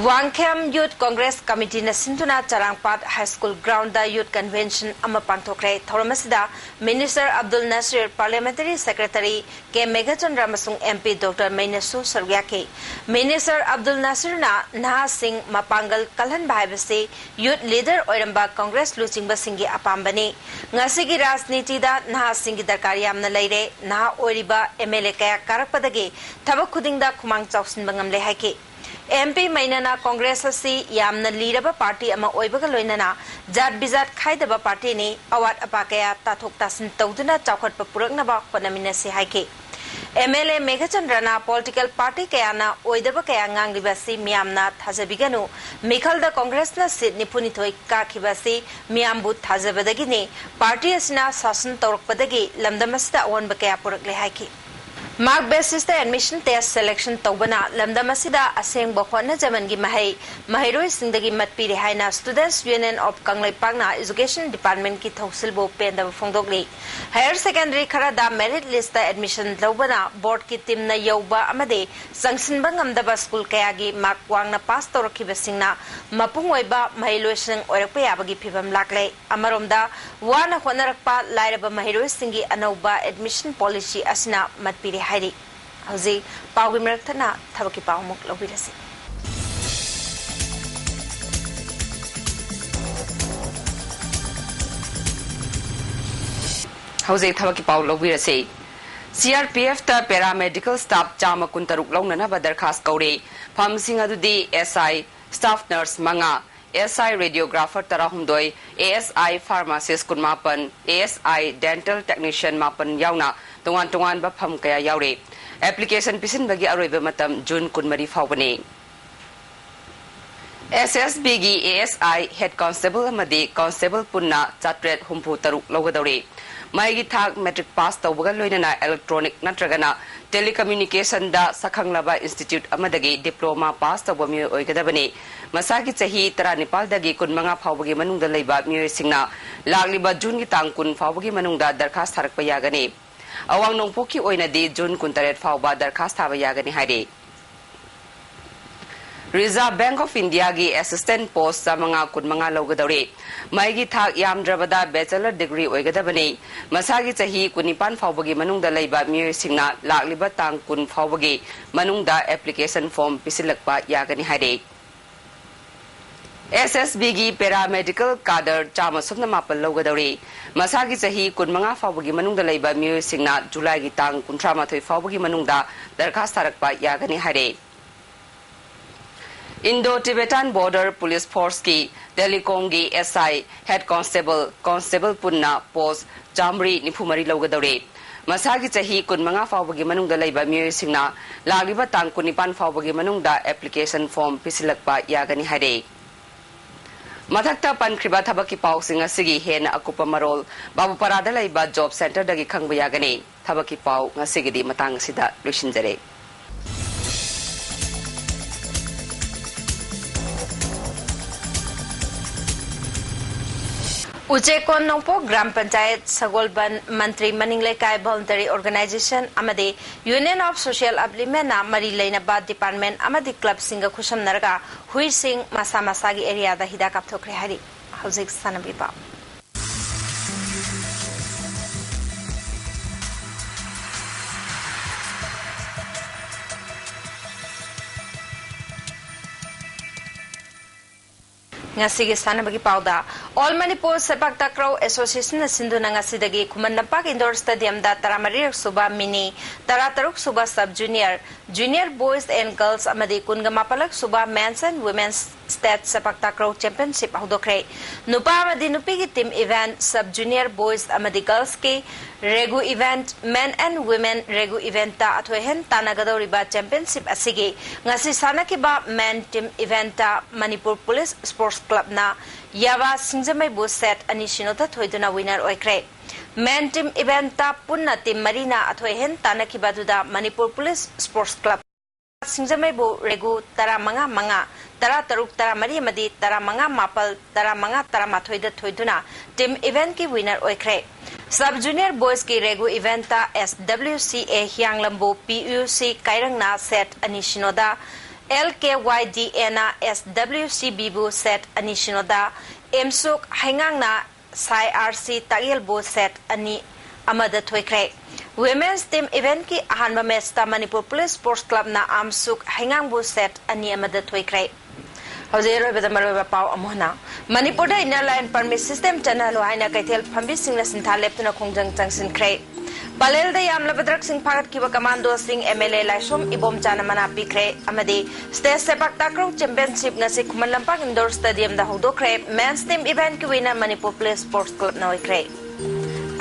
ꯋꯥꯡꯈꯦꯝ ꯌꯨꯊ ꯀꯣꯡꯒ꯭ꯔꯦꯁ ꯀꯃꯤꯇꯤꯅ ꯁꯤꯟꯗꯨꯅ Charangpat high school ground youth convention ꯑꯃ ꯄꯥꯡꯊꯣꯛꯈ꯭ꯔꯦ꯫ ꯊꯧꯔꯝ ꯑꯁꯤꯗ minister Abdul Nasir, parliamentary secretary K Meghachandra ꯑꯃꯁꯨꯡ M P Doctor ꯃꯩꯅꯁꯨ ꯁꯔꯨꯛ ꯌꯥꯈꯤ꯫ ꯃꯤꯅꯤꯁꯇꯔ ꯑꯕꯗꯨꯜ ꯅꯁꯤꯔꯅ ꯅꯍꯥꯁꯤꯡ ꯃꯄꯥꯡꯒꯜ ꯀꯜꯍꯟꯕ ꯍꯥꯏꯕꯁꯤ ꯌꯨꯊ ꯂꯤꯗꯔ ꯑꯣꯏꯔꯝꯕ ꯀꯣꯡꯒ꯭ꯔꯦꯁ ꯂꯨꯆꯤꯡꯕꯁꯤꯡꯒꯤ ꯑꯄꯥꯝꯕꯅꯤ꯫ ꯉꯁꯤꯒꯤ ꯔꯥꯖꯅꯤꯇꯤꯗ ꯅꯍꯥꯁꯤꯡꯒꯤ ꯗꯔꯀꯥꯔ ꯌꯥꯝꯅ ꯂꯩꯔꯦ꯫ ꯅꯍꯥ ꯑꯣꯏꯔꯤꯕ M L A ꯀꯌꯥ ꯀꯥꯔꯛꯄꯗꯒꯤ ꯊꯕꯛ ꯈꯨꯗꯤꯡꯗ ꯈꯨꯃꯥꯡ ꯆꯥꯎꯁꯤꯟꯕ ꯉꯝꯂꯦ ꯍꯥꯏꯈꯤ꯫ M P ꯃꯩꯅꯅ ꯀꯣꯡꯒ꯭ꯔꯦꯁ ꯑꯁꯤ ꯌꯥꯝꯅ ꯂꯤꯔꯕ ꯄꯥꯔꯇꯤ ꯑꯃ ꯑꯣꯏꯕꯒ ꯂꯣꯏꯅꯅ ꯖꯥꯠ ꯕꯤꯖꯥꯠ ꯈꯥꯏꯗꯕ ꯄꯥꯔꯇꯤꯅꯤ, ꯑꯋꯥꯠ ꯑꯄꯥ ꯀꯌꯥ ꯇꯥꯊꯣꯛ ꯇꯥꯁꯤꯟ ꯇꯧꯗꯨꯅ ꯆꯥꯎꯈꯠꯄ ꯄꯨꯔꯛꯅꯕ ꯍꯣꯠꯅꯃꯤꯟꯅꯁꯤ ꯍꯥꯏꯈꯤ꯫ M L A ꯃꯦꯘꯆꯟꯗ꯭ꯔꯅ ꯄꯣꯂꯤꯇꯤꯀꯦꯜ ꯄꯥꯔꯇꯤ ꯀꯌꯥꯅ ꯑꯣꯏꯗꯕ ꯀꯌꯥ ꯉꯥꯡꯂꯤꯕ ꯑꯁꯤ ꯃꯤꯌꯥꯝꯅ ꯊꯥꯖꯕꯤꯒꯅꯨ꯫ ꯃꯤꯈꯜꯗ ꯀꯣꯡꯒ꯭ꯔꯦꯁꯅ ꯁꯤꯠ ꯅꯤꯐꯨꯅꯤꯊꯣꯏ ꯀꯥꯈꯤꯕ ꯑꯁꯤ ꯃꯤꯌꯥꯝꯕꯨ ꯊꯥꯖꯕꯗꯒꯤꯅꯤ꯫ ꯄꯥꯔꯇꯤ ꯑꯁꯤꯅ ꯁꯥꯁꯟ ꯇꯧꯔꯛꯄꯗꯒꯤ ꯂꯝꯗꯝ ꯑꯁꯤꯗ ꯑꯑꯣꯟꯕ ꯀꯌꯥ ꯄꯨꯔꯛꯂꯦ ꯍꯥꯏꯈꯤ꯫ Mark basisꯇ admission test selection ꯇꯧꯕꯅ ꯂꯝꯗꯝ ꯑꯁꯤꯗ ꯑꯁꯦꯡꯕ ꯍꯣꯠꯅꯖꯃꯟꯒꯤ ꯃꯍꯩ ꯃꯍꯩꯔꯣꯏꯁꯤꯡꯗꯒꯤ ꯃꯠꯄꯤꯔꯦ ꯍꯥꯏꯅ Students Union of ꯀꯪꯂꯩꯄꯥꯛꯅ Education Departmentꯀꯤ ꯊꯧꯁꯤꯜꯕꯨ ꯄꯦꯟꯗꯕ ꯐꯣꯡꯗꯣꯛꯂꯤ꯫ Higher secondary ꯈꯔꯗ merit listꯇ admission ꯂꯧꯕꯅ boardꯀꯤ teamꯅ ꯌꯧꯕ ꯑꯃꯗꯤ ꯆꯪꯁꯤꯟꯕ ꯉꯝꯗꯕ ꯁ꯭ꯀꯨꯜ ꯀꯌꯥꯒꯤ mark ꯋꯥꯡꯅ pass ꯇꯧꯔꯛꯈꯤꯕꯁꯤꯡꯅ ꯃꯄꯨꯡ ꯑꯣꯏꯕ ꯃꯍꯩꯂꯣꯏꯁꯪ ꯑꯣꯏꯔꯛꯄ ꯌꯥꯕꯒꯤ ꯐꯤꯚꯝ ꯂꯥꯛꯂꯦ꯫ ꯑꯃꯔꯣꯝꯗ, ꯋꯥꯅ ꯍꯣꯠꯅꯔꯛꯄ ꯂꯥꯏꯔꯕ ꯃꯍꯩꯔꯣꯏꯁꯤꯡꯒꯤ ꯑꯅꯧꯕ admission policy ꯑꯁꯤꯅ ꯃꯠꯄꯤꯔꯦ ꯍꯥꯏꯔꯤ꯫ ꯍꯧꯖꯤꯛ ꯄꯥꯎꯒꯤ ꯃꯔꯛ ꯊꯠꯅ ꯊꯕꯛꯀꯤ ꯄꯥꯎ ꯑꯃꯨꯛ ꯂꯧꯕꯤꯔꯁꯤ꯫ ꯍꯧꯖꯤꯛ ꯊꯕꯛꯀꯤ ꯄꯥꯎ ꯂꯧꯕꯤꯔꯁꯤ꯫ ꯁꯤ ꯑꯥꯔ ꯄꯤ ꯑꯦꯐꯇ ꯄꯦꯔꯥꯃꯦꯗꯤꯀꯦꯜ ꯁ꯭ꯇꯥꯐ ꯆꯥꯝꯃ ꯀꯨꯟ ꯇꯔꯨꯛ ꯂꯧꯅꯅꯕ ꯗꯔꯈꯥꯁ ꯀꯧꯔꯦ꯫ ꯐꯝꯁꯤꯡ ꯑꯗꯨꯗꯤ ꯑꯦꯁ ꯑꯥꯏ, ꯁ꯭ꯇꯥꯐ ꯅꯔꯁ ꯃꯉꯥ, ꯑꯦꯁ ꯑꯥꯏ ꯔꯦꯗꯤꯌꯣꯒ꯭ꯔꯥꯐꯔ ꯇꯔꯥꯍꯨꯝꯗꯣꯏ, ꯑꯦ ꯑꯦꯁ ꯑꯥꯏ ꯐꯥꯔꯃꯥꯁꯤꯁ ꯀꯨꯟꯃꯥꯄꯟ, A S I dental technician ꯃꯥꯄꯟ ꯌꯥꯎꯅ ꯇꯣꯉꯥꯟ ꯇꯣꯉꯥꯟꯕ ꯐꯝ ꯀꯌꯥ ꯌꯥꯎꯔꯤ꯫ ꯑꯦꯄ꯭ꯂꯤꯀꯦꯁꯟ ꯄꯤꯁꯤꯟꯕꯒꯤ ꯑꯔꯣꯏꯕ ꯃꯇꯝ ꯖꯨꯟ ꯀꯨꯟꯃꯔꯤ ꯐꯥꯎꯕꯅꯤ꯫ ꯑꯦꯁ ꯑꯦꯁ ꯕꯤꯒꯤ A S I, head constable ꯑꯃꯗꯤ ꯀꯣꯟꯁꯇꯦꯕꯜ ꯄꯨꯟꯅ ꯆꯥꯇ꯭ꯔꯦꯠ ꯍꯨꯝꯐꯨ ꯇꯔꯨꯛ ꯂꯧꯒꯗꯧꯔꯤ꯫ ꯃꯍꯩꯒꯤ ꯊꯥꯛ ꯃꯦꯇ꯭ꯔꯤꯛ ꯄꯥꯁ ꯇꯧꯕꯒ ꯂꯣꯏꯅꯅ ꯏꯂꯦꯛꯇ꯭ꯔꯣꯅꯤꯛ ꯅꯠꯇ꯭ꯔꯒꯅ ꯇꯦꯂꯤꯀꯝꯃ꯭ꯌꯨꯅꯤꯀꯦꯁꯟꯗ ꯁꯛꯈꯪꯂꯕ ꯏꯟꯁꯇꯤꯇ꯭ꯌꯨꯠ ꯑꯃꯗꯒꯤ ꯗꯤꯄ꯭ꯂꯣꯃꯥ ꯄꯥꯁ ꯇꯧꯕ ꯃꯤꯑꯣꯏ ꯑꯣꯏꯒꯗꯕꯅꯤ꯫ ꯃꯁꯥꯒꯤ ꯆꯍꯤ ꯇꯔꯥꯅꯤꯄꯥꯜꯗꯒꯤ ꯀꯨꯟꯃꯉꯥ ꯐꯥꯎꯕꯒꯤ ꯃꯅꯨꯡꯗ ꯂꯩꯕ ꯃꯤꯑꯣꯏꯁꯤꯡꯅ ꯂꯥꯛꯂꯤꯕ ꯖꯨꯟꯒꯤ ꯇꯥꯡ ꯀꯨꯟ ꯐꯥꯎꯕꯒꯤ ꯃꯅꯨꯡꯗ ꯗꯔꯈꯥꯁ ꯊꯥꯔꯛꯄ ꯌꯥꯒꯅꯤ꯫ ꯑꯋꯥꯡ ꯅꯣꯡꯄꯣꯛꯀꯤ ꯑꯣꯏꯅꯗꯤ ꯖꯨꯟ ꯀꯨꯟꯇꯔꯦꯠ ꯐꯥꯎꯕ ꯗꯔꯈꯥꯁ ꯊꯥꯕ ꯌꯥꯒꯅꯤ ꯍꯥꯏꯔꯤ꯫ ꯔꯤꯖꯥꯔꯚ ꯕꯦꯡꯛ ꯑꯣꯐ ꯏꯟꯗꯤꯌꯥꯒꯤ ꯑꯦꯁꯤꯁꯇꯦꯟꯠ ꯄꯣꯁ ꯆꯥꯃꯉꯥ ꯀꯨꯟꯃꯉꯥ ꯂꯧꯒꯗꯧꯔꯤ꯫ ꯃꯍꯩꯒꯤ ꯊꯥꯛ ꯌꯥꯝꯗ꯭ꯔꯕꯗ ꯕꯦꯆꯦꯂꯔ ꯗꯤꯒ꯭ꯔꯤ ꯑꯣꯏꯒꯗꯕꯅꯤ꯫ ꯃꯁꯥꯒꯤ ꯆꯍꯤ ꯀꯨꯟꯅꯤꯄꯥꯟ ꯐꯥꯎꯕꯒꯤ ꯃꯅꯨꯡꯗ ꯂꯩꯕ ꯃꯤꯑꯣꯏꯁꯤꯡꯅ ꯂꯥꯛꯂꯤꯕ ꯇꯥꯡ ꯀꯨꯟ ꯐꯥꯎꯕꯒꯤ ꯃꯅꯨꯡꯗ ꯑꯦꯄ꯭ꯂꯤꯀꯦꯁꯟ ꯐꯣꯔꯝ ꯄꯤꯁꯤꯜꯂꯛꯄ ꯌꯥꯒꯅꯤ ꯍꯥꯏꯔꯤ꯫ ꯑꯦꯁ ꯑꯦꯁ ꯕꯤꯒꯤ ꯄꯦꯔꯥꯃꯦꯗꯤꯀꯦꯜ ꯀꯥꯗꯔ ꯆꯥꯝꯃ ꯁꯨꯞꯅ ꯃꯥꯄꯜ ꯂꯧꯒꯗꯧꯔꯤ꯫ ꯃꯁꯥꯒꯤ ꯆꯍꯤ ꯀꯨꯟꯃꯉꯥ ꯐꯥꯎꯕꯒꯤ ꯃꯅꯨꯡꯗ ꯂꯩꯕ ꯃꯤꯑꯣꯏꯁꯤꯡꯅ ꯖꯨꯂꯥꯏꯒꯤ ꯇꯥꯡ ꯀꯨꯟꯊ꯭ꯔꯥ ꯃꯥꯊꯣꯏ ꯐꯥꯎꯕꯒꯤ ꯃꯅꯨꯡꯗ ꯗꯔꯈꯥꯁ ꯊꯥꯔꯛꯄ ꯌꯥꯒꯅꯤ ꯍꯥꯏꯔꯦ꯫ Indo Tibetan border police ꯐꯣꯔꯁꯀꯤ ꯇꯦꯂꯤꯀꯣꯝꯒꯤ S I, head constable, constable ꯄꯨꯟꯅ ꯄꯣꯁ ꯆꯥꯃꯔꯤ ꯅꯤꯐꯨ ꯃꯔꯤ ꯂꯧꯒꯗꯧꯔꯤ꯫ ꯃꯁꯥꯒꯤ ꯆꯍꯤ ꯀꯨꯟꯃꯉꯥ ꯐꯥꯎꯕꯒꯤ ꯃꯅꯨꯡꯗ ꯂꯩꯕ ꯃꯤꯑꯣꯏꯁꯤꯡꯅ ꯂꯥꯛꯂꯤꯕ ꯇꯥꯡ ꯀꯨꯟꯅꯤꯄꯥꯟ ꯐꯥꯎꯕꯒꯤ ꯃꯅꯨꯡꯗ ꯑꯦꯄ꯭ꯂꯤꯀꯦꯁꯟ ꯐꯣꯔꯝ ꯄꯤꯁꯤꯜꯂꯛꯄ ꯌꯥꯒꯅꯤ ꯍꯥꯏꯔꯦ꯫ ꯃꯊꯛꯇ ꯄꯟꯈ꯭ꯔꯤꯕ ꯊꯕꯛꯀꯤ ꯄꯥꯎꯁꯤꯡ ꯑꯁꯤꯒꯤ ꯍꯦꯟꯅ ꯑꯀꯨꯞꯄ ꯃꯔꯣꯜ ꯕꯥꯕꯨꯄꯥꯔꯥꯗ ꯂꯩꯕ ꯖꯣꯕ ꯁꯦꯟꯇꯔꯗꯒꯤ ꯈꯪꯕ ꯌꯥꯒꯅꯤ꯫ ꯊꯕꯛꯀꯤ ꯄꯥꯎ ꯉꯁꯤꯒꯤꯗꯤ ꯃꯇꯥꯡ ꯑꯁꯤꯗ ꯂꯣꯏꯁꯤꯟꯖꯔꯦ꯫ ꯎꯆꯦꯛꯀꯣꯟ ꯅꯣꯡꯄꯣꯛ ꯒ꯭ꯔꯥꯝ ꯄꯟꯆꯥꯌꯠ ꯁꯒꯣꯜꯕꯟ ꯃꯟꯇ꯭ꯔꯤ ꯃꯅꯤꯡ ꯂꯩꯀꯥꯏ ꯚꯣꯂꯨꯟꯇꯔꯤ ꯑꯣꯔꯒꯅꯥꯏꯖꯦꯁꯟ ꯑꯃꯗꯤ Union of Social Upliftmentꯅ ꯃꯔꯤ ꯂꯩꯅꯕ ꯗꯤꯄꯥꯔꯠꯃꯦꯟ ꯑꯃꯗꯤ ꯀ꯭ꯂꯕꯁꯤꯡꯒ ꯈꯨꯠꯁꯝꯅꯔꯒ ꯍꯨꯏꯁꯤꯡ ꯃꯁꯥ ꯃꯁꯥꯒꯤ ꯑꯦꯔꯤꯌꯥꯗ ꯍꯤꯗꯥꯛ ꯀꯥꯞꯊꯣꯛꯈ꯭ꯔꯦ ꯍꯥꯏꯔꯤ꯫ ꯍꯧꯖꯤꯛ ꯁꯥꯟꯅꯕꯤ ꯄꯥꯎ꯫ ꯉꯁꯤꯒꯤ ꯁꯥꯟꯅꯕꯒꯤ ꯄꯥꯎꯗ, All Manipur Sepak Takraw Association ꯅ ꯁꯤꯟꯗꯨꯅ ꯉꯁꯤꯗꯒꯤ ꯈꯨꯃꯟ ꯂꯝꯄꯥꯛ Indoor Stadium ꯗ ꯇꯔꯥꯃꯔꯤꯔꯛ ꯁꯨꯕ Mini, ꯇꯔꯥꯇꯔꯨꯛ ꯁꯨꯕ Sub Junior, Junior Boys and Girls ꯑꯃꯗꯤ ꯀꯨꯟꯒ ꯃꯥꯄꯜꯂꯛ ꯁꯨꯕ Men's and Women's State Sepak Takraw Championship ꯍꯧꯗꯣꯛꯈ꯭ꯔꯦ꯫ ꯅꯨꯄꯥ ꯑꯃꯗꯤ ꯅꯨꯄꯤꯒꯤ team event, Sub Junior Boys ꯑꯃꯗꯤ Girls ꯀꯤ Regu event, Men and Women Regu event ꯇ ꯑꯊꯣꯏ ꯑꯍꯦꯟ ꯇꯥꯟꯅꯒꯗꯧꯔꯤꯕ championship ꯑꯁꯤꯒꯤ ꯉꯁꯤ ꯁꯥꯟꯅꯈꯤꯕ Men team event ꯇ ꯃꯅꯤꯄꯨꯔ Police Sports Club ꯅ ꯌꯥꯕꯥ ꯁꯤꯡꯖꯃꯩꯕꯨ set ꯑꯅꯤ ꯁꯤꯅꯣꯗ ꯊꯣꯏꯗꯨꯅ winner ꯑꯣꯏꯈ꯭ꯔꯦ꯫ Men team event ꯇ ꯄꯨꯟꯅ team ꯃꯔꯤꯅ ꯑꯊꯣꯏ ꯑꯍꯦꯟ ꯇꯥꯟꯅꯈꯤꯕ ꯑꯗꯨꯗ Manipur Police Sports Club ꯁꯤꯡꯖꯃꯩꯕꯨ Regu ꯇꯔꯥꯃꯉꯥ ꯃꯉꯥ, ꯇꯔꯥꯇꯔꯨꯛ ꯇꯔꯥꯃꯔꯤ ꯑꯃꯗꯤ ꯇꯔꯥꯃꯉꯥ ꯃꯥꯄꯜ, ꯇꯔꯥꯃꯉꯥ ꯇꯔꯥꯃꯥꯊꯣꯏꯗ ꯊꯣꯏꯗꯨꯅ team event ꯀꯤ winner ꯑꯣꯏꯈ꯭ꯔꯦ꯫ Sub Junior Boys ꯀꯤ Regu event ꯇ S W C A ꯍꯤꯌꯥꯡꯂꯝꯕꯨ P U C ꯀꯥꯏꯔꯪꯅ set ꯑꯅꯤ ꯁꯤꯅꯣꯗ, L K Y D A ꯅ S W C B ꯕꯨ set ꯑꯅꯤ ꯁꯤꯅꯣꯗ, ꯑꯦꯝꯁꯨꯛ ꯍꯩꯉꯥꯡꯅ ꯁꯥꯏ R C ꯇꯥꯛꯌꯦꯜꯕꯨ set ꯑꯅꯤ ꯑꯃꯗ ꯊꯣꯏꯈ꯭ꯔꯦ꯫ Women's team event ꯀꯤ ꯑꯍꯥꯟꯕ match ꯇ ꯃꯅꯤꯄꯨꯔ Police Sports Club ꯅ ꯑꯦꯝꯁꯨꯛ ꯍꯩꯉꯥꯡꯕꯨ set ꯑꯅꯤ ꯑꯃꯗ ꯊꯣꯏꯈ꯭ꯔꯦ꯫ ꯍꯧꯖꯤꯛ ꯑꯔꯣꯏꯕꯗ ꯃꯔꯨꯑꯣꯏꯕ ꯄꯥꯎ ꯑꯃꯨꯛ ꯍꯟꯅ꯫ ꯃꯅꯤꯄꯨꯔꯗ Inner Line Permit System ꯆꯠꯅꯍꯜꯂꯨ ꯍꯥꯏꯅ ꯀꯩꯊꯦꯜ ꯐꯝꯕꯤꯁꯤꯡꯅ ꯁꯤꯟꯊꯥ ꯂꯦꯞꯇꯨꯅ ꯈꯣꯡꯖꯪ ꯆꯪꯁꯤꯟꯈ꯭ꯔꯦ꯫ ꯄꯂꯦꯜꯗ ꯌꯥꯝꯂꯕ drug ꯁꯤꯡ ꯐꯥꯒꯠꯈꯤꯕ commandos ꯁꯤꯡ M L A ꯂꯥꯏꯁ꯭ꯔꯝ ꯏꯕꯣꯝꯆꯥꯅ ꯃꯅꯥ ꯄꯤꯈ꯭ꯔꯦ ꯑꯃꯗꯤ State Sepak Takraw Championship ꯉꯁꯤ ꯈꯨꯃꯟ ꯂꯝꯄꯥꯛ Indoor Stadium ꯗ ꯍꯧꯗꯣꯛꯈ꯭ꯔꯦ꯫ Men's team event ꯀꯤ winner Manipur Police Sports Club ꯅ ꯑꯣꯏꯈ꯭ꯔꯦ꯫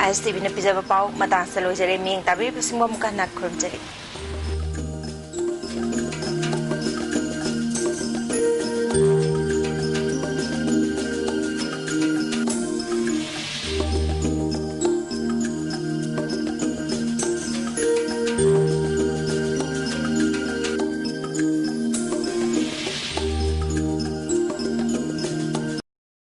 I S T V ꯅ ꯄꯤꯖꯕ ꯄꯥꯎ ꯃꯇꯥꯡꯁꯤꯗ ꯂꯣꯏꯖꯔꯦ꯫ ꯃꯤꯠꯌꯦꯡ ꯇꯥꯕꯤꯔꯤꯕꯁꯤꯡꯕꯨ ꯑꯃꯨꯛꯀ ꯍꯟꯅ ꯈꯨꯔꯨꯝꯖꯔꯤ꯫